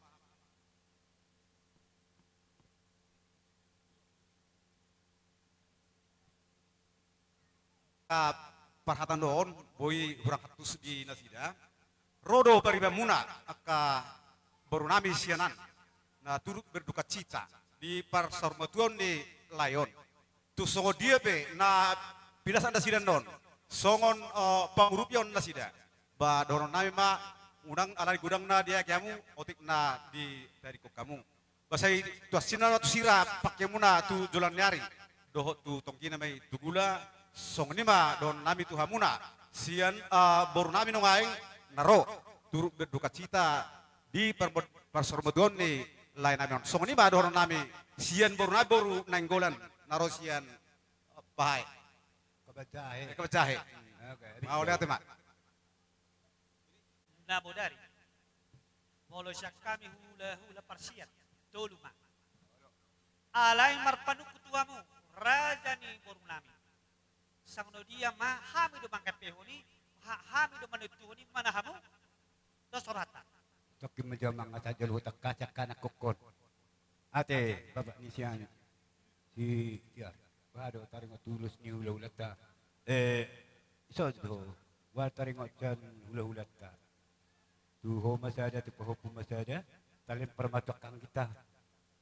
Parhata on boi hurang hantus di nasida. Ro do paribanmuna angka boru nami sian an na turut berdukacita di parsaurmatuaon ni lae on. Tu songon dia pe na pilas nasida on songon pangurupion nasida. Ba dohonon nami ma, unang alani godang na diae hamu, otik na ditadingkon hamu. Ba sai tuasinna ma tu sira pangkeamuna tu joloan ni ari dohot tu tonggina ma i tu gula. Songon i ma dohonon nami tu hamuna sian boru nami nuaeng na ro turut berdukacita di parsaurmatuaon ni lae nami on. Songon i ma dohonon nami sian boru nami, boru Nainggolan na ro sian Bahae. Kabanjahe. Kabanjahe. Mauliate ma. Na bodari. Molo sian hami hulahula parsian, tolu ma. Alai marpanungkun tu hamu, raja ni boru nami. Songon dia ma hami do mangkapehon i, hami do manuntuhon i, manang hamu? Dos rohanta. Tongkin ma jolo mangatai jolo hutangkasi angka anakkon. Ate bapak ni sian si Tiar. Boha do taringot ulos ni hulahulanta? Eh, ison do. Boha taringot sian hulahulanta? Tu ho ma sada, tu pahompu ma sada. Talempar ma tu angka hita.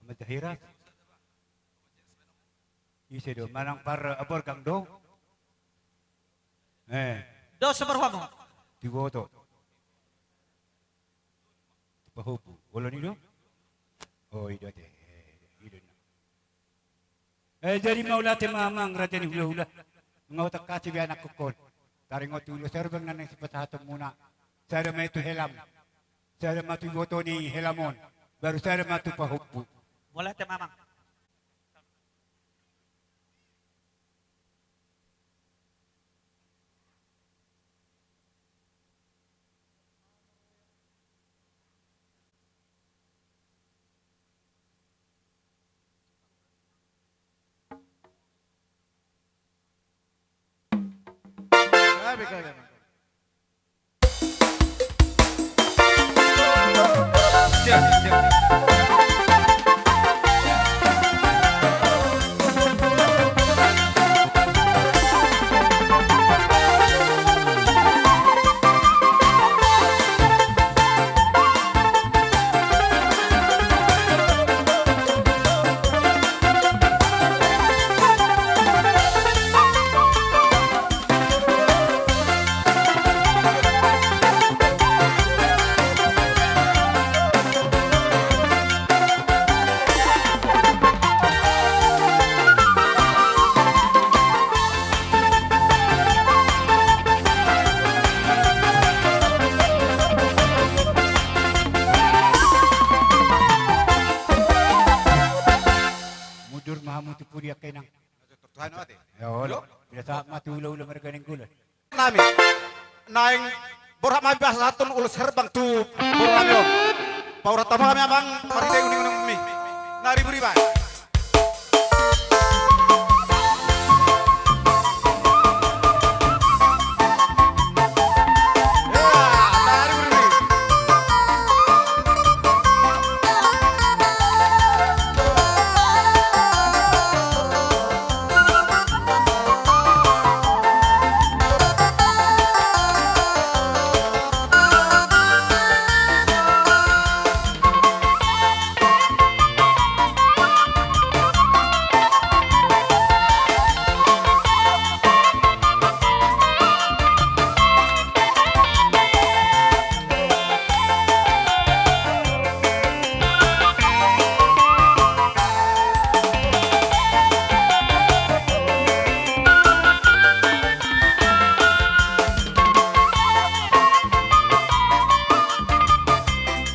Ama Jahiras. Ise do manang par aborgang do? Eh. Dos sabar hamu. Tigoto. Pahopu. Olo ni do? Oh, ido te. Eh, ido na. Eh, jadi mauliate ma amang raja ni hulahula. Nga hutangkasi be anakkon. Taringot tu ulos herbang na naeng sipasahatonmuna. Sada ma i tu helam. Sada ma tu iboto ni helam on. Baru sada ma tu pahopu. Mauliate ma amang. Mundur ma hamu tu pudi angka inang. Tuhan, ate. Ya, olo. Pinasahat ma tu hulahula marga Nainggolan. Nami. Naeng borhat ma hami pasahathon ulos herbang tu boru nami on. Paurhata ma hami amang, marhite uninguningmi. Na riburiba.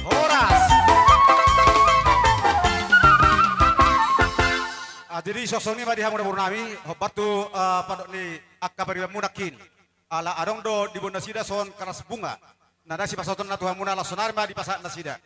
Horas. Ah, jadi songon i ma di hamu na boru nami, hombar tu, eh, pandok ni angka paribanmuna nangkin. Ala adong do diboan nasida songon karas bunga. Na naeng sipasahatonna tu hamuna, laos sonari ma dipasahat nasida.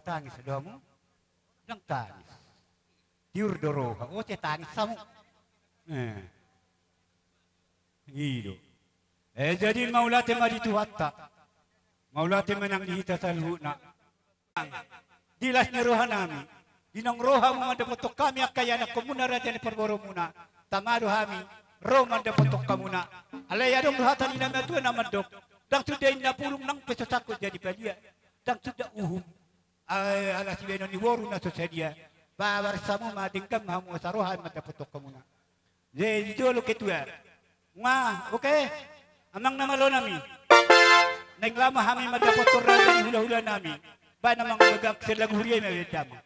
tangis do hamu? Ndang tangis. Tiur do roha, ose tangis hamu. Eh. I do. Eh, jadi mauliate ma di Tuhanta. Mauliate ma nang di hita saluhutna. Di las ni rohanami, di naung ro hamu mandapothon hami angka ianakhonmuna, raja ni parboruonmuna, tama do hami ro mandapothon hamuna. Alai adong do hata ni na matua na mandok, ndang suda inna pulung nang pe so sangkut jadi balian, ndang suda uhum, eh, ala sibahenon ni boru na so sadia. Babar hamu ma, denggan ma hamu asa ro hami mandapothon hamuna. Jadi jolo ketua. Nga, oke. Amang na malonami. Naeng lama hami mandapothon raja ni hulahulanami. Ba na manggagang selagu huria i ma beda ma.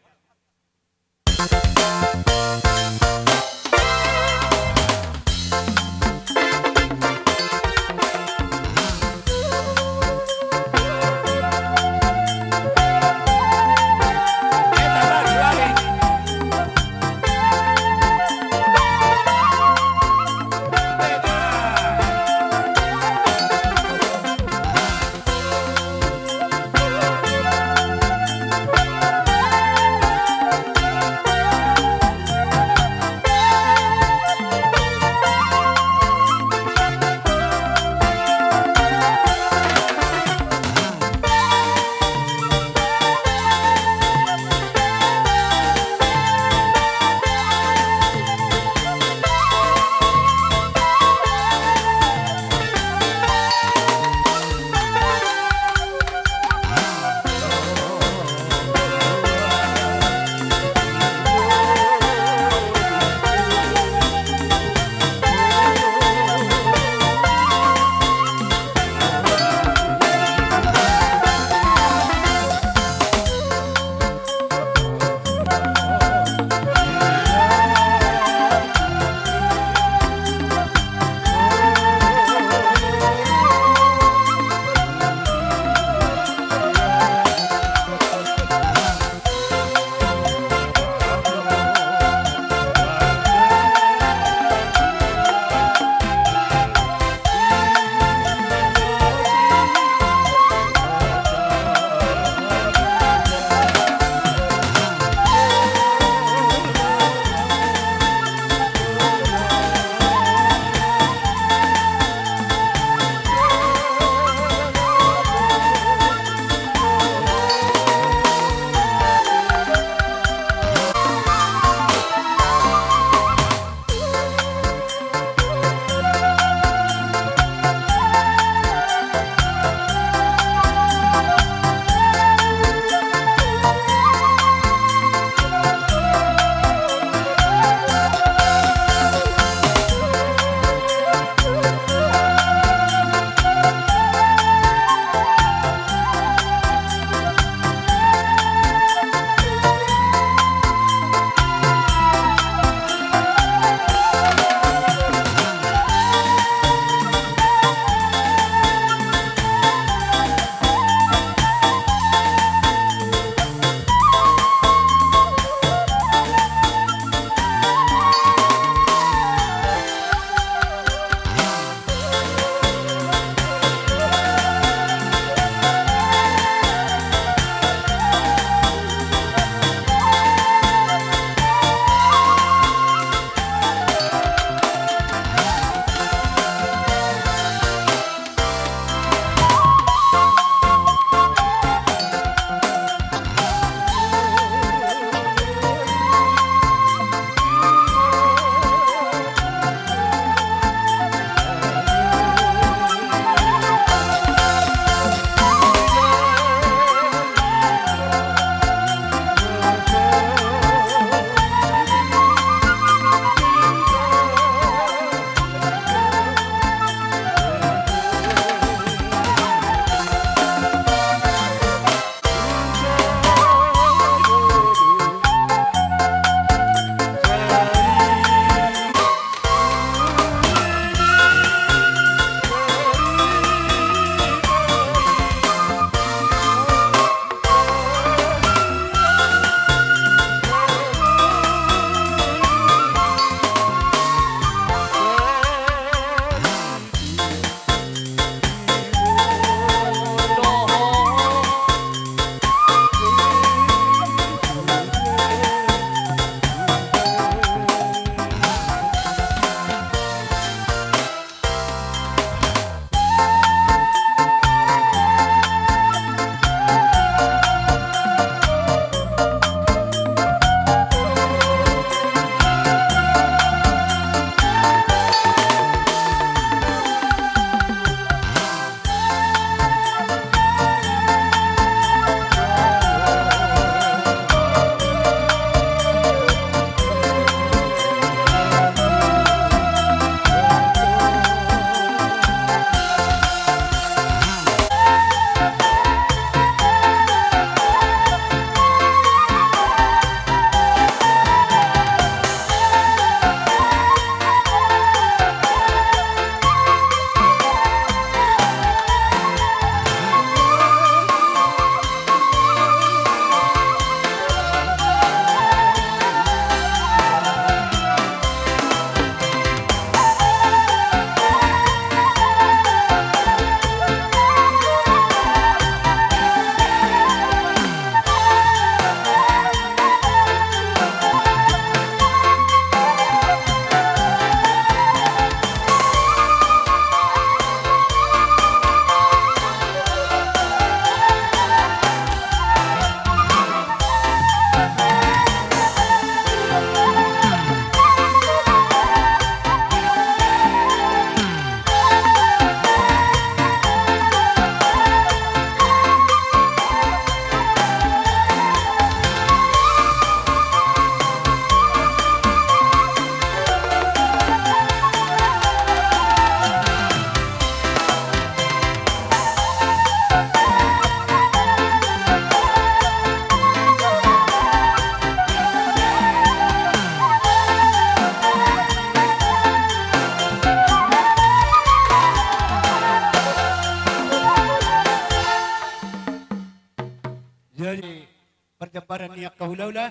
parjambaran ni angka hulahula.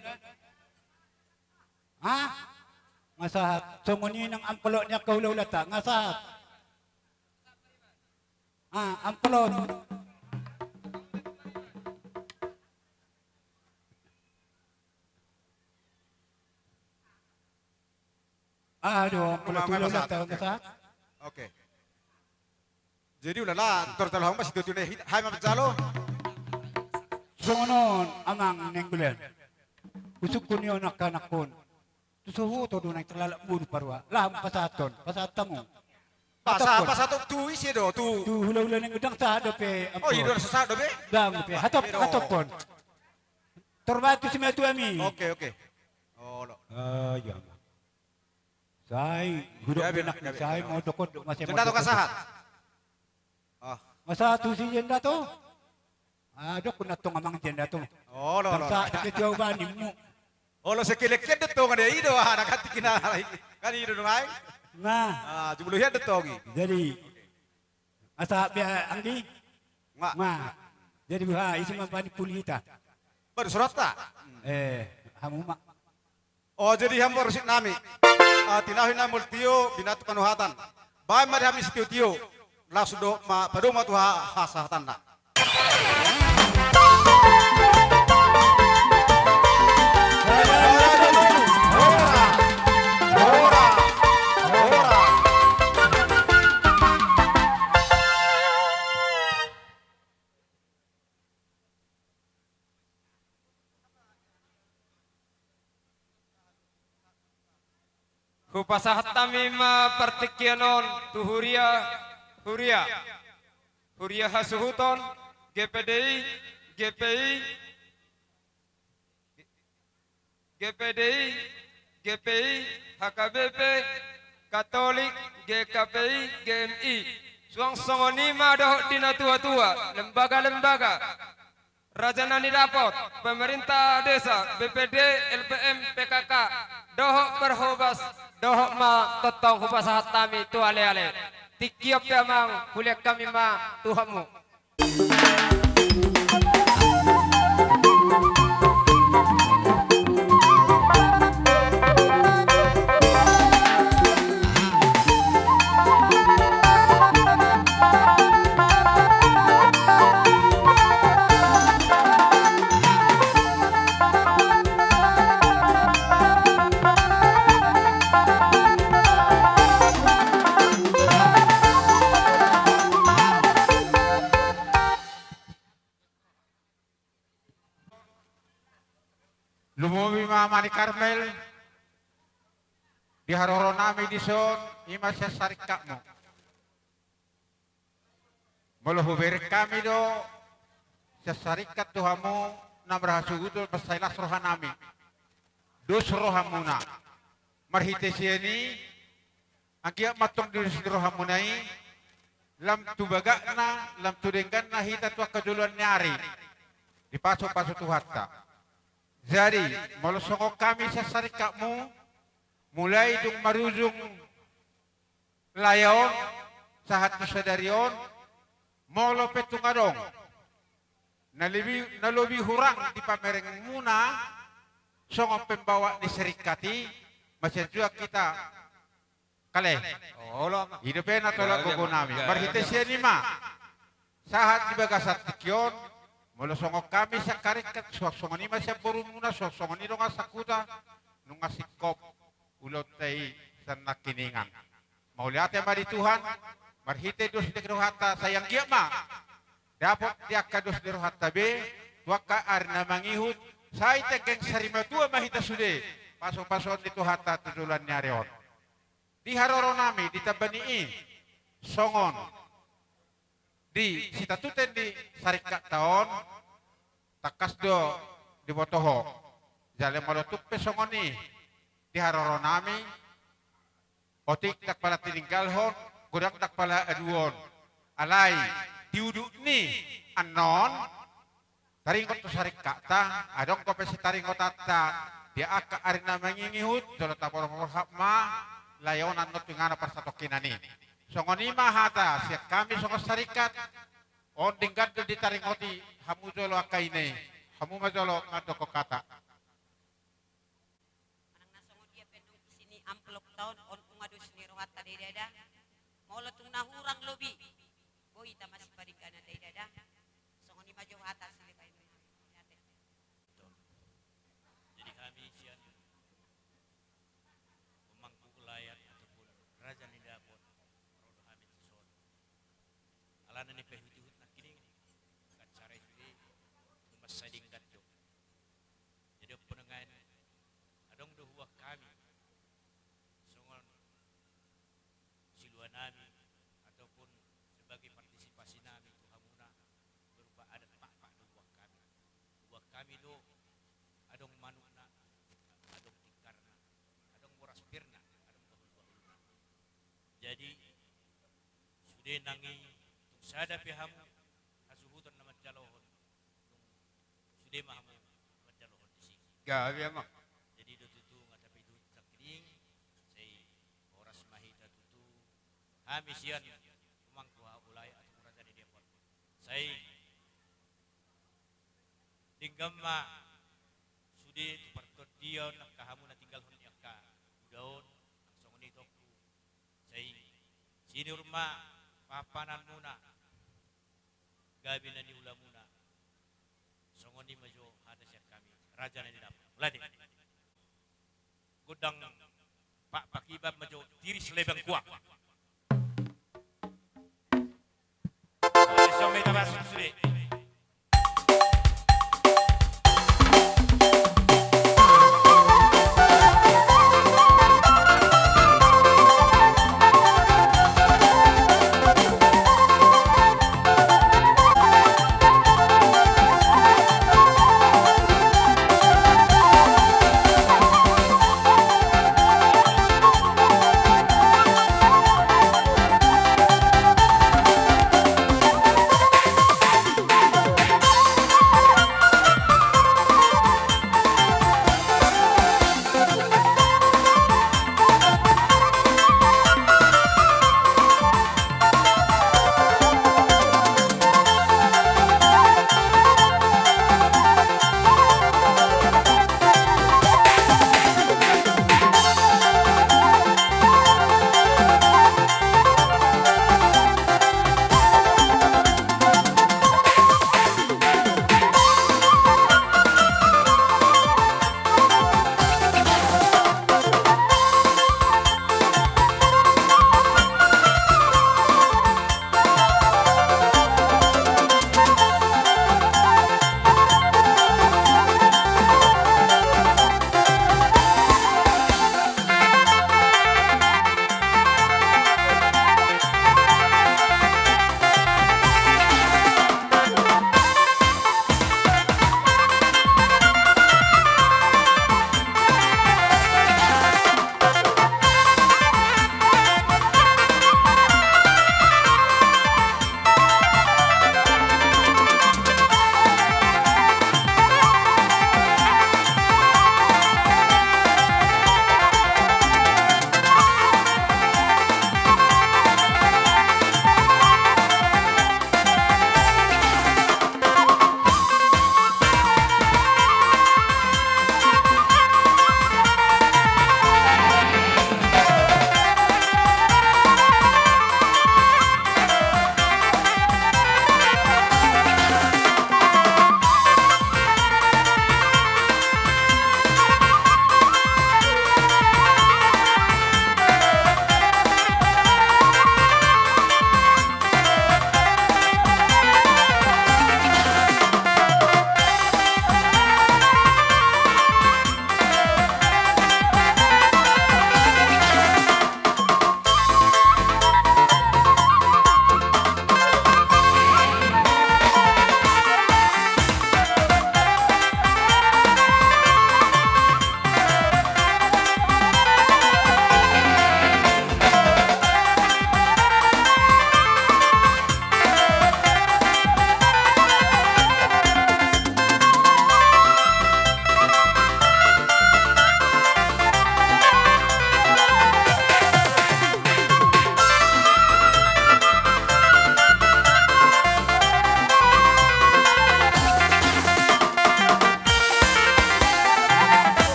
Ha? Nga sahat. Songon i nang amplop ni angka hulahulanta, nga sahat. Ha, amplop. Aduh, amplop. Nga sahat. Oke. Jadi ulala, tor jalo hamu ma situtu na i, hami ma manjalo. Songon on amang Nainggolan. Husungkun i on angka anakkon. Tu so huboto do naeng tarlalap mulu parua. Laho pasahathon, pasahat hamu. Pasahat, pasahat tu ise do, tu. Tu hulahula Nainggolan, ndang sahat dope. Oh, i do, sahat dope. Ndang dope. Hatop, hatophon. Tor bahen tu simatuami. Oke, oke. Olo. Ah, iya. Sai hudok, sai mondok-ondok ma. Janda to, nga sahat. Ah. Nga sahat tu si Janda to. Ah, dokkon antong amang Janda to. Olo, olo. Ndang sahat dope tu au bahenmu. Olo, sekelek-kelek do tong, ada i do, ah, na ganti kina. Kan i do nuaeng. Nah. Ah, jumlah hian do tong i. Jadi, nga sahat be anggi. Nga. Nga. Jadi, ha, ise ma bahen puli hita. Baru surata. Eh, hamu ma. Oh, jadi hamu parmusik nami. Ah, tinahu na molo tio, binattu panuhatan. Bahen ma di hami sitio-tio. Langsung do ma, padomu ma tu ha-, hasahatanna. Hupasahat hami ma partingkian on tu huria, huria, huria hasuhuton, G P D I, G P I, G P D I, G P I, H K B P, Katolik, G K P I, G M I. Suang songon i ma dohot di natua-tua, lembaga-lembaga, raja na nidapot, pemerintah desa, B P D, L P M, P K K, dohot parhobas, dohot ma tongtong hupasahat hami tu ale-ale. Tingki on pe amang, hulean hami ma tu hamu. Lumobi ma Ama ni Karmel di haroro nami dison, i ma sian sarikat mu. Molo hubereng hami do sian sarikat tu hamu na marhasuhuton, mansai las roha nami, dos roha muna. Marhite sian i, anggiat ma antong didos ni roha muna i, lam tu bagakna, lam tu dengganna hita tu angka joloan ni ari, dipasu-pasu Tuhanta. Jadi, molo songon hami sian sarikat mu, mulai dung marujung lae on, sahat tu sadari on, molo pe tung adong na lobi, na lobi hurang di pamereng muna songon pembawa ni sarikat i, masianjuan hita, kale. Olo, amang. I dope na tolap gogo nami. Marhite sian i ma, sahat di bagasan tingki on, molo songon hami sian sarikat, suang songon i ma sian boru muna, suang songon i dongan sahuta, nunga singkop ulaonta i sian nangkiningan. Mauliate ma di Tuhan, marhite dos ni rohanta, sai anggiat ma dapot di angka dos ni rohanta be tu angka ari na mangihut, sai tenggeng sarimatua ma hita sude, pasu-pasuon ni Tuhanta tu joloan ni ari on. Di haroro nami, di tamba ni i, songon di sitatuten ni sarikatta on, tangkas do diboto ho. Jala molo tung pe songon i di haroro nami, otik ndang pola tininggalhon, godang ndang pola aduon. Alai di udut ni annon, taringot tu sarikatta, adong dope sitaringotanta di angka ari na mangihut, jolo taborhat ma lae on annon tu inganan parsatongkinan i. Songon i ma hata sian hami songon sarikat, on denggan do ditaringoti hamu jolo angka ina i. Hamu ma jolo mandok hata. Manang na songon dia pe nunga isi ni amplop ta on, on nunga dos ni rohanta daidada. Molo tung na hurang lobi, boi hita masiparingganan daidada. Songon i ma jo hata sileban. Jadi hami sian Pemangku Ulayat ataupun Raja ni Dapot, ro do hami tu son. Alana ni pahutihut nangkining, kan sare sude, tung mansai denggan jo. Jadi on pe nuaeng, adong do huboan hami songon siluanami ataupun sebagai partisipasinami tu hamuna, berupa adat Pakpak do huboan hami. Huboan hami do, adong manukna, adong tingkarna, adong boras pirna, adong bahulbahulna. Jadi sude nang i, tung sada pe hamu hasuhuton na manjalohon, tung sude ma hamu manjalohon disi. Gabe, Amang. Jadi do tutu nga tapahutihut nangkining, sai horas ma hita tutu, hami sian Pemangku Ulayat ataupun Raja ni Dapot. Sai denggan ma sude tu partondion angka hamu na tinggalhon ni angka uda on, nang songon i tohku. Sai sinur ma pahanpahananmuna, gabe na niulamuna. Songon i ma jo hata sian hami, Raja na ni Dapot. Mauliate. Gondang Pakpak, iba ma jo tiris lebang kuak. Oi, siometa basuk sude.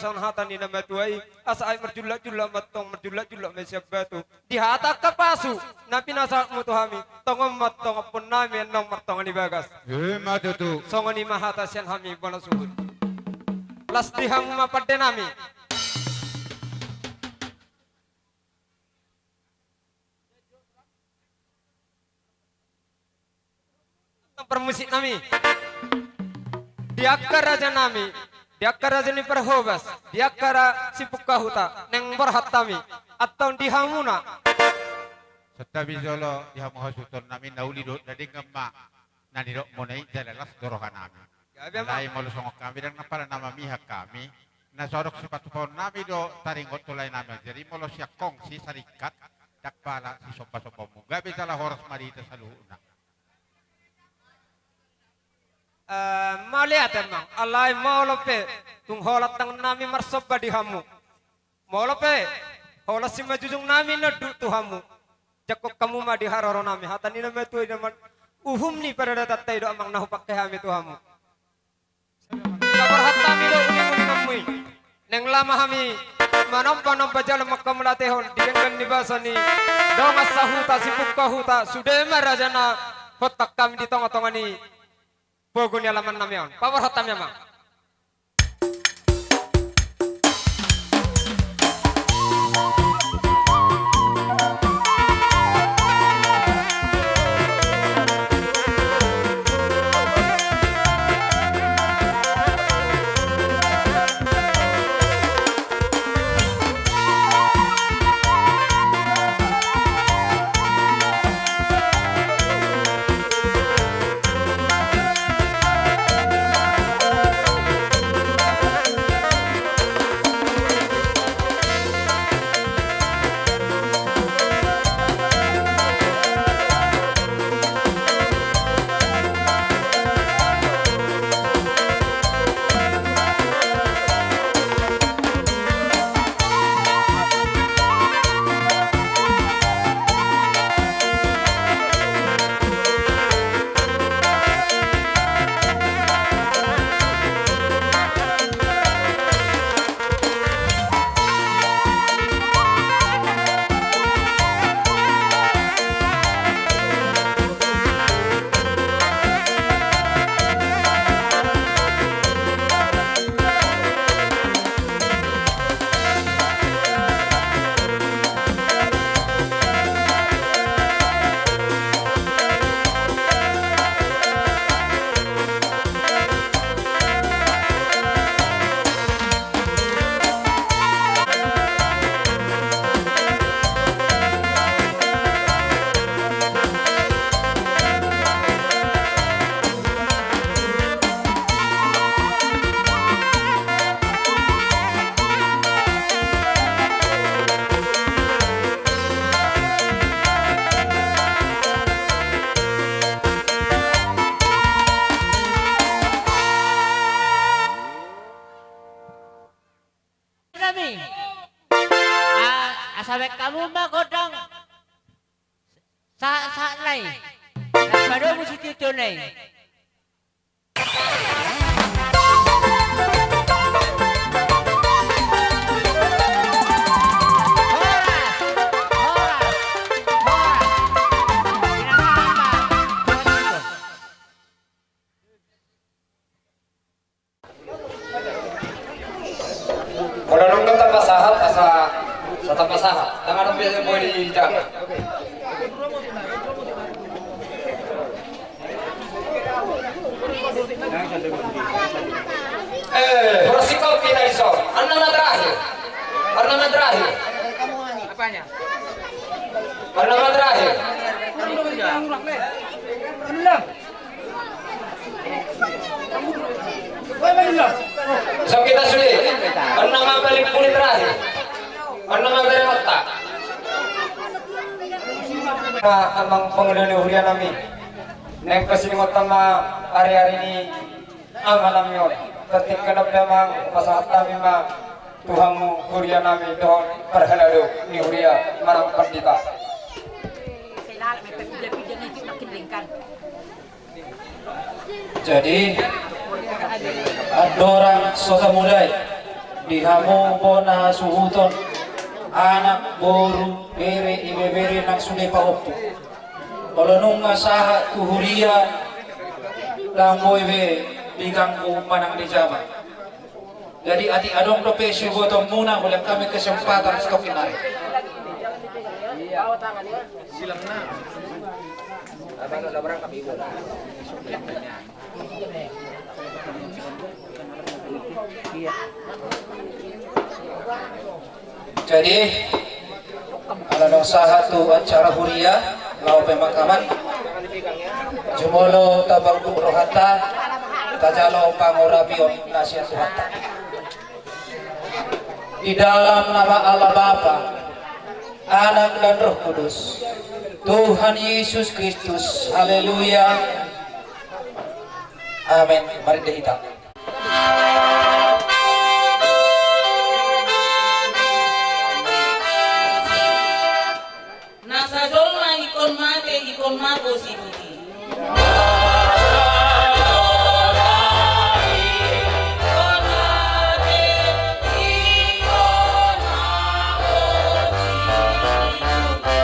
Songon hata ni na matua i, asa aek marjullak-jullak ma antong, marjullak-jullak ma sian batu. Di hata angka pasu na pinasahatmu tu hami, tongon ma antong ompun nami annon martonga ni bagas. Ima tutu. Songon i ma hata sian hami bona suhut. Las di hamu ma pande nami. Parmusik nami. Di angka raja nami, di angka raja ni parhobas, di angka ra-, sipungka huta, naeng borhat hami, antong di hamuna. Santabi jolo di hamu hasuhuton nami, na uli dohot na denggan ma na nidokmuna i, jala las do roha nami. Gabe ma. Alai molo songon hami ndang na pala na mamihak hami, na so adong sipatupaon nami do taringot tu lae nami. Jadi molo sian kongsi saringkat, ndang pala sisomba-sombaonmu. Gabe jala horas ma di hita saluhutna. Eh, mauliate amang, alai molo pe tung holan tangan nami marsomba di hamu. Molo pe holan simanjujung nami nonduk tu hamu, jangkon hamu ma di haroro nami. Hata ni na matua i do, uhum ni padaratanta i do amang na hupangke hami tu hamu. Paborhat hami do uling-ulinganmu i. Naeng laho ma hami manomba-nomba jala manghamauliatehon di denggan ni basa ni dongan sahuta, sipungka huta, sude ma raja na hontak hami di tonga-tonga ni pogu ni alaman nami on. Paborhat hami amang. Nami. A-, asa baen hamu ma gondang sa-, sahat nai. Naeng padomu sitio-tio nai. Molo nunga tapasahat, asa, asa tapasahat. Tangan biasa boleh dijaga. Eh, bersih kau kita iso. Anam terakhir. Anam terakhir. Apanya? Anam terakhir. Anam. Sa kita sude. Anam ma paling puli terakhir. Anam ma dari otak. Amang pangulo ni huria nami. Naeng pasingot ma ari-ari ni ama nami on. Ketika nami amang pasahat nami ma tu hamu huria nami dohot parhalado ni huria manang pandita. Jadi, andorang so tamulai, Di hamu bona hasuhuton, anak, boru, bere, ibebere nang sude pahompu. Olo nunga sahat tu huria, dang boi be diganggu manang dijama. Jadi atik adong dope siubotonmuna, hulean hami kesempatan stop inari. Jadi ala naung sahat tu acara huria, laho pemakaman, jumolo tapaungkap rohanta, tajalo pangurapion na sian Tuhanta. Di dalam nama Allah Bapa, Anak dan Roh Kudus, Tuhan Yesus Kristus. Haleluya. Amin. Mari deh kita. Na sajolma ingkon mate, ingkon mago si Tuti.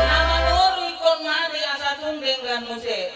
Na mamoru ingkon mate asa tung denggan muse.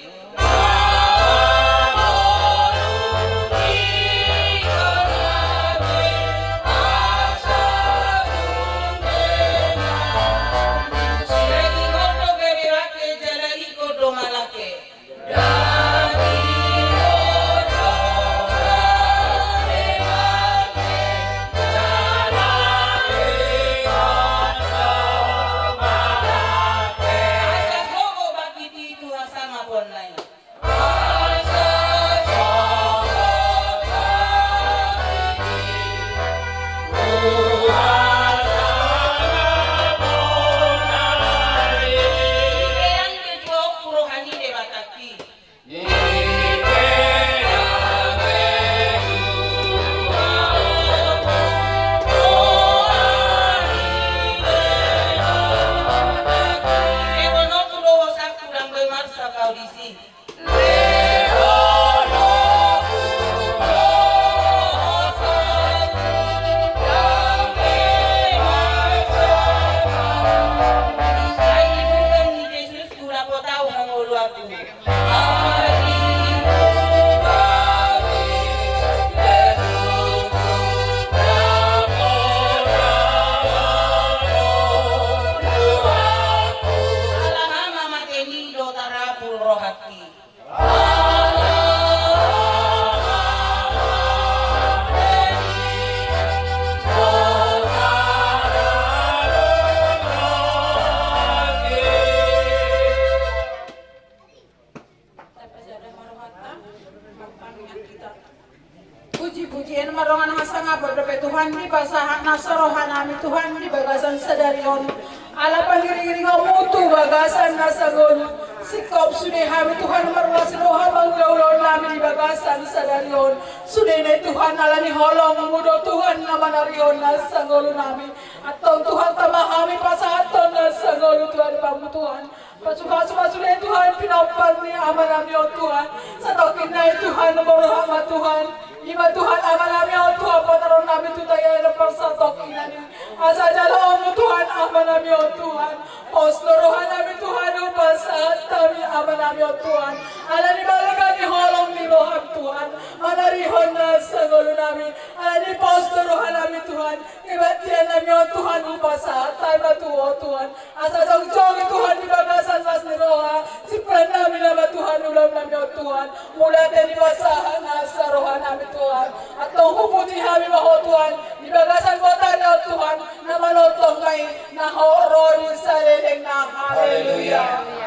Puji-pujian ma dongan hasangapon dope Tuhan dipasahat nasa roha nami Tuhan di bagasan sadari on. Ala pangiring-iringmu tu bagasan nasa ngolu, singkop sude hami Tuhan marlas roha mangula ulaon nami di bagasan sadari on. Sude na i Tuhan ala ni holongmu do Tuhan na manarihon nasa ngolu nami. Antong Tuhan tama hami pasahathon nasa ngolu tu adopanmu Tuhan. Pasu-pasu ma sude Tuhan pinompar ni amanami on Tuhan. Satongkin na i Tuhan, molo roham ma Tuhan. Ima Tuhan amanami on Tuhan, pataruhon nami tu tahi adopan satongkin na i. Asa jaloonmu Tuhan amanami on Tuhan. Pos do roha nami Tuhan, hupasahat hami amanami on Tuhan. Ala ni balga ni holong ni roham Tuhan. Manarihon nasa ngolu nami. Ala ni pos do roha nami Tuhan. Kebaktian nami on Tuhan, hupasahat hami ma tu Ho Tuhan. Asa jongjong i Tuhan di bagasan las ni roha, siperan nami nama Tuhan, ulaon nami on Tuhan, mauliate dipasahat nasa roha nami Tuhan. Antong hupuji hami ma Ho Tuhan, di bagasan botari on Tuhan, na manongtong ma i, na Ho ro di saleleng na. Haleluya.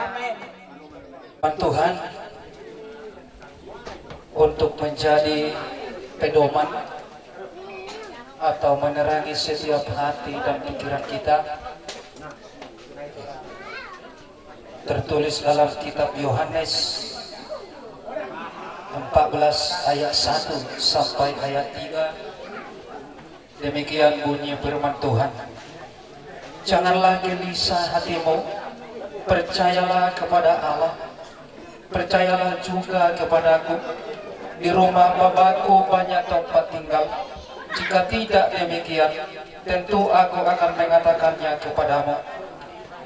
Amin. Tuhan untuk menjadi pedoman atau menerangi setiap hati dan pikiran kita. Tertulis dalam kitab Yohanes empat belas ayat satu sampai ayat tiga. Demikian bunyi firman Tuhan. Janganlah gelisah hatimu, percayalah kepada Allah, percayalah juga kepadaku. Di rumah Bapakku banyak tempat tinggal. Jika tidak demikian, tentu aku akan mengatakannya kepadamu.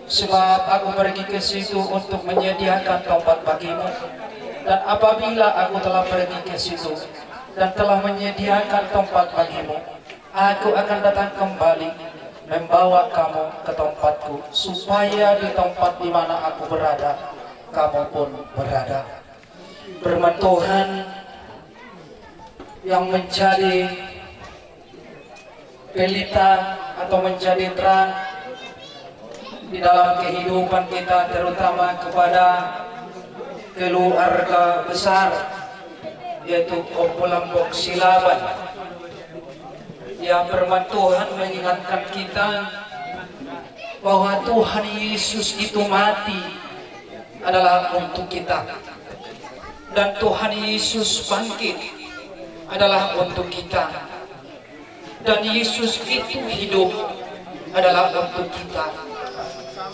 Sebab aku pergi ke situ untuk menyediakan tempat bagimu. Dan apabila aku telah pergi ke situ dan telah menyediakan tempat bagimu, aku akan datang kembali membawa kamu ke tempatku, supaya di tempat di mana aku berada, kamu pun berada. Firman Tuhan yang menjadi pelita atau menjadi terang di dalam kehidupan kita, terutama kepada keluarga besar, yaitu Kompol Lombok Silaban. Ya, firman Tuhan mengingatkan kita bahwa Tuhan Yesus itu mati adalah untuk kita. Dan Tuhan Yesus bangkit adalah untuk kita. Dan Yesus itu hidup adalah untuk kita.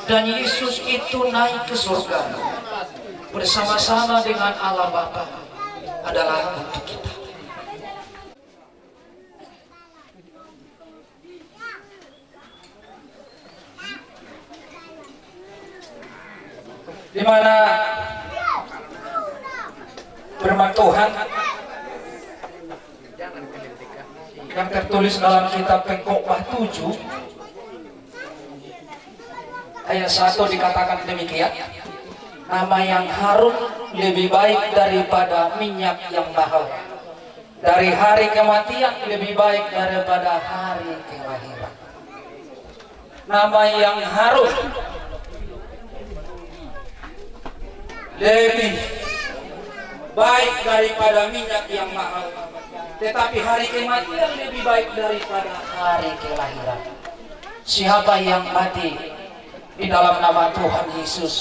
Dan Yesus itu naik ke surga bersama-sama dengan Allah Bapa adalah untuk kita. Di mana firman Tuhan yang tertulis dalam kitab Pengkhotbah tujuh ayat satu dikatakan demikian, nama yang harum lebih baik daripada minyak yang mahal. Dari hari kematian lebih baik daripada hari kelahiran. Nama yang harum lebih baik daripada minyak yang mahal. Tetapi hari kematian lebih baik daripada hari kelahiran. Siapa yang mati di dalam nama Tuhan Yesus,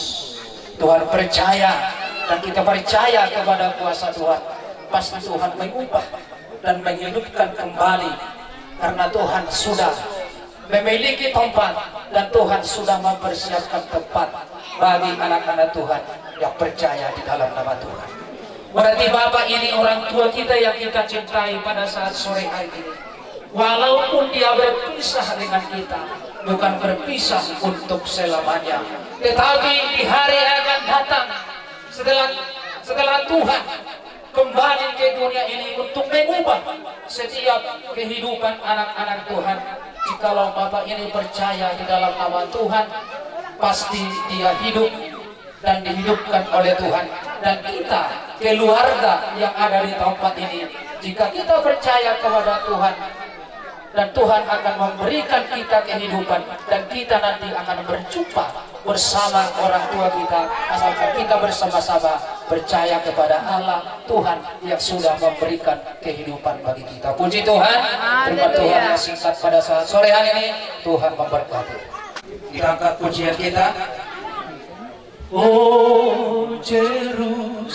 Tuhan percaya, dan kita percaya kepada kuasa Tuhan, pasti Tuhan mengubah dan menghidupkan kembali, karena Tuhan sudah memiliki tempat dan Tuhan sudah mempersiapkan tempat bagi anak-anak Tuhan yang percaya di dalam nama Tuhan. Berarti Bapak ini orang tua kita yang kita cintai pada saat sore hari ini. Walaupun dia berpisah dengan kita, bukan berpisah untuk selamanya. Tetapi di hari yang akan datang, setelah setelah Tuhan kembali ke dunia ini untuk mengubah setiap kehidupan anak-anak Tuhan, jikalau Bapak ini percaya di dalam nama Tuhan, pasti dia hidup dan dihidupkan oleh Tuhan. Dan kita, keluarga yang ada di tempat ini, jika kita percaya kepada Tuhan, dan Tuhan akan memberikan kita kehidupan, dan kita nanti akan berjumpa bersama orang tua kita, asalkan kita bersama-sama percaya kepada Allah, Tuhan yang sudah memberikan kehidupan bagi kita. Puji Tuhan. Firman Tuhan yang singkat pada saat sore hari ini, Tuhan memberkati. Kita angkat pujian kita. O Jerusalem.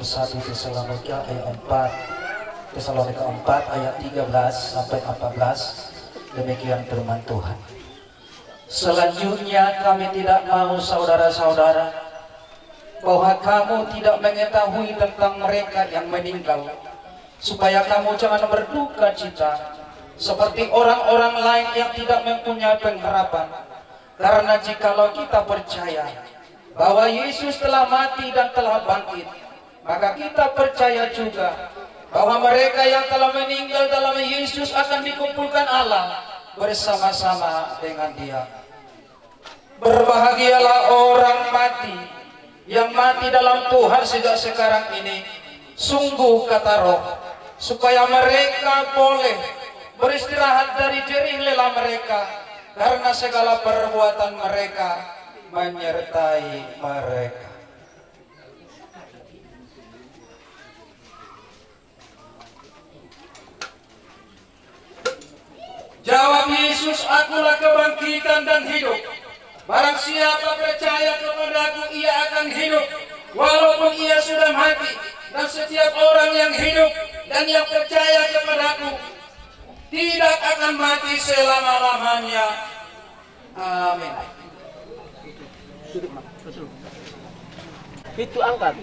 Satu Tesalonika ayat empat, Tesalonika empat ayat tiga belas sampai empat belas. Demikian firman Tuhan. Selanjutnya, kami tidak mau, saudara-saudara, bahwa kamu tidak mengetahui tentang mereka yang meninggal, supaya kamu jangan berduka cita seperti orang-orang lain yang tidak mempunyai pengharapan. Karena jikalau kita percaya bahwa Yesus telah mati dan telah bangkit, maka kita percaya juga bahwa mereka yang telah meninggal dalam Yesus akan dikumpulkan Allah bersama-sama dengan Dia. Berbahagialah orang mati yang mati dalam Tuhan sejak sekarang ini. Sungguh, kata Roh, supaya mereka boleh beristirahat dari jerih lelah mereka, karena segala perbuatan mereka menyertai mereka. Jawab Yesus, "Akulah kebangkitan dan hidup. Barang siapa percaya kepada-Ku, ia akan hidup, walaupun ia sudah mati. Dan setiap orang yang hidup dan yang percaya kepada-Ku tidak akan mati selama-lamanya." Amin. Pintu angkat.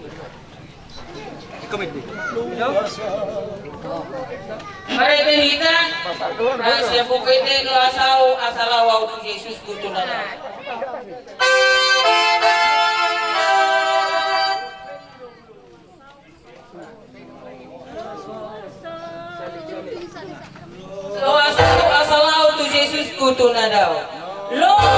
Marende hita, ah, siap buka ite, Loas ahu asa lao ahu tu Jesus, Guru na dao. Loas ahu asa lao tu Jesus, Guru na dao. Loas.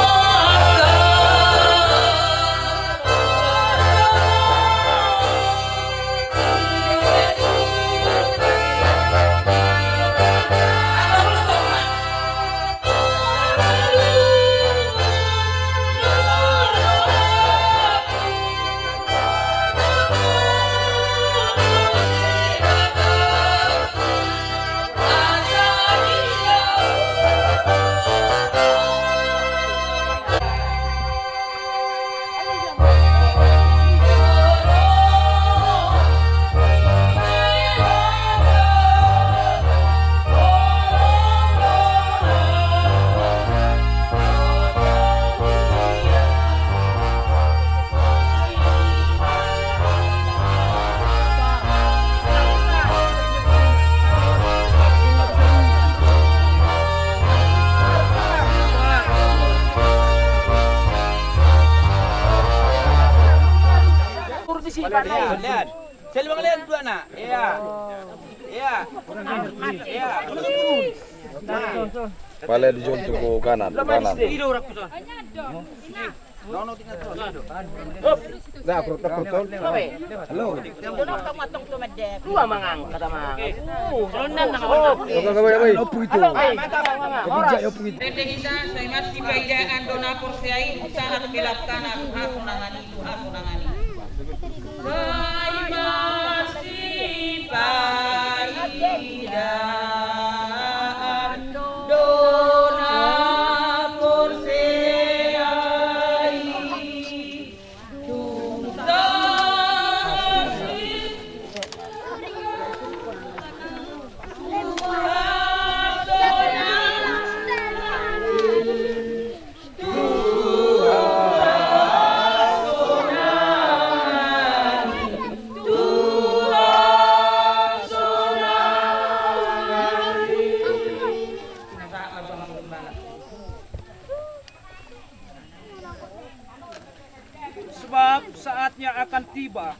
Kursi si Panai. Lean, lean. Sel bang lean dua na. Iya. Iya. Iya. Pale di jol tu kanan, kanan. Halo. Dua mangang, kata mangang. Halo. Marende hita, sai marsipaidaan do na porsea i, sahat pe langkana tu hasonangan i, tu hasonangan i. Sai marsipaidaan do na porsea i. Sebab saatnya akan tiba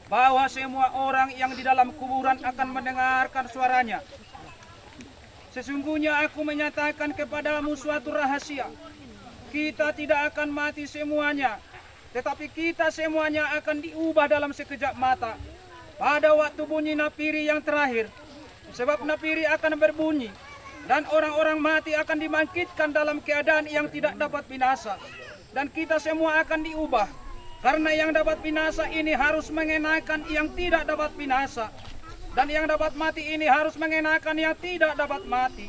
bahwa semua orang yang di dalam kuburan akan mendengarkan suara-Nya. Sesungguhnya Aku menyatakan kepadamu suatu rahasia. Kita tidak akan mati semuanya, tetapi kita semuanya akan diubah dalam sekejap mata, pada waktu bunyi napiri yang terakhir. Sebab napiri akan berbunyi, dan orang-orang mati akan dibangkitkan dalam keadaan yang tidak dapat binasa. Dan kita semua akan diubah. Karena yang dapat binasa ini harus mengenakan yang tidak dapat binasa, dan yang dapat mati ini harus mengenakan yang tidak dapat mati.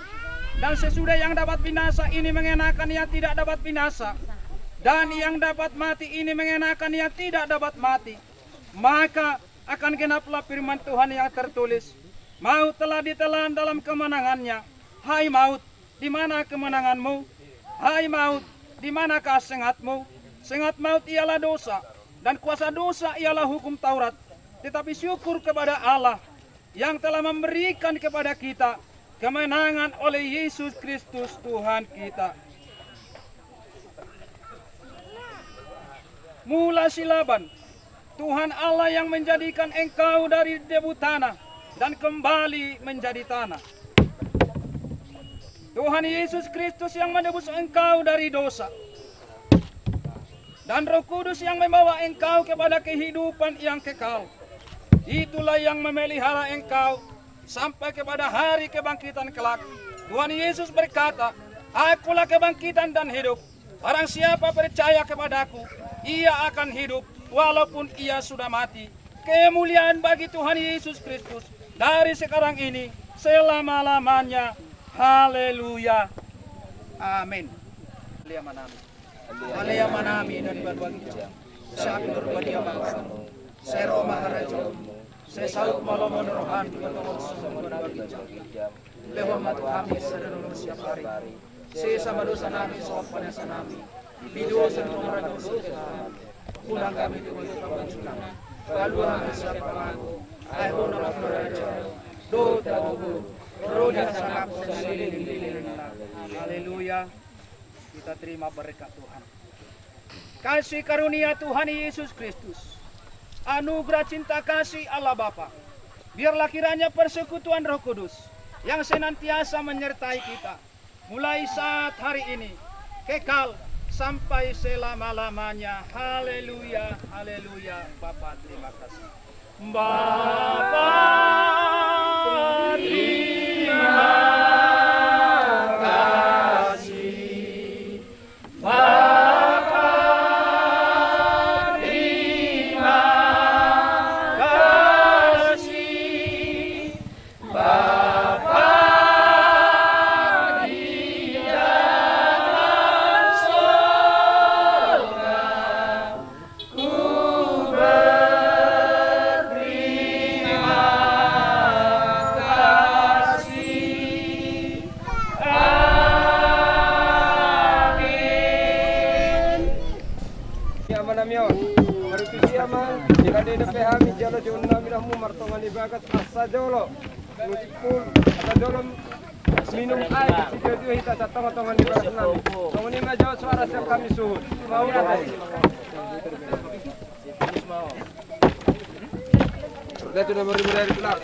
Dan sesudah yang dapat binasa ini mengenakan yang tidak dapat binasa, dan yang dapat mati ini mengenakan yang tidak dapat mati, maka akan genaplah firman Tuhan yang tertulis, "Maut telah ditelan dalam kemenangannya. Hai maut, di mana kemenanganmu? Hai maut, di manakah sengatmu?" Sengat maut ialah dosa, dan kuasa dosa ialah hukum Taurat. Tetapi syukur kepada Allah yang telah memberikan kepada kita kemenangan oleh Yesus Kristus Tuhan kita. Mula silaban, Tuhan Allah yang menjadikan engkau dari debu tanah dan kembali menjadi tanah. Tuhan Yesus Kristus yang menebus engkau dari dosa. Dan Roh Kudus yang membawa engkau kepada kehidupan yang kekal. Itulah yang memelihara engkau sampai kepada hari kebangkitan kelak. Tuhan Yesus berkata, "Akulah kebangkitan dan hidup. Barang siapa percaya kepada-Ku, ia akan hidup walaupun ia sudah mati." Kemuliaan bagi Tuhan Yesus Kristus dari sekarang ini selama-lamanya. Haleluya. Amin. Ale Amanami na di banua ginjang, sai pintor badia ma goarMu, sai ro ma harajaonMu, sai saut ma lomo ni rohaM di banua on songon na di banua ginjang. Lehon ma tu hami sadari on siapari. Sesa ma dosanami songon panesanami di dosa ni na maradosa tu hami. Unang hami diboto pangajunami, palua hami sian pangago. Ai Ho do harajaon, dohot hagogoon, ro di hasangapon saleleng ni lelengna. Haleluya. Kita terima berkat Tuhan. Kasih karunia Tuhan Yesus Kristus, anugerah cinta kasih Allah Bapa, biarlah kiranya persekutuan Roh Kudus yang senantiasa menyertai kita, mulai saat hari ini, kekal sampai selama-lamanya. Haleluya, haleluya. Bapa, terima kasih. Bapa, terima kasih. Bapa, terima kasih. Bapa di dalam sorga, ku berterima kasih. Amin. Ia ma nami on. Marhite ia ma, jala diida pe hami jala jolo nami ramu martonga ni bagas asa jolo. Mutimpul, asa jolo minum aek, sitio-tio hita satonga-tonga ni bagas nami. Songon i ma jolo suara sian hami suhut. Mauliate. Sudah, sudah, mari, mari, mari.